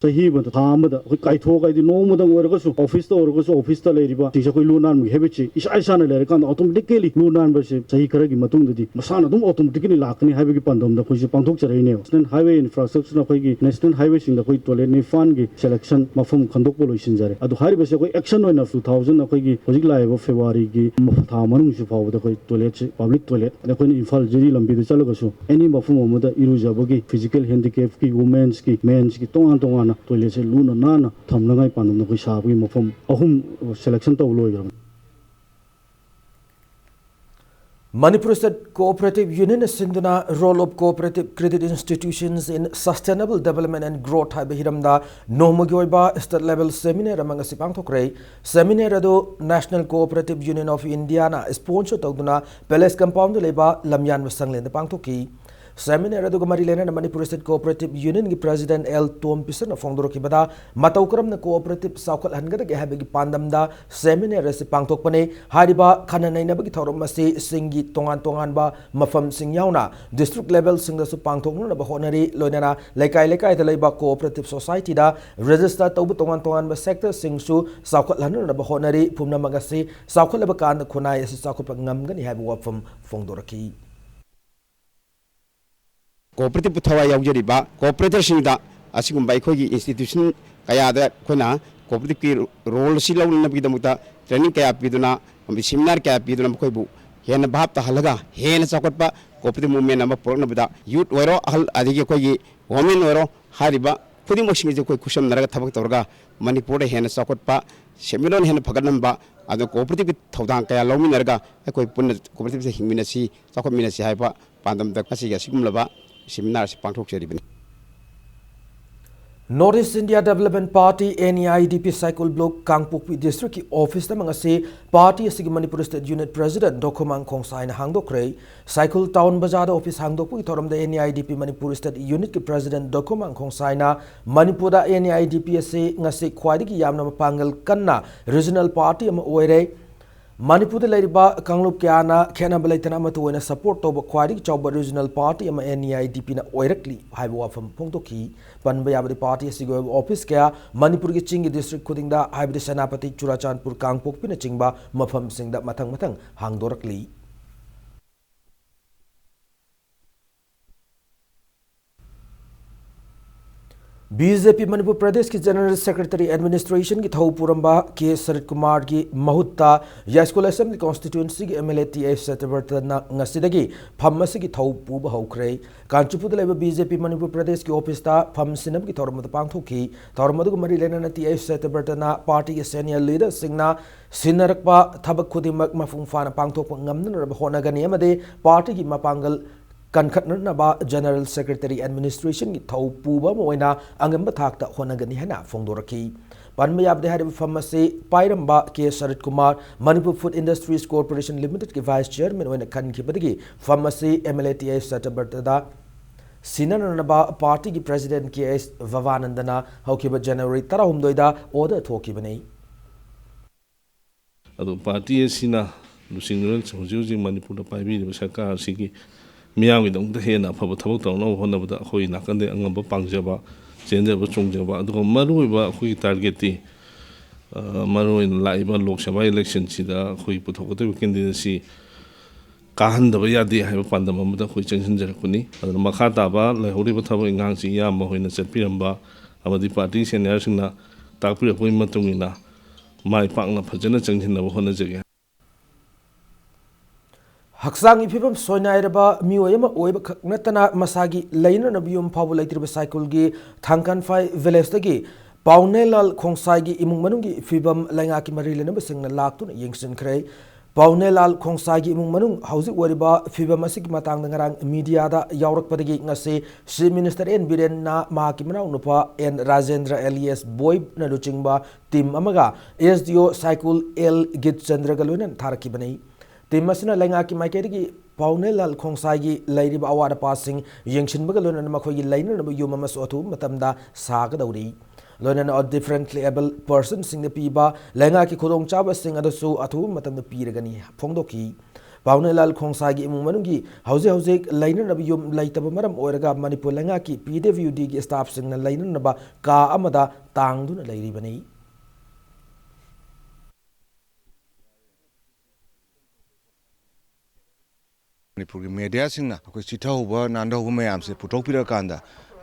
ꯆꯍꯤ ꯑꯃꯗ, ꯊꯥ ꯑꯃꯗ ꯑꯩꯈꯣꯏ ꯀꯥꯏꯊꯣꯛꯑꯒ, ꯍꯥꯏꯗꯤ ꯅꯣꯡꯃꯗꯪ ꯑꯣꯏꯔꯒꯁꯨ officeꯇ ꯑꯣꯏꯔꯒꯁꯨ, officeꯇ ꯂꯩꯔꯤꯕ ꯁꯤꯡꯁꯦ ꯑꯩꯈꯣꯏ ꯂꯨ ꯅꯥꯟꯕꯒꯤ habitꯁꯤ ꯏꯁꯥ ꯏꯁꯥꯅ ꯂꯩꯔꯀꯥꯟꯗ automatically ꯂꯨ ꯅꯥꯟꯕꯁꯦ ꯆꯍꯤ ꯈꯔꯒꯤ ꯃꯇꯨꯡꯗꯗꯤ ꯃꯁꯥꯅ ꯑꯗꯨꯝ automatically ꯂꯥꯛꯀꯅꯤ ꯍꯥꯏꯕꯒꯤ ꯄꯥꯟꯗꯝꯗ ꯑꯩꯈꯣꯏꯁꯦ ꯄꯥꯡꯊꯣꯛꯆꯔꯛꯏꯅꯦꯕ꯫ National Highway Infrastructureꯅ ꯑꯩꯈꯣꯏꯒꯤ National Highwayꯁꯤꯡꯗ ꯑꯩꯈꯣꯏ toilet ꯅꯤꯄꯥꯟꯒꯤ selection ꯃꯐꯝ ꯈꯟꯗꯣꯛꯄ ꯂꯣꯏꯁꯤꯟꯖꯔꯦ꯫ ꯑꯗꯣ ꯍꯥꯏꯔꯤꯕꯁꯦ ꯑꯩꯈꯣꯏ action ꯑꯣꯏꯅ two thousand, ꯑꯩꯈꯣꯏꯒꯤ ꯍꯧꯖꯤꯛ ꯂꯥꯛꯏꯕ Februaryꯒꯤ ꯊꯥ ꯃꯅꯨꯡꯁꯤ ꯐꯥꯎꯕꯗ ꯑꯩꯈꯣꯏ toiletꯁꯦ, public toilet, ꯑꯗ ꯑꯩꯈꯣꯏꯅ ꯏꯝꯐꯥꯜ ꯖꯤꯔꯤ ꯂꯝꯕꯤꯗ ꯆꯠꯂꯒꯁꯨ any ꯃꯐꯝ ꯑꯃꯗ ꯏꯔꯨꯖꯕꯒꯤ, physical handicapꯀꯤ, women'sꯀꯤ, men'sꯀꯤ ꯇꯣꯉꯥꯟ ꯇꯣꯉꯥꯟꯅ toiletꯁꯦ ꯂꯨꯅ ꯅꯥꯟꯅ ꯊꯝꯅꯉꯥꯏ ꯄꯥꯟꯗꯝꯗ ꯑꯩꯈꯣꯏ ꯁꯥꯕꯒꯤ ꯃꯐꯝ ꯑꯍꯨꯝ selection ꯇꯧꯕ ꯂꯣꯏꯈ꯭ꯔꯕꯅꯤ꯫ Manipur State Cooperative Unionꯅ ꯁꯤꯟꯗꯨꯅ Role of Cooperative Credit Institutions in Sustainable Development and Growth ꯍꯥꯏꯕ ꯍꯤꯔꯝꯗ ꯅꯣꯡꯃꯒꯤ ꯑꯣꯏꯕ state level seminar ꯑꯃ ꯉꯁꯤ ꯄꯥꯡꯊꯣꯛꯈ꯭ꯔꯦ꯫ Seminar ꯑꯗꯨ National Cooperative Union of Indiaꯅ sponsor ꯇꯧꯗꯨꯅ Palace Compoundꯗ ꯂꯩꯕ ꯂꯝꯌꯥꯟꯕ ꯁꯪꯂꯦꯟꯗ ꯄꯥꯡꯊꯣꯛꯈꯤ꯫ Seminar ꯑꯗꯨꯒ ꯃꯔꯤ ꯂꯩꯅꯅ Manipur State Cooperative Unionꯒꯤ President L ꯇꯣꯝ ꯄꯤꯁꯟꯅ ꯐꯣꯡꯗꯣꯔꯛꯈꯤꯕꯗ, ꯃꯇꯧ ꯀꯔꯝꯅ cooperative ꯆꯥꯎꯈꯠꯍꯟꯒꯗꯒꯦ ꯍꯥꯏꯕꯒꯤ ꯄꯥꯟꯗꯝꯗ seminar ꯑꯁꯤ ꯄꯥꯡꯊꯣꯛꯄꯅꯤ꯫ ꯍꯥꯏꯔꯤꯕ ꯈꯟꯅ ꯅꯩꯅꯕꯒꯤ ꯊꯧꯔꯝ ꯑꯁꯤ ꯁꯤꯡꯒꯤ ꯇꯣꯉꯥꯟ ꯇꯣꯉꯥꯟꯕ ꯃꯐꯝꯁꯤꯡ ꯌꯥꯎꯅ district levelꯁꯤꯡꯗꯁꯨ ꯄꯥꯡꯊꯣꯛꯅꯅꯕ ꯍꯣꯠꯅꯔꯤ꯫ ꯂꯣꯏꯅꯅ ꯂꯩꯀꯥꯏ ꯂꯩꯀꯥꯏꯗ ꯂꯩꯕ cooperative societyꯗ register ꯇꯧꯕ ꯇꯣꯉꯥꯟ ꯇꯣꯉꯥꯟꯕ sectorꯁꯤꯡꯁꯨ ꯆꯥꯎꯈꯠꯍꯟꯅꯅꯕ ꯍꯣꯠꯅꯔꯤ꯫ ꯄꯨꯝꯅꯃꯛ ꯑꯁꯤ ꯆꯥꯎꯈꯠꯂꯕ ꯀꯥꯟꯗ ꯈꯨꯟꯅꯥꯏ ꯑꯁꯤ ꯆꯥꯎꯈꯠꯄ ꯉꯝꯒꯅꯤ ꯍꯥꯏꯕ ꯋꯥꯐꯝ ꯐꯣꯡꯗꯣꯔꯛꯈꯤ꯫ Cooperative ꯊꯋꯥꯏ ꯌꯥꯎꯖꯔꯤꯕ cooperatorꯁꯤꯡꯗ ꯑꯁꯤꯒꯨꯝꯕ ꯑꯩꯈꯣꯏꯒꯤ institution ꯀꯌꯥꯗ ꯑꯩꯈꯣꯏꯅ cooperative ꯀꯤ role ꯑꯁꯤ ꯂꯧꯅꯅꯕꯒꯤꯗꯃꯛꯇ training ꯀꯌꯥ ꯄꯤꯗꯨꯅ ꯑꯃꯗꯤ seminar ꯀꯌꯥ ꯄꯤꯗꯨꯅ ꯃꯈꯣꯏꯕꯨ ꯍꯦꯟꯅ ꯚꯥꯞ ꯇꯥꯍꯜꯂꯒ ꯍꯦꯟꯅ ꯆꯥꯎꯈꯠꯄ cooperative movement ꯑꯃ ꯄꯨꯔꯛꯅꯕꯗ youth ꯑꯣꯏꯔꯣ, ꯑꯍꯜ, ꯑꯗꯒꯤ ꯑꯩꯈꯣꯏꯒꯤ women ꯑꯣꯏꯔꯣ, ꯍꯥꯏꯔꯤꯕ ꯈꯨꯗꯤꯡꯃꯛꯁꯤꯡ ꯑꯁꯤ ꯑꯩꯈꯣꯏ ꯈꯨꯠꯁꯝꯅꯔꯒ ꯊꯕꯛ ꯇꯧꯔꯒ ꯃꯅꯤꯄꯨꯔꯗ ꯍꯦꯟꯅ ꯆꯥꯎꯈꯠꯄ, ꯁꯦꯟꯃꯤꯠꯂꯣꯟ ꯍꯦꯟꯅ ꯐꯒꯠꯍꯟꯕ, ꯑꯗꯨꯒ cooperative-ꯀꯤ ꯊꯧꯗꯥꯡ ꯀꯌꯥ ꯂꯧꯃꯤꯟꯅꯔꯒ ꯑꯩꯈꯣꯏ ꯄꯨꯟꯅ cooperative-ꯁꯦ ꯍꯤꯡꯃꯤꯟꯅꯁꯤ, ꯆꯥꯎꯈꯠꯃꯤꯟꯅꯁꯤ ꯍꯥꯏꯕ ꯄꯥꯟꯗꯝꯗ ꯉꯁꯤꯒꯤ ꯑꯁꯤꯒꯨꯝꯂꯕ seminar ꯑꯁꯤ ꯄꯥꯡꯊꯣꯛꯆꯔꯤꯕꯅꯤ꯫ North East India Development Party, N E I D P, ꯁꯥꯏꯀꯨꯜ block Kangpokpi district-ꯀꯤ office ꯑꯃ ꯉꯁꯤ party ꯑꯁꯤꯒꯤ Manipur state unit president ꯗꯣꯈꯨꯃꯥꯡ ꯈꯣꯡꯁꯥꯏꯅ ꯍꯥꯡꯗꯣꯛꯈ꯭ꯔꯦ꯫ ꯁꯥꯏꯀꯨꯜ town ꯕꯖꯥꯔꯗ office ꯍꯥꯡꯗꯣꯛꯄꯒꯤ ꯊꯧꯔꯝꯗ N E I D P Manipur state unit-ꯀꯤ president ꯗꯣꯈꯨꯃꯥꯡ ꯈꯣꯡꯁꯥꯏꯅ ꯃꯅꯤꯄꯨꯔꯗ N E I D P ꯑꯁꯤ ꯉꯁꯤ ꯈ꯭ꯋꯥꯏꯗꯒꯤ ꯌꯥꯝꯅ ꯃꯄꯥꯡꯒꯜ ꯀꯟꯅ regional party ꯑꯃ ꯑꯣꯏꯔꯦ꯫ ꯃꯅꯤꯄꯨꯔꯗ ꯂꯩꯔꯤꯕ ꯀꯥꯡꯂꯨꯞ ꯀꯌꯥꯅ ꯈꯦꯠꯅꯕ ꯂꯩꯇꯅ ꯑꯃꯠꯇ ꯑꯣꯏꯅ support ꯇꯧꯕ ꯈ꯭ꯋꯥꯏꯗꯒꯤ ꯆꯥꯎꯕ regional party ꯑꯃ N E I D P-ꯅ ꯑꯣꯏꯔꯛꯂꯤ ꯍꯥꯏꯕ ꯋꯥꯐꯝ ꯐꯣꯡꯗꯣꯛꯈꯤ꯫ ꯄꯟꯕ ꯌꯥꯕꯗꯤ party ꯑꯁꯤꯒꯤ ꯑꯣꯏꯕ office ꯀꯌꯥ ꯃꯅꯤꯄꯨꯔꯒꯤ ꯆꯤꯡꯒꯤ district ꯈꯨꯗꯤꯡꯗ, ꯍꯥꯏꯕꯗꯤ ꯁꯦꯅꯥꯄꯇꯤ, ꯆꯨꯔꯥꯆꯥꯟꯄꯨꯔ, ꯀꯥꯡꯄꯣꯛꯄꯤꯅꯆꯤꯡꯕ ꯃꯐꯝꯁꯤꯡꯗ ꯃꯊꯪ ꯃꯊꯪ ꯍꯥꯡꯗꯣꯔꯛꯂꯤ꯫ B J P ꯃꯅꯤꯄꯨꯔ ꯄ꯭ꯔꯗꯦꯁꯀꯤ General Secretary Administration-ꯒꯤ ꯊꯧ ꯄꯨꯔꯝꯕ ꯀꯦ ꯁꯔꯠ ꯀꯨꯃꯥꯔꯒꯤ ꯃꯍꯨꯠꯇ ꯌꯥꯏꯁ꯭ꯀꯨꯜ Assembly Constituency-ꯒꯤ M L A T H ꯁꯇ꯭ꯌꯕ꯭ꯔꯇꯅ ꯉꯁꯤꯗꯒꯤ ꯐꯝ ꯑꯁꯤꯒꯤ ꯊꯧ ꯄꯨꯕ ꯍꯧꯈ꯭ꯔꯦ꯫ ꯀꯥꯟꯆꯤꯄꯨꯔꯗ ꯂꯩꯕ B J P ꯃꯅꯤꯄꯨꯔ ꯄ꯭ꯔꯗꯦꯁꯀꯤ office-ꯇ ꯐꯝ ꯁꯤꯟꯅꯕꯒꯤ ꯊꯧꯔꯝ ꯑꯗꯨ ꯄꯥꯡꯊꯣꯛꯈꯤ꯫ ꯊꯧꯔꯝ ꯑꯗꯨꯒ ꯃꯔꯤ ꯂꯩꯅꯅ ꯇꯤ ꯑꯩꯆ ꯁꯇ꯭ꯌꯕ꯭ꯔꯇꯅ party-ꯒꯤ senior leader-ꯁꯤꯡꯅ ꯁꯤꯟꯅꯔꯛꯄ ꯊꯕꯛ ꯈꯨꯗꯤꯡꯃꯛ ꯃꯄꯨꯡ ꯐꯥꯅ ꯄꯥꯡꯊꯣꯛꯄ ꯉꯝꯅꯅꯕ ꯍꯣꯠꯅꯒꯅꯤ ꯑꯃꯗꯤ party-ꯒꯤ ꯃꯄꯥꯡꯒꯜ ꯀꯟꯈꯠꯅꯅꯕ General Secretary Administration-ꯒꯤ ꯊꯧ ꯄꯨꯕ ꯑꯃ ꯑꯣꯏꯅ ꯑꯉꯝꯕ ꯊꯥꯛꯇ ꯍꯣꯠꯅꯒꯅꯤ ꯍꯥꯏꯅ ꯐꯣꯡꯗꯣꯔꯛꯈꯤ꯫ ꯄꯟꯕ ꯌꯥꯕꯗꯤ ꯍꯥꯏꯔꯤꯕ ꯐꯝ ꯑꯁꯤ ꯄꯥꯏꯔꯝꯕ ꯀꯦ ꯁꯔꯠ Kumar, Manipur Food Industries Corporation Limited-ꯀꯤ vice chairman ꯑꯣꯏꯅ ꯈꯟꯈꯤꯕꯗꯒꯤ ꯐꯝ ꯑꯁꯤ M L A T H ꯁꯇ꯭ꯌꯕ꯭ꯔꯇꯗ ꯁꯤꯟꯅꯅꯅꯕ party-ꯒꯤ president ꯀꯦ ꯑꯩꯆ ꯚꯕꯥꯅꯟꯗꯅ ꯍꯧꯈꯤꯕ January ꯇꯔꯥꯍꯨꯝꯗꯣꯏꯗ order ꯊꯣꯛꯈꯤꯕꯅꯤ꯫ ꯑꯗꯣ party ꯑꯁꯤꯅ ꯂꯨꯆꯤꯡꯗꯨꯅ ꯍꯧꯖꯤꯛ ꯍꯧꯖꯤꯛ ꯃꯅꯤꯄꯨꯔꯗ ꯄꯥꯏꯕꯤꯔꯤꯕ ꯁꯔꯀꯥꯔ ꯑꯁꯤꯒꯤ ꯃꯤꯌꯥꯝꯒꯤꯗꯃꯛꯇ ꯍꯦꯟꯅ ꯑꯐꯕ ꯊꯕꯛ ꯇꯧꯅꯕ ꯍꯣꯠꯅꯕꯗ ꯑꯩꯈꯣꯏ ꯅꯥꯀꯟꯗꯩ ꯑꯉꯝꯕ ꯄꯥꯡꯖꯕ, ꯆꯦꯟꯖꯕ ꯆꯣꯡꯖꯕ, ꯑꯗꯨꯒ ꯃꯔꯨꯑꯣꯏꯕ ꯑꯩꯈꯣꯏꯒꯤ target-ꯇꯤ, ꯑ, ꯃꯔꯨꯑꯣꯏꯅ ꯂꯥꯛꯏꯕ ꯂꯣꯛ ꯁꯚꯥ election-ꯁꯤꯗ ꯑꯩꯈꯣꯏ ꯄꯨꯊꯣꯛꯀꯗꯧꯔꯤꯕ candidate-ꯁꯤ ꯀꯥꯍꯟꯗꯕ ꯌꯥꯗꯦ ꯍꯥꯏꯕ ꯄꯥꯟꯗꯝ ꯑꯃꯗ ꯑꯩꯈꯣꯏ ꯆꯪꯁꯤꯟꯖꯔꯛꯄꯅꯤ꯫ ꯑꯗꯨꯅ ꯃꯈꯥ ꯇꯥꯕ ꯂꯩꯍꯧꯔꯤꯕ ꯊꯕꯛ ꯏꯪꯈꯥꯡꯁꯤ ꯏꯌꯥꯝꯕ ꯍꯣꯏꯅ ꯆꯠꯄꯤꯔꯝꯕ ꯑꯃꯗꯤ party senior-ꯁꯤꯡꯅ ꯇꯥꯛꯄꯤꯔꯛꯄꯒꯤ ꯃꯇꯨꯡ ꯏꯟꯅ ꯃꯥꯏ ꯄꯥꯛꯅ ꯐꯖꯅ ꯆꯪꯁꯤꯟꯅꯕ ꯍꯣꯠꯅꯖꯒꯦ꯫ ꯍꯛꯆꯥꯡꯒꯤ ꯐꯤꯕꯝ ꯁꯣꯏꯅꯥꯏꯔꯕ ꯃꯤꯑꯣꯏ ꯑꯃ ꯑꯣꯏꯕ ꯈꯛ ꯅꯠꯇꯅ ꯃꯁꯥꯒꯤ ꯂꯩꯅꯅꯕ ꯌꯨꯝ ꯐꯥꯎꯕ ꯂꯩꯇ꯭ꯔꯤꯕ ꯁꯥꯏꯀꯨꯜꯒꯤ ꯊꯥꯡꯀꯟꯐꯥꯏ ꯚꯤꯂꯦꯖꯇꯒꯤ ꯄꯥꯎꯅꯦꯂꯥꯜ ꯈꯣꯡꯁꯥꯏꯒꯤ ꯏꯃꯨꯡ ꯃꯅꯨꯡꯒꯤ ꯐꯤꯕꯝ ꯂꯩꯉꯥꯛꯀꯤ ꯃꯔꯤ ꯂꯩꯅꯕꯁꯤꯡꯅ ꯂꯥꯛꯇꯨꯅ ꯌꯦꯡꯁꯤꯟꯈ꯭ꯔꯦ꯫ ꯄꯥꯎꯅꯦꯂꯥꯜ ꯈꯣꯡꯁꯥꯏꯒꯤ ꯏꯃꯨꯡ ꯃꯅꯨꯡ ꯍꯧꯖꯤꯛ ꯑꯣꯏꯔꯤꯕ ꯐꯤꯕꯝ ꯑꯁꯤꯒꯤ ꯃꯇꯥꯡꯗ ꯉꯔꯥꯡ ꯃꯤꯗꯤꯌꯥꯗ ꯌꯥꯎꯔꯛꯄꯗꯒꯤ ꯉꯁꯤ ꯆꯤꯐ ꯃꯤꯅꯤꯁꯇꯔ ꯑꯦꯟ ꯕꯤꯔꯦꯟꯅ ꯃꯍꯥꯛꯀꯤ ꯃꯅꯥꯎꯅꯨꯄꯥ ꯑꯦꯟ ꯔꯥꯖꯦꯟꯗ꯭ꯔ ꯑꯦꯂꯤꯌꯥꯁ ꯕꯣꯏꯕꯅ ꯂꯨꯆꯤꯡꯕ ꯇꯤꯝ ꯑꯃꯒ ꯑꯦꯁ ꯗꯤ ꯑꯣ ꯁꯥꯏꯀꯨꯜ ꯑꯦꯜ ꯒꯤꯠꯆꯟꯗ꯭ꯔꯒ ꯂꯣꯏꯅꯅ ꯊꯥꯔꯛꯈꯤꯕꯅꯤ꯫ ꯇꯤꯝ ꯑꯁꯤꯅ ꯂꯩꯉꯥꯛꯀꯤ ꯃꯥꯏꯀꯩꯗꯒꯤ ꯄꯥꯎꯅꯦꯂꯥꯜ ꯈꯣꯡꯁꯥꯏꯒꯤ ꯂꯩꯔꯤꯕ ꯑꯋꯥꯠ ꯑꯄꯥꯁꯤꯡ ꯌꯦꯡꯁꯤꯟꯕꯒ ꯂꯣꯏꯅꯅ ꯃꯈꯣꯏꯒꯤ ꯂꯩꯅꯅꯕ ꯌꯨꯝ ꯑꯃꯁꯨ ꯑꯊꯨꯕ ꯃꯇꯝꯗ ꯁꯥꯒꯗꯧꯔꯤ꯫ ꯂꯣꯏꯅꯅ differently abled personꯁꯤꯡꯗ ꯄꯤꯕ ꯂꯩꯉꯥꯛꯀꯤ ꯈꯨꯗꯣꯡꯆꯥꯕꯁꯤꯡ ꯑꯗꯨꯁꯨ ꯑꯊꯨꯕ ꯃꯇꯝꯗ ꯄꯤꯔꯒꯅꯤ ꯐꯣꯡꯗꯣꯛꯈꯤ꯫ ꯄꯥꯎꯅꯦꯂꯥꯜ ꯈꯣꯡꯁꯥꯏꯒꯤ ꯏꯃꯨꯡ ꯃꯅꯨꯡꯒꯤ ꯍꯧꯖꯤꯛ ꯍꯧꯖꯤꯛ ꯂꯩꯅꯅꯕ ꯌꯨꯝ ꯂꯩꯇꯕ ꯃꯔꯝ ꯑꯣꯏꯔꯒ ꯃꯅꯤꯄꯨꯔ ꯂꯩꯉꯥꯛꯀꯤ ꯄꯤ ꯗꯕ꯭ꯂꯤꯎ ꯗꯤꯒꯤ ꯁ꯭ꯇꯥꯐꯁꯤꯡꯅ ꯂꯩꯅꯅꯕ ꯀꯥ ꯑꯃꯗ ꯇꯥꯡꯗꯨꯅ ꯂꯩꯔꯤꯕꯅꯤ꯫ ꯃꯅꯤꯄꯨꯔꯒꯤ ꯃꯦꯗꯤꯌꯥꯁꯤꯡꯅ ꯑꯩꯈꯣꯏ ꯆꯤꯊꯍꯧꯕ ꯅꯥꯟꯊꯍꯧꯕ ꯃꯌꯥꯝꯁꯦ ꯄꯨꯊꯣꯛꯄꯤꯔꯀꯥꯟꯗ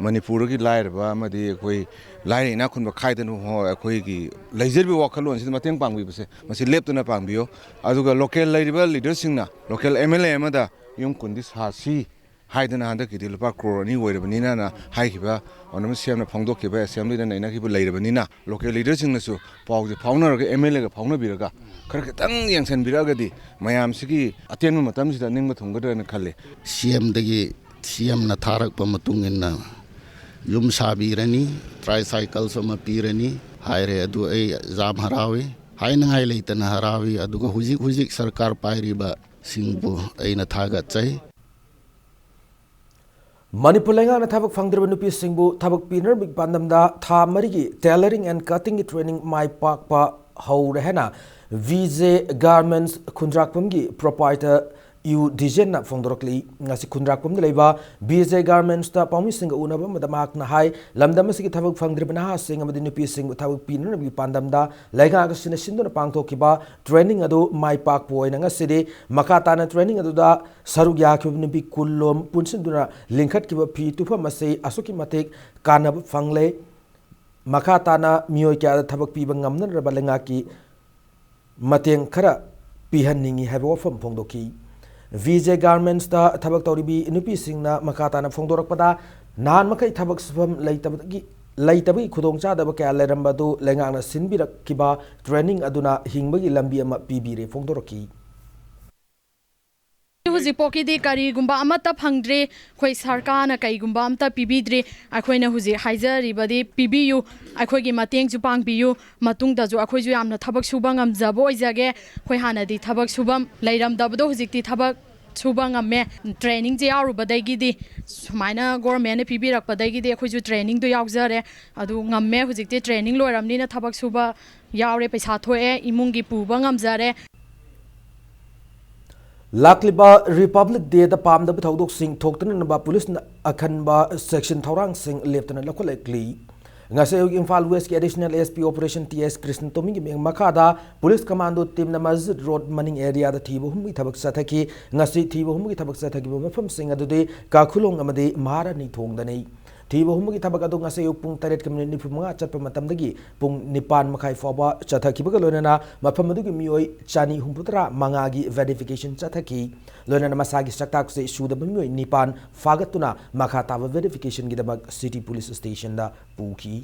ꯃꯅꯤꯄꯨꯔꯗꯒꯤ ꯂꯥꯏꯔꯕ ꯑꯃꯗꯤ ꯑꯩꯈꯣꯏ ꯂꯥꯏꯔ ꯏꯅꯥꯛ ꯈꯨꯟꯕ ꯈꯥꯏꯗꯅ ꯍꯣ-, ꯑꯩꯈꯣꯏꯒꯤ ꯂꯩꯖꯔꯤꯕ ꯋꯥꯈꯜꯂꯣꯟꯁꯤꯗ ꯃꯇꯦꯡ ꯄꯥꯡꯕꯤꯕꯁꯦ ꯃꯁꯤ ꯂꯦꯞꯇꯅ ꯄꯥꯡꯕꯤꯌꯨ꯫ ꯑꯗꯨꯒ ꯂꯣꯀꯦꯜ ꯂꯩꯔꯤꯕ ꯂꯤꯗꯔꯁꯤꯡꯅ ꯂꯣꯀꯦꯜ ꯑꯦꯝ ꯑꯦꯜ ꯑꯦ ꯑꯃꯗ ꯌꯨꯝ ꯀꯨꯟꯗꯤ ꯁꯥꯁꯤ ꯍꯥꯏꯗꯅ ꯍꯟꯗꯛꯀꯤꯗꯤ ꯂꯨꯄꯥ ꯀ꯭ꯔꯣꯔ ꯑꯅꯤ ꯑꯣꯏꯔꯕꯅꯤꯅ ꯍꯥꯏꯈꯤꯕ ꯑꯣꯅꯔꯦꯕꯜ ꯁꯤ ꯑꯦꯝꯅ ꯐꯣꯡꯗꯣꯛꯈꯤꯕ ꯑꯦꯁꯦꯝꯕ꯭ꯂꯤꯗ ꯅꯩꯅꯈꯤꯕ ꯂꯩꯔꯕꯅꯤꯅ ꯂꯣꯀꯦꯜ ꯂꯤꯗꯔꯁꯤꯡꯅꯁꯨ ꯄꯥꯎꯁꯦ ꯐꯥꯎꯅꯔꯒ ꯑꯦꯝ ꯑꯦꯜ ꯑꯦꯒ ꯐꯥꯎꯅꯕꯤꯔꯒ ꯈꯔ ꯈꯤꯇꯪ ꯌꯦꯡꯁꯤꯟꯕꯤꯔꯛꯑꯒꯗꯤ ꯃꯌꯥꯝꯁꯤꯒꯤ ꯑꯇꯦꯟꯕ ꯃꯇꯝꯁꯤꯗ ꯅꯤꯡꯕ ꯊꯨꯡꯒꯗ꯭ꯔꯅ ꯈꯜꯂꯤ꯫ ꯁꯤ ꯑꯦꯝꯗꯒꯤ, ꯁꯤ ꯑꯦꯝꯅ ꯊꯥꯔꯛꯄ ꯃꯇꯨꯡ ꯏꯟꯅ ꯌꯨꯝ ꯁꯥꯕꯤꯔꯅꯤ, ꯇ꯭ꯔꯥꯏꯁꯥꯏꯀꯜꯁꯨ ꯑꯃ ꯄꯤꯔꯅꯤ ꯍꯥꯏꯔꯦ꯫ ꯑꯗꯨ ꯑꯩ ꯌꯥꯝ ꯍꯔꯥꯎꯏ, ꯍꯥꯏꯅꯉꯥꯏ ꯂꯩꯇꯅ ꯍꯔꯥꯎꯏ꯫ ꯑꯗꯨꯒ ꯍꯧꯖꯤꯛ ꯍꯧꯖꯤꯛ ꯁꯔꯀꯥꯔ ꯄꯥꯏꯔꯤꯕꯁꯤꯡꯕꯨ ꯑꯩꯅ ꯊꯥꯒꯠꯆꯩ꯫ ꯃꯅꯤꯄꯨꯔ ꯂꯩꯉꯥꯛꯅ ꯊꯕꯛ ꯐꯪꯗ꯭ꯔꯕ ꯅꯨꯄꯤꯁꯤꯡꯕꯨ ꯊꯕꯛ ꯄꯤꯅꯅꯕꯒꯤ ꯄꯥꯟꯗꯝꯗ ꯊꯥ ꯃꯔꯤꯒꯤ tailoring and cuttingꯒꯤ training ꯃꯥꯏ ꯄꯥꯛꯄ ꯍꯧꯔꯦ ꯍꯥꯏꯅ ꯚꯤ ꯖꯦ Garments ꯈꯨꯟꯗ꯭ꯔꯥꯛꯄꯝꯒꯤ proprietor ꯌꯨ ꯗꯤꯖꯦꯟꯅ ꯐꯣꯡꯗꯣꯔꯛꯂꯤ꯫ ꯉꯁꯤ ꯈꯨꯟꯗ꯭ꯔꯥꯛꯄꯝꯗ ꯂꯩꯕ ꯚꯤ ꯖꯦ Garmentsꯇ ꯄꯥꯎꯃꯤꯁꯤꯡꯒ ꯎꯅꯕ ꯑꯃꯗ ꯃꯍꯥꯛꯅ ꯍꯥꯏ, ꯂꯝꯗꯝ ꯑꯁꯤꯒꯤ ꯊꯕꯛ ꯐꯪꯗ꯭ꯔꯤꯕ ꯅꯍꯥꯁꯤꯡ ꯑꯃꯗꯤ ꯅꯨꯄꯤꯁꯤꯡꯕꯨ ꯊꯕꯛ ꯄꯤꯅꯅꯕꯒꯤ ꯄꯥꯟꯗꯝꯗ ꯂꯩꯉꯥꯛ ꯑꯁꯤꯅ ꯁꯤꯟꯗꯨꯅ ꯄꯥꯡꯊꯣꯛꯈꯤꯕ training ꯑꯗꯨ ꯃꯥꯏ ꯄꯥꯛꯄ ꯑꯣꯏꯅ ꯉꯁꯤꯗꯤ ꯃꯈꯥ ꯇꯥꯅ training ꯑꯗꯨꯗ ꯁꯔꯨꯛ ꯌꯥꯈꯤꯕ ꯅꯨꯄꯤ ꯀꯨꯟꯂꯣꯝ ꯄꯨꯟꯁꯤꯟꯗꯨꯅ ꯂꯤꯡꯈꯠꯈꯤꯕ ꯐꯤ ꯇꯨꯐꯝ ꯑꯁꯤ ꯑꯁꯨꯛꯀꯤ ꯃꯇꯤꯛ ꯀꯥꯟꯅꯕ ꯐꯪꯂꯦ꯫ ꯃꯈꯥ ꯇꯥꯅ ꯃꯤꯑꯣꯏ ꯀꯌꯥꯗ ꯊꯕꯛ ꯄꯤꯕ ꯉꯝꯅꯅꯕ ꯂꯩꯉꯥꯛꯀꯤ ꯃꯇꯦꯡ ꯈꯔ ꯄꯤꯍꯟꯅꯤꯡꯏ ꯍꯥꯏꯕ ꯋꯥꯐꯝ ꯐꯣꯡꯗꯣꯛꯈꯤ꯫ ꯚꯤ ꯖꯦ ꯒꯥꯔꯃꯦꯟꯠꯁꯇ ꯊꯕꯛ ꯇꯧꯔꯤꯕꯤ ꯅꯨꯄꯤꯁꯤꯡꯅ ꯃꯈꯥ ꯇꯥꯅ ꯐꯣꯡꯗꯣꯔꯛꯄꯗ, ꯅꯍꯥꯟ ꯃꯈꯩ ꯊꯕꯛ ꯁꯨꯐꯝ ꯂꯩꯇꯕꯗꯒꯤ, ꯂꯩꯇꯕꯒꯤ ꯈꯨꯗꯣꯡꯆꯥꯗꯕ ꯀꯌꯥ ꯂꯩꯔꯝꯕ ꯑꯗꯨ ꯂꯩꯉꯥꯛꯅ ꯁꯤꯟꯕꯤꯔꯛꯈꯤꯕ training ꯑꯗꯨꯅ ꯍꯤꯡꯕꯒꯤ ꯂꯝꯕꯤ ꯑꯃ ꯄꯤꯕꯤꯔꯦ ꯐꯣꯡꯗꯣꯔꯛꯈꯤ꯫ ꯍꯧꯖꯤꯛꯐꯥꯎꯒꯤꯗꯤ ꯀꯔꯤꯒꯨꯝꯕ ꯑꯃꯠꯇ ꯐꯪꯗ꯭ꯔꯤ꯫ ꯑꯩꯈꯣꯏ ꯁꯔꯀꯥꯔꯅ ꯀꯩꯒꯨꯝꯕ ꯑꯝꯇ ꯄꯤꯕꯤꯗ꯭ꯔꯤ꯫ ꯑꯩꯈꯣꯏꯅ ꯍꯧꯖꯤꯛ ꯍꯥꯏꯖꯔꯤꯕꯗꯤ ꯄꯤꯕꯤꯌꯨ, ꯑꯩꯈꯣꯏꯒꯤ ꯃꯇꯦꯡꯁꯨ ꯄꯥꯡꯕꯤꯌꯨ꯫ ꯃꯇꯨꯡꯗꯁꯨ ꯑꯩꯈꯣꯏꯁꯨ ꯌꯥꯝꯅ ꯊꯕꯛ ꯁꯨꯕ ꯉꯝꯖꯕ ꯑꯣꯏꯖꯒꯦ꯫ ꯑꯩꯈꯣꯏ ꯍꯥꯟꯅꯗꯤ ꯊꯕꯛ ꯁꯨꯐꯝ ꯂꯩꯔꯝꯗꯕꯗꯣ ꯍꯧꯖꯤꯛꯇꯤ ꯊꯕꯛ ꯁꯨꯕ ꯉꯝꯃꯦ꯫ Trainingꯁꯦ ꯌꯥꯎꯔꯨꯕꯗꯒꯤꯗꯤ, ꯁꯨꯃꯥꯏꯅ governmentꯅ ꯄꯤꯕꯤꯔꯛꯄꯗꯒꯤꯗꯤ ꯑꯩꯈꯣꯏꯁꯨ trainingꯗꯣ ꯌꯥꯎꯖꯔꯦ꯫ ꯑꯗꯨ ꯉꯝꯃꯦ꯫ ꯍꯧꯖꯤꯛꯇꯤ training ꯂꯣꯏꯔꯕꯅꯤꯅ ꯊꯕꯛ ꯁꯨꯕ ꯌꯥꯎꯔꯦ, ꯄꯩꯁꯥ ꯊꯣꯛꯑꯦ, ꯏꯃꯨꯡꯒꯤ ꯄꯨꯕ ꯉꯝꯖꯔꯦ꯫ ꯂꯥꯛꯂꯤꯕ Republic Dayꯗ ꯄꯥꯝꯗꯕ ꯊꯧꯗꯣꯛꯁꯤꯡ ꯊꯣꯛꯇꯅꯅꯕ ꯄꯨꯂꯤꯁꯅ ꯑꯈꯟꯕ ꯆꯦꯛꯁꯤꯟ ꯊꯧꯔꯥꯡꯁꯤꯡ ꯂꯦꯞꯇꯅ ꯂꯧꯈꯠꯂꯛꯂꯤ꯫ ꯉꯁꯤ ꯑꯌꯨꯛ Imphal Westꯀꯤ Additional S P Operation T S ꯀ꯭ꯔꯤꯁꯅꯇꯣꯃꯤꯒꯤ ꯃꯤꯠꯌꯦꯡ ꯃꯈꯥꯗ ꯄꯨꯂꯤꯁ commando teamꯅ ꯃꯁꯖꯤꯗ ꯔꯣꯗ ꯃꯅꯤꯡ areaꯗ ꯊꯤꯕ ꯍꯨꯝꯕꯒꯤ ꯊꯕꯛ ꯆꯠꯊꯈꯤ꯫ ꯉꯁꯤ ꯊꯤꯕ ꯍꯨꯝꯕꯒꯤ ꯊꯕꯛ ꯆꯠꯊꯈꯤꯕ ꯃꯐꯝꯁꯤꯡ ꯑꯗꯨꯗꯤ ꯀꯥꯈꯨꯂꯣꯡ ꯑꯃꯗꯤ ꯃꯍꯥꯔꯥꯅꯤ ꯊꯣꯡꯗꯅꯤ꯫ ꯊꯤꯕ ꯍꯨꯝꯕꯒꯤ ꯊꯕꯛ ꯑꯗꯨ ꯉꯁꯤ ꯑꯌꯨꯛ ꯄꯨꯡ ꯇꯔꯦꯠꯀ ꯃꯤꯅꯤꯠ ꯅꯤꯐꯨ ꯃꯉꯥ ꯆꯠꯄ ꯃꯇꯝꯗꯒꯤ ꯄꯨꯡ ꯅꯤꯄꯥꯟ ꯃꯈꯥꯏ ꯐꯥꯎꯕ ꯆꯠꯊꯈꯤꯕꯒ ꯂꯣꯏꯅꯅ ꯃꯐꯝ ꯑꯗꯨꯒꯤ ꯃꯤꯑꯣꯏ ꯆꯅꯤ ꯍꯨꯝꯐꯨꯇꯔꯥ ꯃꯉꯥꯒꯤ verification ꯆꯠꯊꯈꯤ꯫ ꯂꯣꯏꯅꯅ ꯃꯁꯥꯒꯤ ꯁꯛꯇꯥꯛꯁꯦ ꯁꯨꯗꯕ ꯃꯤꯑꯣꯏ ꯅꯤꯄꯥꯟ ꯐꯥꯒꯠꯇꯨꯅ ꯃꯈꯥ ꯇꯥꯕ verificationꯒꯤꯗꯃꯛ City Police Stationꯗ ꯄꯨꯈꯤ꯫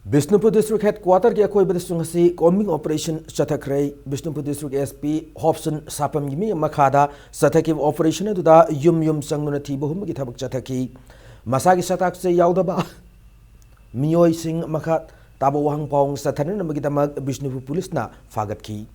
ꯕꯤꯁꯅꯨꯄꯨꯔ District Headquarterꯒꯤ ꯑꯀꯣꯏꯕꯗꯁꯨ ꯉꯁꯤ combing operation ꯆꯠꯊꯈ꯭ꯔꯦ꯫ Bishnupur District S P ꯍꯣꯞꯁꯟ ꯁꯥꯄꯝꯒꯤ ꯃꯤ ꯃꯈꯥꯗ ꯆꯠꯊꯈꯤꯕ operation ꯑꯗꯨꯗ ꯌꯨꯝ ꯌꯨꯝ ꯆꯪꯗꯨꯅ ꯊꯤꯕ ꯍꯨꯝꯕꯒꯤ ꯊꯕꯛ ꯆꯠꯊꯈꯤ꯫ ꯃꯁꯥꯒꯤ ꯁꯛꯇꯥꯛꯁꯦ ꯌꯥꯎꯗꯕ ꯃꯤꯑꯣꯏꯁꯤꯡ ꯃꯈꯥ ꯇꯥꯕ ꯋꯥꯍꯪ ꯄꯥꯎꯍꯪ ꯆꯠꯊꯅꯅꯕꯒꯤꯗꯃꯛ ꯕꯤꯁꯅꯨꯄꯨꯔ ꯄꯨꯂꯤꯁꯅ ꯐꯥꯒꯠꯈꯤ꯫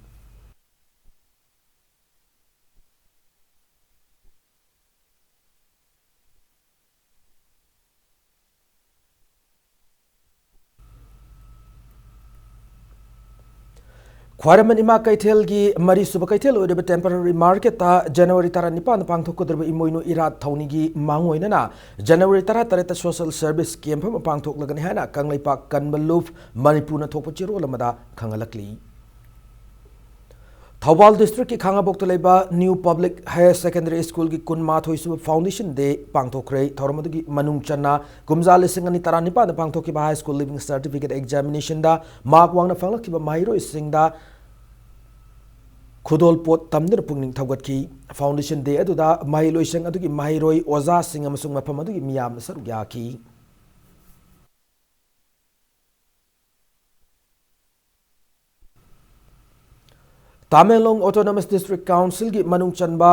ꯈ꯭ꯋꯥꯏꯔꯝꯕꯟ ꯏꯃꯥ ꯀꯩꯊꯦꯜꯒꯤ ꯃꯔꯤꯁꯨꯕ ꯀꯩꯊꯦꯜ ꯑꯣꯏꯔꯤꯕ Temporary Marketꯇ January ꯇꯔꯥꯅꯤꯄꯥꯟꯗ ꯄꯥꯡꯊꯣꯛꯀꯗꯧꯔꯤꯕ ꯏꯃꯣꯏꯅꯨ ꯏꯔꯥꯠ ꯊꯧꯅꯤꯒꯤ ꯃꯥꯡꯑꯣꯏꯅꯅ January ꯇꯔꯥꯇꯔꯦꯠꯇ social service camp ꯑꯃ ꯄꯥꯡꯊꯣꯛꯂꯒꯅꯤ ꯍꯥꯏꯅ ꯀꯪꯂꯩꯄꯥꯛ ꯀꯟꯕ ꯂꯨꯞ ꯃꯅꯤꯄꯨꯔꯅ ꯊꯣꯛꯄ ꯆꯦꯔꯣꯜ ꯑꯃꯗ ꯈꯪꯍꯜꯂꯛꯂꯤ꯫ ꯊꯧꯕꯥꯜ ꯗꯤꯁꯇ꯭ꯔꯤꯛꯀꯤ ꯈꯥꯉꯕꯣꯛꯇ ꯂꯩꯕ ꯅ꯭ꯌꯨ ꯄꯕ꯭ꯂꯤꯛ ꯍꯥꯌꯔ ꯁꯦꯀꯦꯟꯗꯔꯤ ꯁ꯭ꯀꯨꯜꯒꯤ ꯀꯨꯟꯃꯥꯊꯣꯏ ꯁꯨꯕ ꯐꯥꯎꯟꯗꯦꯁꯟ ꯗꯦ ꯄꯥꯡꯊꯣꯛꯈ꯭ꯔꯦ꯫ ꯊꯧꯔꯝ ꯑꯗꯨꯒꯤ ꯃꯅꯨꯡ ꯆꯟꯅ ꯀꯨꯝꯖꯥ ꯂꯤꯁꯤꯡ ꯑꯅꯤ ꯇꯔꯥꯅꯤꯄꯥꯟꯗ ꯄꯥꯡꯊꯣꯛꯈꯤꯕ ꯍꯥꯏ ꯁ꯭ꯀꯨꯜ ꯂꯤꯚꯤꯡ ꯁꯔꯇꯤꯐꯤꯀꯦꯠ ꯑꯦꯛꯖꯥꯃꯤꯅꯦꯁꯟꯗ ꯃꯥꯔꯛ ꯋꯥꯡꯅ ꯐꯪꯂꯛꯈꯤꯕ ꯃꯍꯩꯔꯣꯏꯁꯤꯡꯗ ꯈꯨꯗꯣꯜꯄꯣꯠ ꯇꯝꯗꯨꯅ ꯄꯨꯛꯅꯤꯡ ꯊꯧꯒꯠꯈꯤ꯫ ꯐꯥꯎꯟꯗꯦꯁꯟ ꯗꯦ ꯑꯗꯨꯗ ꯃꯍꯩꯂꯣꯏꯁꯪ ꯑꯗꯨꯒꯤ ꯃꯍꯩꯔꯣꯏ, ꯑꯣꯖꯥꯁꯤꯡ ꯑꯃꯁꯨꯡ ꯃꯐꯝ ꯑꯗꯨꯒꯤ ꯃꯤꯌꯥꯝꯅ ꯁꯔꯨꯛ ꯌꯥꯈꯤ꯫ ꯇꯥꯃꯦꯡꯂꯣꯡ ꯑꯣꯇꯣꯅꯣꯃꯁ ꯗꯤꯁꯇ꯭ꯔꯤꯛ ꯀꯥꯎꯟꯁꯤꯜꯒꯤ ꯃꯅꯨꯡ ꯆꯟꯕ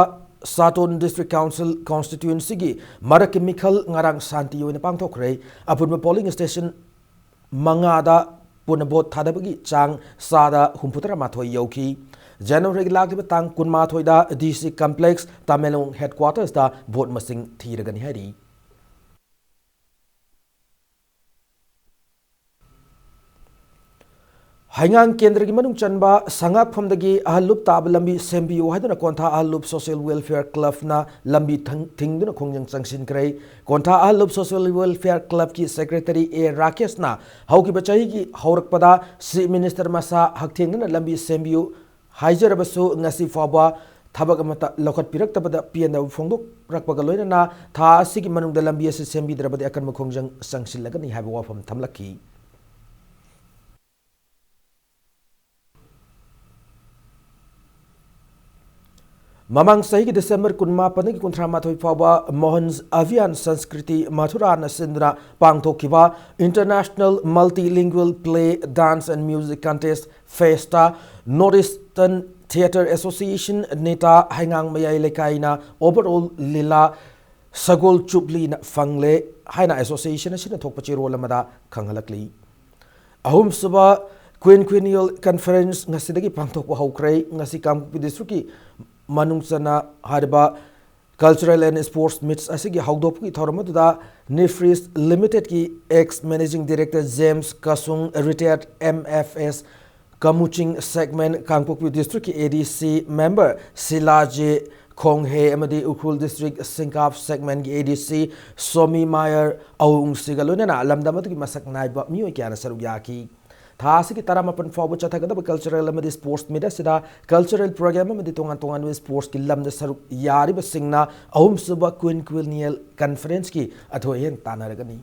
ꯆꯥꯇꯣꯟ ꯗꯤꯁꯇ꯭ꯔꯤꯛ ꯀꯥꯎꯟꯁꯤꯜ ꯀꯣꯟꯁꯇꯤꯇ꯭ꯌꯨꯑꯦꯟꯁꯤꯒꯤ ꯃꯔꯛꯀꯤ ꯃꯤꯈꯜ ꯉꯔꯥꯡ ꯁꯥꯟꯇꯤ ꯑꯣꯏꯅ ꯄꯥꯡꯊꯣꯛꯈ꯭ꯔꯦ꯫ ꯑꯄꯨꯟꯕ ꯄꯣꯂꯤꯡ ꯁ꯭ꯇꯦꯁꯟ ꯃꯉꯥꯗ ꯄꯨꯟꯅ ꯚꯣꯠ ꯊꯥꯗꯕꯒꯤ ꯆꯥꯡ ꯆꯥꯗ ꯍꯨꯝꯐꯨꯇꯔꯥ ꯃꯥꯊꯣꯏ ꯌꯧꯈꯤ꯫ ꯖꯅꯋꯥꯔꯤꯒꯤ ꯂꯥꯛꯂꯤꯕ ꯇꯥꯡ ꯀꯨꯟꯃꯥꯊꯣꯏꯗ ꯗꯤ ꯁꯤ ꯀꯝꯄ꯭ꯂꯦꯛꯁ, ꯇꯥꯃꯦꯡꯂꯣꯡ ꯍꯦꯗꯀ꯭ꯋꯥꯇꯔꯁꯇ ꯚꯣꯠ ꯃꯁꯤꯡ ꯊꯤꯔꯒꯅꯤ ꯍꯥꯏꯔꯤ꯫ ꯍꯩꯉꯥꯡ ꯀꯦꯟꯗ꯭ꯔꯒꯤ ꯃꯅꯨꯡ ꯆꯟꯕ ꯁꯉꯥꯛꯐꯝꯗꯒꯤ ꯑꯍꯜ ꯂꯨꯞ ꯇꯥꯕ ꯂꯝꯕꯤ ꯁꯦꯝꯕꯤꯌꯨ ꯍꯥꯏꯗꯨꯅ ꯀꯣꯟꯊꯥ ꯑꯍꯜ ꯂꯨꯞ ꯁꯣꯁꯤꯌꯦꯜ ꯋꯦꯜꯐꯤꯌꯔ ꯀ꯭ꯂꯕꯅ ꯂꯝꯕꯤ ꯊꯪ-, ꯊꯤꯡꯗꯨꯅ ꯈꯣꯡꯖꯪ ꯆꯪꯁꯤꯟꯈ꯭ꯔꯦ꯫ ꯀꯣꯟꯊꯥ ꯑꯍꯜ ꯂꯨꯞ ꯁꯣꯁꯤꯌꯦꯜ ꯋꯦꯜꯐꯤꯌꯔ ꯀ꯭ꯂꯕꯀꯤ ꯁꯦꯀ꯭ꯔꯦꯇꯔꯤ ꯑꯦ ꯔꯥꯀꯦꯁꯅ ꯍꯧꯈꯤꯕ ꯆꯍꯤꯒꯤ ꯍꯧꯔꯛꯄꯗ ꯆꯤꯐ ꯃꯤꯅꯤꯁꯇꯔ ꯃꯁꯥ ꯍꯛꯊꯦꯡꯅꯅ ꯂꯝꯕꯤ ꯁꯦꯝꯕꯤꯌꯨ ꯍꯥꯏꯖꯔꯕꯁꯨ ꯉꯁꯤ ꯐꯥꯎꯕ ꯊꯕꯛ ꯑꯃꯠꯇ ꯂꯧꯈꯠꯄꯤꯔꯛꯇꯕꯗ ꯄꯦꯟꯗꯕ ꯐꯣꯡꯗꯣꯛꯂꯛꯄꯒ ꯂꯣꯏꯅꯅ ꯊꯥ ꯑꯁꯤꯒꯤ ꯃꯅꯨꯡꯗ ꯂꯝꯕꯤ ꯑꯁꯤ ꯁꯦꯝꯕꯤꯗ꯭ꯔꯕꯗꯤ ꯑꯀꯟꯕ ꯈꯣꯡꯖꯪ ꯆꯪꯁꯤꯜꯂꯒꯅꯤ ꯍꯥꯏꯕ ꯋꯥꯐꯝ ꯊꯝꯂꯛꯈꯤ꯫ ꯃꯃꯥꯡ ꯆꯍꯤꯒꯤ ꯗꯤꯁꯦꯝꯕꯔ ꯀꯨꯟꯃꯥꯄꯟꯗꯒꯤ ꯀꯨꯟꯊ꯭ꯔꯥ ꯃꯥꯊꯣꯏ ꯐꯥꯎꯕ ꯃꯣꯍꯟ ꯑꯚꯤꯌꯥꯟ ꯁꯪꯁꯀ꯭ꯔꯤꯇꯤ ꯃꯊꯨꯔꯥꯅ ꯁꯤꯟꯗꯨꯅ ꯄꯥꯡꯊꯣꯛꯈꯤꯕ international multilingual play, dance and music contest fest north eastern theatre association, NETA, ꯍꯩꯉꯥꯡ ꯃꯌꯥꯏ ꯂꯩꯀꯥꯏꯅ ꯑꯣꯚꯔꯑꯣꯜ ꯂꯤꯂꯥ ꯁꯒꯣꯜ ꯆꯨꯞꯂꯤꯅ ꯐꯪꯂꯦ ꯍꯥꯏꯅ ꯑꯦꯁꯣꯁꯤꯌꯦꯁꯟ ꯑꯁꯤꯅ ꯊꯣꯛꯄ ꯆꯦꯔꯣꯜ ꯑꯃꯗ ꯈꯪꯍꯜꯂꯛꯂꯤ꯫ ꯑꯍꯨꯝꯁꯨꯕ ꯀ꯭ꯋꯤꯟꯀ꯭ꯋꯤꯅꯤꯌꯜ ꯀꯟꯐꯔꯦꯟꯁ ꯉꯁꯤꯗꯒꯤ ꯄꯥꯡꯊꯣꯛꯄ ꯍꯧꯈ꯭ꯔꯦ꯫ ꯉꯁꯤ ꯀꯥꯡꯄꯣꯛꯄꯤ ꯗꯤꯁꯇ꯭ꯔꯤꯛꯀꯤ ꯃꯅꯨꯡ ꯆꯟꯅ ꯍꯥꯏꯔꯤꯕ ꯀꯜꯆꯔꯦꯜ ꯑꯦꯟ ꯁ꯭ꯄꯣꯔꯠꯁ ꯃꯤꯠꯁ ꯑꯁꯤꯒꯤ ꯍꯧꯗꯣꯛꯄꯒꯤ ꯊꯧꯔꯝ ꯑꯗꯨꯗ ꯅꯤꯐ꯭ꯔꯤꯁ ꯂꯤꯃꯤꯇꯦꯗꯀꯤ ex managing director James Kasung, ꯔꯤꯇꯥꯌꯔꯗ ꯑꯦꯝ ꯑꯦꯐ ꯑꯦꯁ ꯀꯃꯨꯆꯤꯡ ꯁꯦꯒꯃꯦꯟ ꯀꯥꯡꯄꯣꯛꯄꯤ ꯗꯤꯁꯇ꯭ꯔꯤꯛꯀꯤ ꯑꯦ ꯗꯤ ꯁꯤ ꯃꯦꯝꯕꯔ ꯁꯤꯂꯥ ꯖꯦ ꯈꯣꯡꯍꯦ ꯑꯃꯗꯤ ꯎꯈ꯭ꯔꯨꯜ ꯗꯤꯁꯇ꯭ꯔꯤꯛ ꯁꯤꯡꯀꯥꯞ ꯁꯦꯒꯃꯦꯟꯒꯤ ꯑꯦ ꯗꯤ ꯁꯤ ꯁꯣꯃꯤ ꯃꯥꯌꯔ ꯑꯋꯨꯡꯁꯤꯒ ꯂꯣꯏꯅꯅ ꯂꯝꯗꯝ ꯑꯗꯨꯒꯤ ꯃꯁꯛ ꯅꯥꯏꯕ ꯃꯤꯑꯣꯏ ꯀꯌꯥꯅ ꯁꯔꯨꯛ ꯌꯥꯈꯤ꯫ ꯊꯥ ꯑꯁꯤꯒꯤ ꯇꯔꯥꯃꯥꯄꯟ ꯐꯥꯎꯕ ꯆꯠꯊꯒꯗꯕ cultural ꯑꯃꯗꯤ sports meet ꯑꯁꯤꯗ cultural program ꯑꯃꯗꯤ ꯇꯣꯉꯥꯟ ꯇꯣꯉꯥꯟꯕ sportsꯀꯤ ꯂꯝꯗ ꯁꯔꯨꯛ ꯌꯥꯔꯤꯕꯁꯤꯡꯅ ꯑꯍꯨꯝꯁꯨꯕ Quinquennial Conferenceꯀꯤ ꯑꯊꯣꯏ ꯑꯍꯦꯟ ꯇꯥꯟꯅꯔꯒꯅꯤ꯫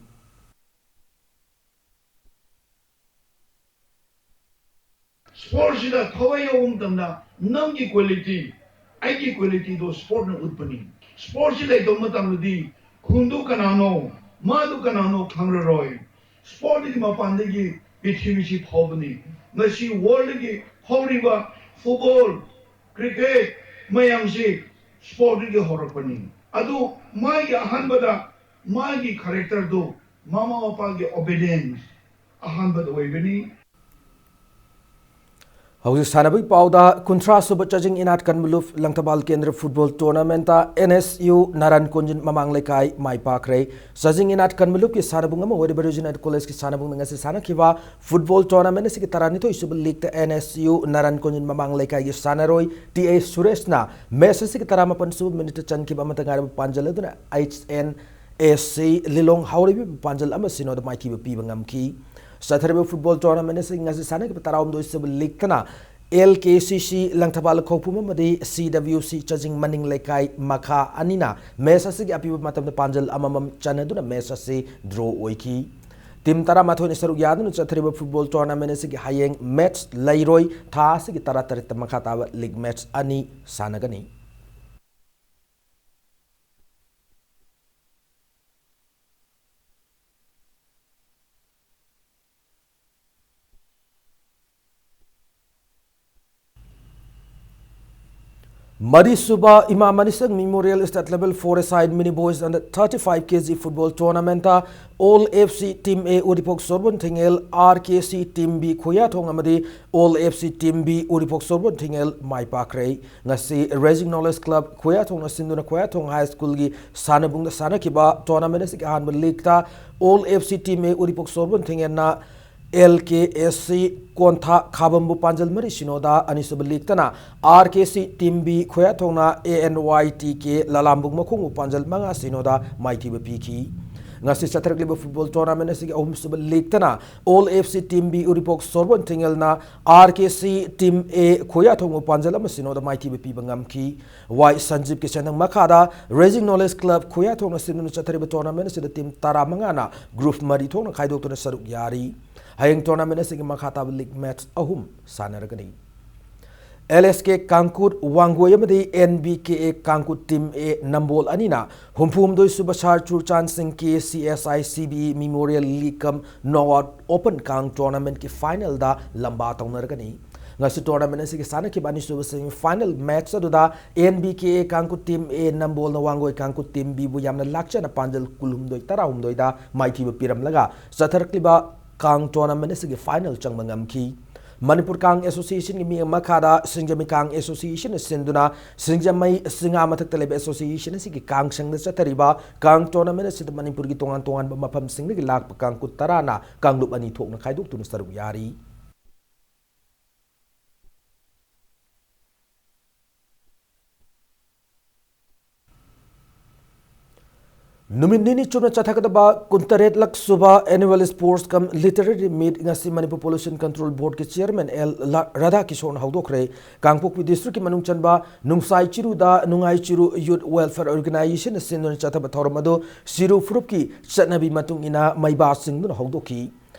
Sportsꯁꯤꯗ ꯊꯋꯥꯏ ꯌꯥꯎꯕ ꯃꯇꯝꯗ ꯅꯪꯒꯤ quality, ꯑꯩꯒꯤ qualityꯗꯣ sportsꯅ ꯎꯠꯄꯅꯤ꯫ Sportsꯁꯤ ꯂꯩꯇꯕ ꯃꯇꯝꯗꯗꯤ ꯈꯨꯟꯗꯨ ꯀꯅꯥꯅꯣ, ꯃꯥꯗꯨ ꯀꯅꯥꯅꯣ ꯈꯪꯂꯔꯣꯏ꯫ Sportꯀꯤ ꯃꯄꯥꯟꯗꯒꯤ ꯄ꯭ꯔꯤꯊꯤꯕꯤꯁꯤ ꯐꯥꯎꯕꯅꯤ꯫ ꯉꯁꯤ worldꯀꯤ ꯍꯧꯔꯤꯕ football, cricket ꯃꯌꯥꯝꯁꯤ sportꯀꯤ ꯍꯧꯔꯛꯄꯅꯤ꯫ ꯑꯗꯨ ꯃꯥꯒꯤ ꯑꯍꯥꯟꯕꯗ ꯃꯥꯒꯤ characterꯗꯨ ꯃꯃꯥ ꯃꯄꯥꯒꯤ obedience ꯑꯍꯥꯟꯕꯗ ꯑꯣꯏꯕꯅꯤ꯫ ꯍꯧꯖꯤꯛ ꯁꯥꯟꯅꯕꯒꯤ ꯄꯥꯎꯗ, ꯀꯨꯟꯊ꯭ꯔꯥ ꯁꯨꯕ ꯆꯥꯖꯤꯡ ꯏꯅꯥꯠ ꯀꯟꯕꯂꯨꯞ ꯂꯪꯊꯕꯥꯜ ꯀꯦꯟꯗ꯭ꯔ football tournamentꯇ N S U ꯅꯥꯔꯥꯟ ꯀꯣꯟꯖꯤꯟ ꯃꯃꯥꯡ ꯂꯩꯀꯥꯏ ꯃꯥꯏ ꯄꯥꯛꯈ꯭ꯔꯦ꯫ ꯆꯥꯖꯤꯡ ꯏꯅꯥꯠ ꯀꯟꯕꯂꯨꯞꯀꯤ ꯁꯥꯟꯅꯕꯨꯡ ꯑꯃ ꯑꯣꯏꯔꯤꯕ Regional Collegeꯀꯤ ꯁꯥꯟꯅꯕꯨꯡꯗ ꯉꯁꯤ ꯁꯥꯟꯅꯈꯤꯕ football tournament ꯑꯁꯤꯒꯤ ꯇꯔꯥꯅꯤꯊꯣꯏ ꯁꯨꯕ leagueꯇ N S U ꯅꯥꯔꯥꯟ ꯀꯣꯟꯖꯤꯟ ꯃꯃꯥꯡ ꯂꯩꯀꯥꯏꯒꯤ ꯁꯥꯟꯅꯔꯣꯏ T A ꯁꯨꯔꯦꯁꯅ match ꯑꯁꯤꯒꯤ ꯇꯔꯥꯃꯥꯄꯟ ꯁꯨꯕ minuteꯇ ꯆꯟꯈꯤꯕ ꯑꯃꯠꯇ ꯉꯥꯏꯔꯕ ꯄꯥꯟꯖꯜ ꯑꯗꯨꯅ H N A C ꯂꯤꯂꯣꯡ ꯍꯥꯎꯔꯩꯕꯤꯕꯨ ꯄꯥꯟꯖꯜ ꯑꯃ ꯁꯤꯅꯣꯗ ꯃꯥꯏꯊꯤꯕ ꯄꯤꯕ ꯉꯝꯈꯤ꯫ ꯆꯠꯊꯔꯤꯕ football tournament ꯑꯁꯤ ꯉꯁꯤ ꯁꯥꯟꯅꯈꯤꯕ ꯇꯔꯥꯍꯨꯝꯗꯣꯏ ꯁꯨꯕ leagueꯇꯅ L K C C Langthabal ꯈꯧꯄꯨꯝ ꯑꯃꯗꯤ C W C ꯆꯥꯖꯤꯡ ꯃꯅꯤꯡ ꯂꯩꯀꯥꯏ ꯃꯈꯥ ꯑꯅꯤꯅ match ꯑꯁꯤꯒꯤ ꯑꯄꯤꯕ ꯃꯇꯝꯗ ꯄꯥꯟꯖꯜ ꯑꯃꯃꯝ ꯆꯟꯅꯗꯨꯅ match ꯑꯁꯤ draw ꯑꯣꯏꯈꯤ꯫ Team ꯇꯔꯥꯃꯥꯊꯣꯏꯅ ꯁꯔꯨꯛ ꯌꯥꯗꯨꯅ ꯆꯠꯊꯔꯤꯕ football tournament ꯑꯁꯤꯒꯤ ꯍꯌꯦꯡ match ꯂꯩꯔꯣꯏ꯫ ꯊꯥ ꯑꯁꯤꯒꯤ ꯇꯔꯥꯇꯔꯦꯠꯇ ꯃꯈꯥ ꯇꯥꯕ league match ꯑꯅꯤ ꯁꯥꯟꯅꯒꯅꯤ꯫ ꯃꯔꯤꯁꯨꯕ ꯏꯃꯥ ꯃꯅꯤꯁꯪ Memorial State Level Four-a-side Mini Boys Under Thirty-five K G Football Tournamentꯇ All F C Team A Uripok ꯁꯣꯔꯕꯣꯟ ꯊꯤꯡꯉꯦꯜ, R K C Team B ꯈꯨꯌꯥꯊꯣꯡ ꯑꯃꯗꯤ All F C Team B ꯎꯔꯤꯄꯣꯛ ꯁꯣꯔꯕꯣꯟ ꯊꯤꯡꯉꯦꯜ ꯃꯥꯏ ꯄꯥꯛꯈ꯭ꯔꯦ꯫ ꯉꯁꯤ Raising Knowledge Club ꯈꯨꯌꯥꯊꯣꯡꯅ ꯁꯤꯟꯗꯨꯅ ꯈꯨꯌꯥꯊꯣꯡ High Schoolꯒꯤ ꯁꯥꯟꯅꯕꯨꯡꯗ ꯁꯥꯟꯅꯈꯤꯕ tournament ꯑꯁꯤꯒꯤ ꯑꯍꯥꯟꯕ leagueꯇ All F C Team A Uripok ꯁꯣꯔꯕꯣꯟ ꯊꯤꯡꯉꯦꯜꯅ L K S C ꯀꯣꯟꯊꯥ ꯈꯥꯕꯝꯕꯨ ꯄꯥꯟꯖꯜ ꯃꯔꯤ ꯁꯤꯅꯣꯗ, ꯑꯅꯤꯁꯨꯕ leagueꯇꯅ R K C Team B ꯈꯨꯌꯥꯊꯣꯡꯅ A N Y T K ꯂꯂꯥꯝꯕꯨꯡ ꯃꯈꯣꯡꯕꯨ ꯄꯥꯟꯖꯜ ꯃꯉꯥ ꯁꯤꯅꯣꯗ ꯃꯥꯏꯊꯤꯕ ꯄꯤꯈꯤ꯫ ꯉꯁꯤ ꯆꯠꯊꯔꯛꯂꯤꯕ football tournament ꯑꯁꯤꯒꯤ ꯑꯍꯨꯝꯁꯨꯕ leg ꯇꯅ All F C Team B Uripok ꯁꯣꯔꯕꯣꯟ ꯊꯤꯡꯉꯦꯜꯅ R K C Team A ꯈꯣꯌꯥꯊꯣꯡꯕ ꯄꯥꯟꯖꯜ ꯑꯃ ꯁꯤꯅꯣꯗ ꯃꯥꯏꯊꯤꯕ ꯄꯤꯕ ꯉꯝꯈꯤ꯫ ꯋꯥꯏ ꯁꯟꯖꯤꯞꯀꯤ ꯁꯦꯟꯊꯪ ꯃꯈꯥꯗ Raising Knowledge Club ꯈꯣꯌꯥꯊꯣꯡꯅ ꯁꯤꯟꯗꯨꯅ ꯆꯠꯊꯔꯤꯕ tournament ꯑꯁꯤꯗ team ꯇꯔꯥꯃꯉꯥꯅ group ꯃꯔꯤ ꯊꯣꯛꯅ ꯈꯥꯏꯗꯣꯛꯇꯨꯅ ꯁꯔꯨꯛ ꯌꯥꯔꯤ꯫ ꯍꯌꯦꯡ tournament ꯑꯁꯤꯒꯤ ꯃꯈꯥ ꯇꯥꯕ league match ꯑꯍꯨꯝ ꯁꯥꯟꯅꯔꯒꯅꯤ꯫ L S K ꯀꯥꯡꯀꯨꯠ ꯋꯥꯡꯒꯣꯏ ꯑꯃꯗꯤ N B K A ꯀꯥꯡꯀꯨꯠ Team A ꯅꯝꯕꯣꯜ ꯑꯅꯤꯅ ꯍꯨꯝꯐꯨ ꯍꯨꯝꯗꯣꯏ ꯁꯨꯕ ꯁꯥꯔ ꯆꯨꯔꯆꯥꯟ ꯁꯤꯡ K C S I C B E Memorial League cum Knockout Open ꯀꯥꯡ tournament ꯀꯤ final ꯗ ꯂꯝꯕꯥ ꯇꯧꯅꯔꯒꯅꯤ꯫ ꯉꯁꯤ tournament ꯑꯁꯤꯒꯤ ꯁꯥꯟꯅꯈꯤꯕ ꯑꯅꯤꯁꯨꯕ semi final match ꯑꯗꯨꯗ N B K A ꯀꯥꯡꯀꯨꯠ Team A ꯅꯝꯕꯣꯜꯅ Wangoi ꯀꯥꯡꯀꯨꯠ Team B ꯕꯨ ꯌꯥꯝꯅ ꯂꯥꯛꯆꯅ ꯄꯥꯟꯖꯜ ꯀꯨꯟꯍꯨꯝꯗꯣꯏ ꯇꯔꯥꯍꯨꯝꯗꯣꯏꯗ ꯃꯥꯏꯊꯤꯕ ꯄꯤꯔꯝꯂꯒ ꯆꯠꯊꯔꯛꯂꯤꯕ ꯀꯥꯡ tournament ꯑꯁꯤꯒꯤ final ꯆꯪꯕ ꯉꯝꯈꯤ꯫ ꯃꯅꯤꯄꯨꯔ ꯀꯥꯡ Association ꯒꯤ ꯃꯤꯠꯌꯦꯡ ꯃꯈꯥꯗ ꯁꯤꯡꯖꯃꯩ ꯀꯥꯡ Association ꯅ ꯁꯤꯟꯗꯨꯅ ꯁꯤꯡꯖꯃꯩ ꯁꯤꯡꯉꯥ ꯃꯊꯛꯇ ꯂꯩꯕ association ꯑꯁꯤꯒꯤ ꯀꯥꯡ ꯁꯪꯗ ꯆꯠꯊꯔꯤꯕ ꯀꯥꯡ tournament ꯑꯁꯤꯗ ꯃꯅꯤꯄꯨꯔꯒꯤ ꯇꯣꯉꯥꯟ ꯇꯣꯉꯥꯟꯕ ꯃꯐꯝꯁꯤꯡꯗꯒꯤ ꯂꯥꯛꯄ ꯀꯥꯡꯀꯨꯠ ꯇꯔꯥꯅ ꯀꯥꯡꯂꯨꯞ ꯑꯅꯤ ꯊꯣꯛꯅ ꯈꯥꯏꯗꯣꯛꯇꯨꯅ ꯁꯔꯨꯛ ꯌꯥꯔꯤ꯫ ꯅꯨꯃꯤꯠ ꯅꯤꯅꯤ ꯆꯨꯞꯅ ꯆꯠꯊꯒꯗꯕ ꯀꯨꯟꯇꯔꯦꯠꯂꯛ ꯁꯨꯕ Annual Sports cum Literary Meet ꯉꯁꯤ ꯃꯅꯤꯄꯨꯔ Pollution Control Board ꯀꯤ chairman L ꯂꯥ-, ꯔꯥꯙꯥ ꯀꯤꯁꯣꯔꯅ ꯍꯧꯗꯣꯛꯈ꯭ꯔꯦ꯫ ꯀꯥꯡꯄꯣꯛꯄꯤ district ꯀꯤ ꯃꯅꯨꯡ ꯆꯟꯕ ꯅꯨꯡꯁꯥꯏ ꯆꯤꯔꯨꯗ ꯅꯨꯡꯉꯥꯏ ꯆꯤꯔꯨ Youth Welfare Organization ꯅ ꯁꯤꯟꯗꯨꯅ ꯆꯠꯊꯕ ꯊꯧꯔꯝ ꯑꯗꯨ ꯁꯤꯔꯨ ꯐꯨꯔꯨꯞꯀꯤ ꯆꯠꯅꯕꯤ ꯃꯇꯨꯡ ꯏꯟꯅ ꯃꯩꯕꯥ ꯆꯤꯡꯗꯨꯅ ꯍꯧꯗꯣꯛꯈꯤ꯫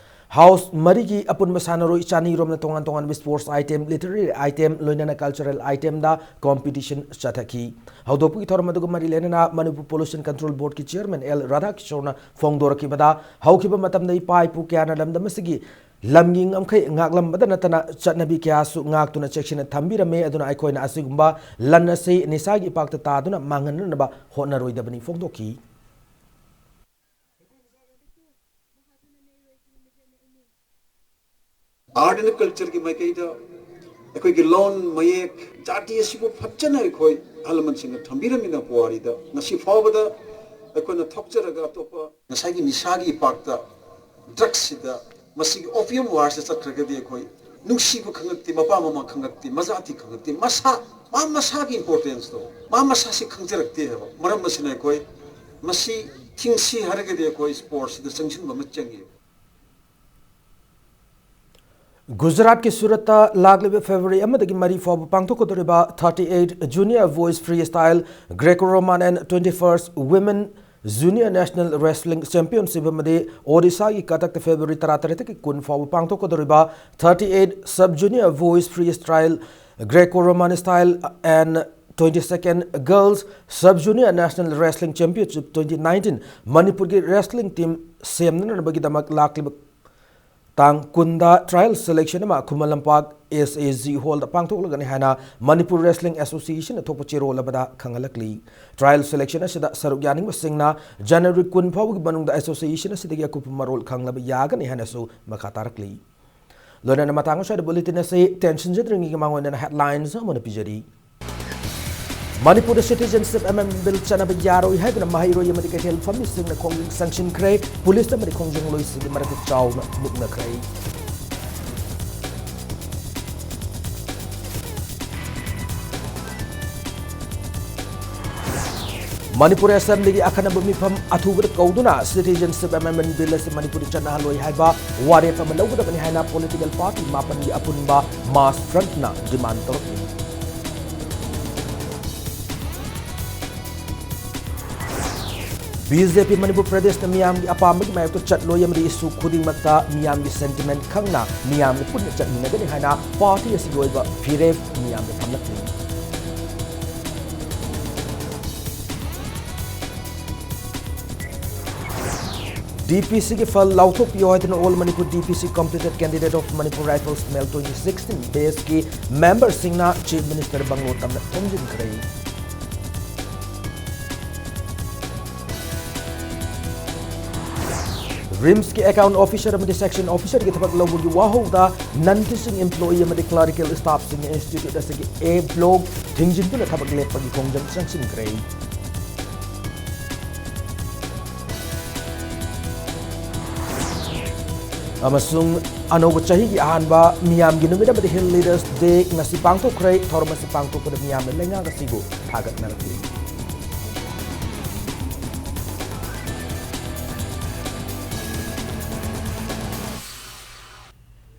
House ꯃꯔꯤꯒꯤ ꯑꯄꯨꯟꯕ ꯁꯥꯟꯅꯔꯣꯏ ꯆꯅꯤ ꯔꯣꯝꯅ ꯇꯣꯉꯥꯟ ꯇꯣꯉꯥꯟꯕ sports item, literary item, ꯂꯣꯏꯅꯅ cultural item ꯗ competition ꯆꯠꯊꯈꯤ꯫ ꯍꯧꯗꯣꯛꯄꯒꯤ ꯊꯧꯔꯝ ꯑꯗꯨꯒ ꯃꯔꯤ ꯂꯩꯅꯅ ꯃꯅꯤꯄꯨꯔ Pollution Control Board ꯀꯤ chairman L ꯔꯥꯙꯥꯀꯤꯁꯣꯔꯅ ꯐꯣꯡꯗꯣꯔꯛꯈꯤꯕꯗ, ꯍꯧꯈꯤꯕ ꯃꯇꯝꯗ ꯏꯄꯥ ꯏꯄꯨ ꯀꯌꯥꯅ ꯂꯝꯗꯝ ꯑꯁꯤꯒꯤ ꯂꯝꯒꯤ ꯉꯝꯈꯩ ꯉꯥꯛꯂꯝꯕꯗ ꯅꯠꯇꯅ ꯆꯠꯅꯕꯤ ꯀꯌꯥꯁꯨ ꯉꯥꯛꯇꯨꯅ ꯆꯦꯛꯁꯤꯟꯅ ꯊꯝꯕꯤꯔꯝꯃꯦ꯫ ꯑꯗꯨꯅ ꯑꯩꯈꯣꯏꯅ ꯑꯁꯤꯒꯨꯝꯕ ꯂꯟ ꯑꯁꯤ ꯅꯤꯁꯥꯒꯤ ꯏꯄꯥꯛꯇ ꯇꯥꯗꯨꯅ ꯃꯥꯡꯍꯟꯅꯅꯕ ꯍꯣꯠꯅꯔꯣꯏꯗꯕꯅꯤ ꯐꯣꯡꯗꯣꯛꯈꯤ꯫ Art and culture ꯒꯤ ꯃꯥꯏꯀꯩꯗ ꯑꯩꯈꯣꯏꯒꯤ ꯂꯣꯟ ꯃꯌꯦꯛ ꯖꯥꯇꯤ ꯑꯁꯤꯕꯨ ꯐꯖꯅ ꯑꯩꯈꯣꯏ ꯑꯍꯜ ꯂꯃꯟꯁꯤꯡꯅ ꯊꯝꯕꯤꯔꯝꯃꯤꯅ ꯄꯨꯋꯥꯔꯤꯗ ꯉꯁꯤ ꯐꯥꯎꯕꯗ ꯑꯩꯈꯣꯏꯅ ꯊꯣꯛꯆꯔꯒ ꯑꯇꯣꯞꯄ ꯉꯁꯥꯏꯒꯤ ꯅꯤꯁꯥꯒꯤ ꯏꯄꯥꯛꯇ, drugs ꯁꯤꯗ, ꯃꯁꯤꯒꯤ opium war ꯁꯤ ꯆꯠꯈ꯭ꯔꯒꯗꯤ ꯑꯩꯈꯣꯏ ꯅꯨꯡꯁꯤꯕ ꯈꯪꯉꯛꯇꯦ, ꯃꯄꯥ ꯃꯃꯥ ꯈꯪꯉꯛꯇꯦ, ꯃꯖꯥꯇꯤ ꯈꯪꯉꯛꯇꯦ, ꯃꯁꯥ, ꯃꯥ ꯃꯁꯥꯒꯤ importance ꯇꯣ, ꯃꯥ ꯃꯁꯥꯁꯤ ꯈꯪꯖꯔꯛꯇꯦ ꯍꯥꯏꯕ꯫ ꯃꯔꯝ ꯑꯁꯤꯅ ꯑꯩꯈꯣꯏ ꯃꯁꯤ ꯁꯤꯡꯁꯤ ꯍꯥꯏꯔꯒꯗꯤ ꯑꯩꯈꯣꯏ ꯁ꯭ꯄꯣꯔꯠꯁꯤꯗ ꯆꯪꯁꯤꯟꯕ ꯑꯃ ꯆꯪꯉꯦꯕ꯫ ꯒꯨꯖꯔꯥꯠꯀꯤ ꯁꯨꯔꯠꯇ ꯂꯥꯛꯂꯤꯕ ꯐꯦꯕ꯭ꯔꯨꯋꯥꯔꯤ ꯑꯃꯗꯒꯤ ꯃꯔꯤ ꯐꯥꯎꯕ ꯄꯥꯡꯊꯣꯛꯀꯗꯧꯔꯤꯕ thirty eight Junior Boys Freestyle Greco-Roman and twenty first Women Junior National Wrestling Championship ꯑꯃꯗꯤ ꯑꯣꯗꯤꯁꯥꯒꯤ ꯀꯇꯛꯇ ꯐꯦꯕ꯭ꯔꯨꯋꯥꯔꯤ ꯇꯔꯥꯇꯔꯦꯠꯇꯒꯤ ꯀꯨꯟ ꯐꯥꯎꯕ ꯄꯥꯡꯊꯣꯛꯀꯗꯧꯔꯤꯕ thirty eight Sub Junior Boys Freestyle Greco-Roman Style and twenty second Girls Sub Junior National Wrestling Championship twenty nineteen ꯃꯅꯤꯄꯨꯔꯒꯤ wrestling team ꯁꯦꯝꯅꯅꯕꯒꯤꯗꯃꯛ ꯂꯥꯛꯂꯤꯕ ꯇꯥꯡ ꯀꯨꯟꯗ trial selection ꯑꯃ Khuman Lampak S A G hallꯗ ꯄꯥꯡꯊꯣꯛꯂꯒꯅꯤ ꯍꯥꯏꯅ ꯃꯅꯤꯄꯨꯔ Wrestling Associationꯅ ꯊꯣꯛꯄ ꯆꯦꯔꯣꯜ ꯑꯃꯗ ꯈꯪꯍꯜꯂꯛꯂꯤ꯫ Trial selection ꯑꯁꯤꯗ ꯁꯔꯨꯛ ꯌꯥꯅꯤꯡꯕꯁꯤꯡꯅ January ꯀꯨꯟ ꯐꯥꯎꯕꯒꯤ ꯃꯅꯨꯡꯗ association ꯑꯁꯤꯗꯒꯤ ꯑꯀꯨꯞꯄ ꯃꯔꯣꯜ ꯈꯪꯂꯕ ꯌꯥꯒꯅꯤ ꯍꯥꯏꯅꯁꯨ ꯃꯈꯥ ꯇꯥꯔꯛꯂꯤ꯫ ꯂꯣꯏꯅꯅ ꯃꯇꯥꯡ ꯑꯁ꯭ꯋꯥꯏꯗ bulletin ꯑꯁꯤ ꯇꯦꯟꯁꯤꯟꯖꯗ꯭ꯔꯤꯉꯩꯒꯤ ꯃꯥꯡꯑꯣꯏꯅꯅ headlines ꯑꯃꯅ ꯄꯤꯖꯔꯤ꯫ ꯃꯅꯤꯄꯨꯔꯗ Citizenship Amendment Bill ꯆꯠꯅꯕ ꯌꯥꯔꯣꯏ ꯍꯥꯏꯗꯨꯅ ꯃꯍꯩꯔꯣꯏ ꯑꯃꯗꯤ ꯀꯩꯊꯦꯜ ꯐꯝꯃꯤꯁꯤꯡꯅ ꯈꯣꯡꯖꯪ ꯆꯪꯁꯤꯟꯈ꯭ꯔꯦ꯫ ꯄꯨꯂꯤꯁ ꯑꯃꯗꯤ ꯈꯣꯡꯖꯪꯂꯣꯏꯁꯤꯡꯒꯤ ꯃꯔꯛꯇ ꯆꯥꯎꯅ ꯃꯨꯛꯅꯈ꯭ꯔꯦ꯫ ꯃꯅꯤꯄꯨꯔ ꯑꯦꯁꯦꯝꯕ꯭ꯂꯤꯒꯤ ꯑꯈꯟꯅꯕ ꯃꯤꯐꯝ ꯑꯊꯨꯕꯗ ꯀꯧꯗꯨꯅ Citizenship Amendment Bill ꯑꯁꯤ ꯃꯅꯤꯄꯨꯔꯗ ꯆꯠꯅꯍꯜꯂꯣꯏ ꯍꯥꯏꯕ ꯋꯥꯔꯦꯞ ꯑꯃ ꯂꯧꯒꯗꯕꯅꯤ ꯍꯥꯏꯅ political party ꯃꯥꯄꯟꯒꯤ ꯑꯄꯨꯟꯕ Mass Frontꯅ demand ꯇꯧꯔꯛꯂꯤ꯫ B J P Manipur ꯄ꯭ꯔꯗꯦꯁꯅ ꯃꯤꯌꯥꯝꯒꯤ ꯑꯄꯥꯝꯕꯒꯤ ꯃꯥꯌꯣꯛꯇ ꯆꯠꯂꯣꯏ ꯑꯃꯗꯤ issue ꯈꯨꯗꯤꯡꯃꯛꯇ ꯃꯤꯌꯥꯝꯒꯤ sentiment ꯈꯪꯅ ꯃꯤꯌꯥꯝꯒ ꯄꯨꯟꯅ ꯆꯠꯃꯤꯟꯅꯒꯅꯤ ꯍꯥꯏꯅ party ꯑꯁꯤꯒꯤ ꯑꯣꯏꯕ ꯐꯤꯔꯦꯞ ꯃꯤꯌꯥꯝꯗ ꯊꯝꯂꯛꯂꯤ꯫ D P Cꯒꯤ file ꯂꯥꯎꯊꯣꯛꯄꯤꯌꯨ ꯍꯥꯏꯗꯨꯅ All Manipur D P C Completed Candidate of Manipur Rifles Male twenty sixteen batchꯀꯤ memberꯁꯤꯡꯅ Chief Minister bungalow ꯇꯝꯅ ꯊꯣꯝꯖꯤꯟꯈ꯭ꯔꯦ꯫ RIMSꯀꯤ account officer ꯑꯃꯗꯤ section officerꯒꯤ ꯊꯕꯛ ꯂꯧꯕꯒꯤ ꯋꯥꯍꯧꯗ non teaching employee ꯑꯃꯗꯤ clerical staffꯁꯤꯡꯅ institute ꯑꯁꯤꯒꯤ A block ꯊꯤꯡꯖꯤꯟꯗꯨꯅ ꯊꯕꯛ ꯂꯦꯞꯄꯒꯤ ꯈꯣꯡꯖꯪ ꯆꯪꯁꯤꯟꯈ꯭ꯔꯦ꯫ ꯑꯃꯁꯨꯡ ꯑꯅꯧꯕ ꯆꯍꯤꯒꯤ ꯑꯍꯥꯟꯕ ꯃꯤꯌꯥꯝꯒꯤ ꯅꯨꯃꯤꯠ ꯑꯃꯗꯤ Hill Leaders Day ꯉꯁꯤ ꯄꯥꯡꯊꯣꯛꯈ꯭ꯔꯦ꯫ ꯊꯧꯔꯝ ꯑꯁꯤ ꯄꯥꯡꯊꯣꯛꯄꯗ ꯃꯤꯌꯥꯝꯅ ꯂꯩꯉꯥꯛ ꯑꯁꯤꯕꯨ ꯊꯥꯒꯠꯅꯔꯛꯂꯤ꯫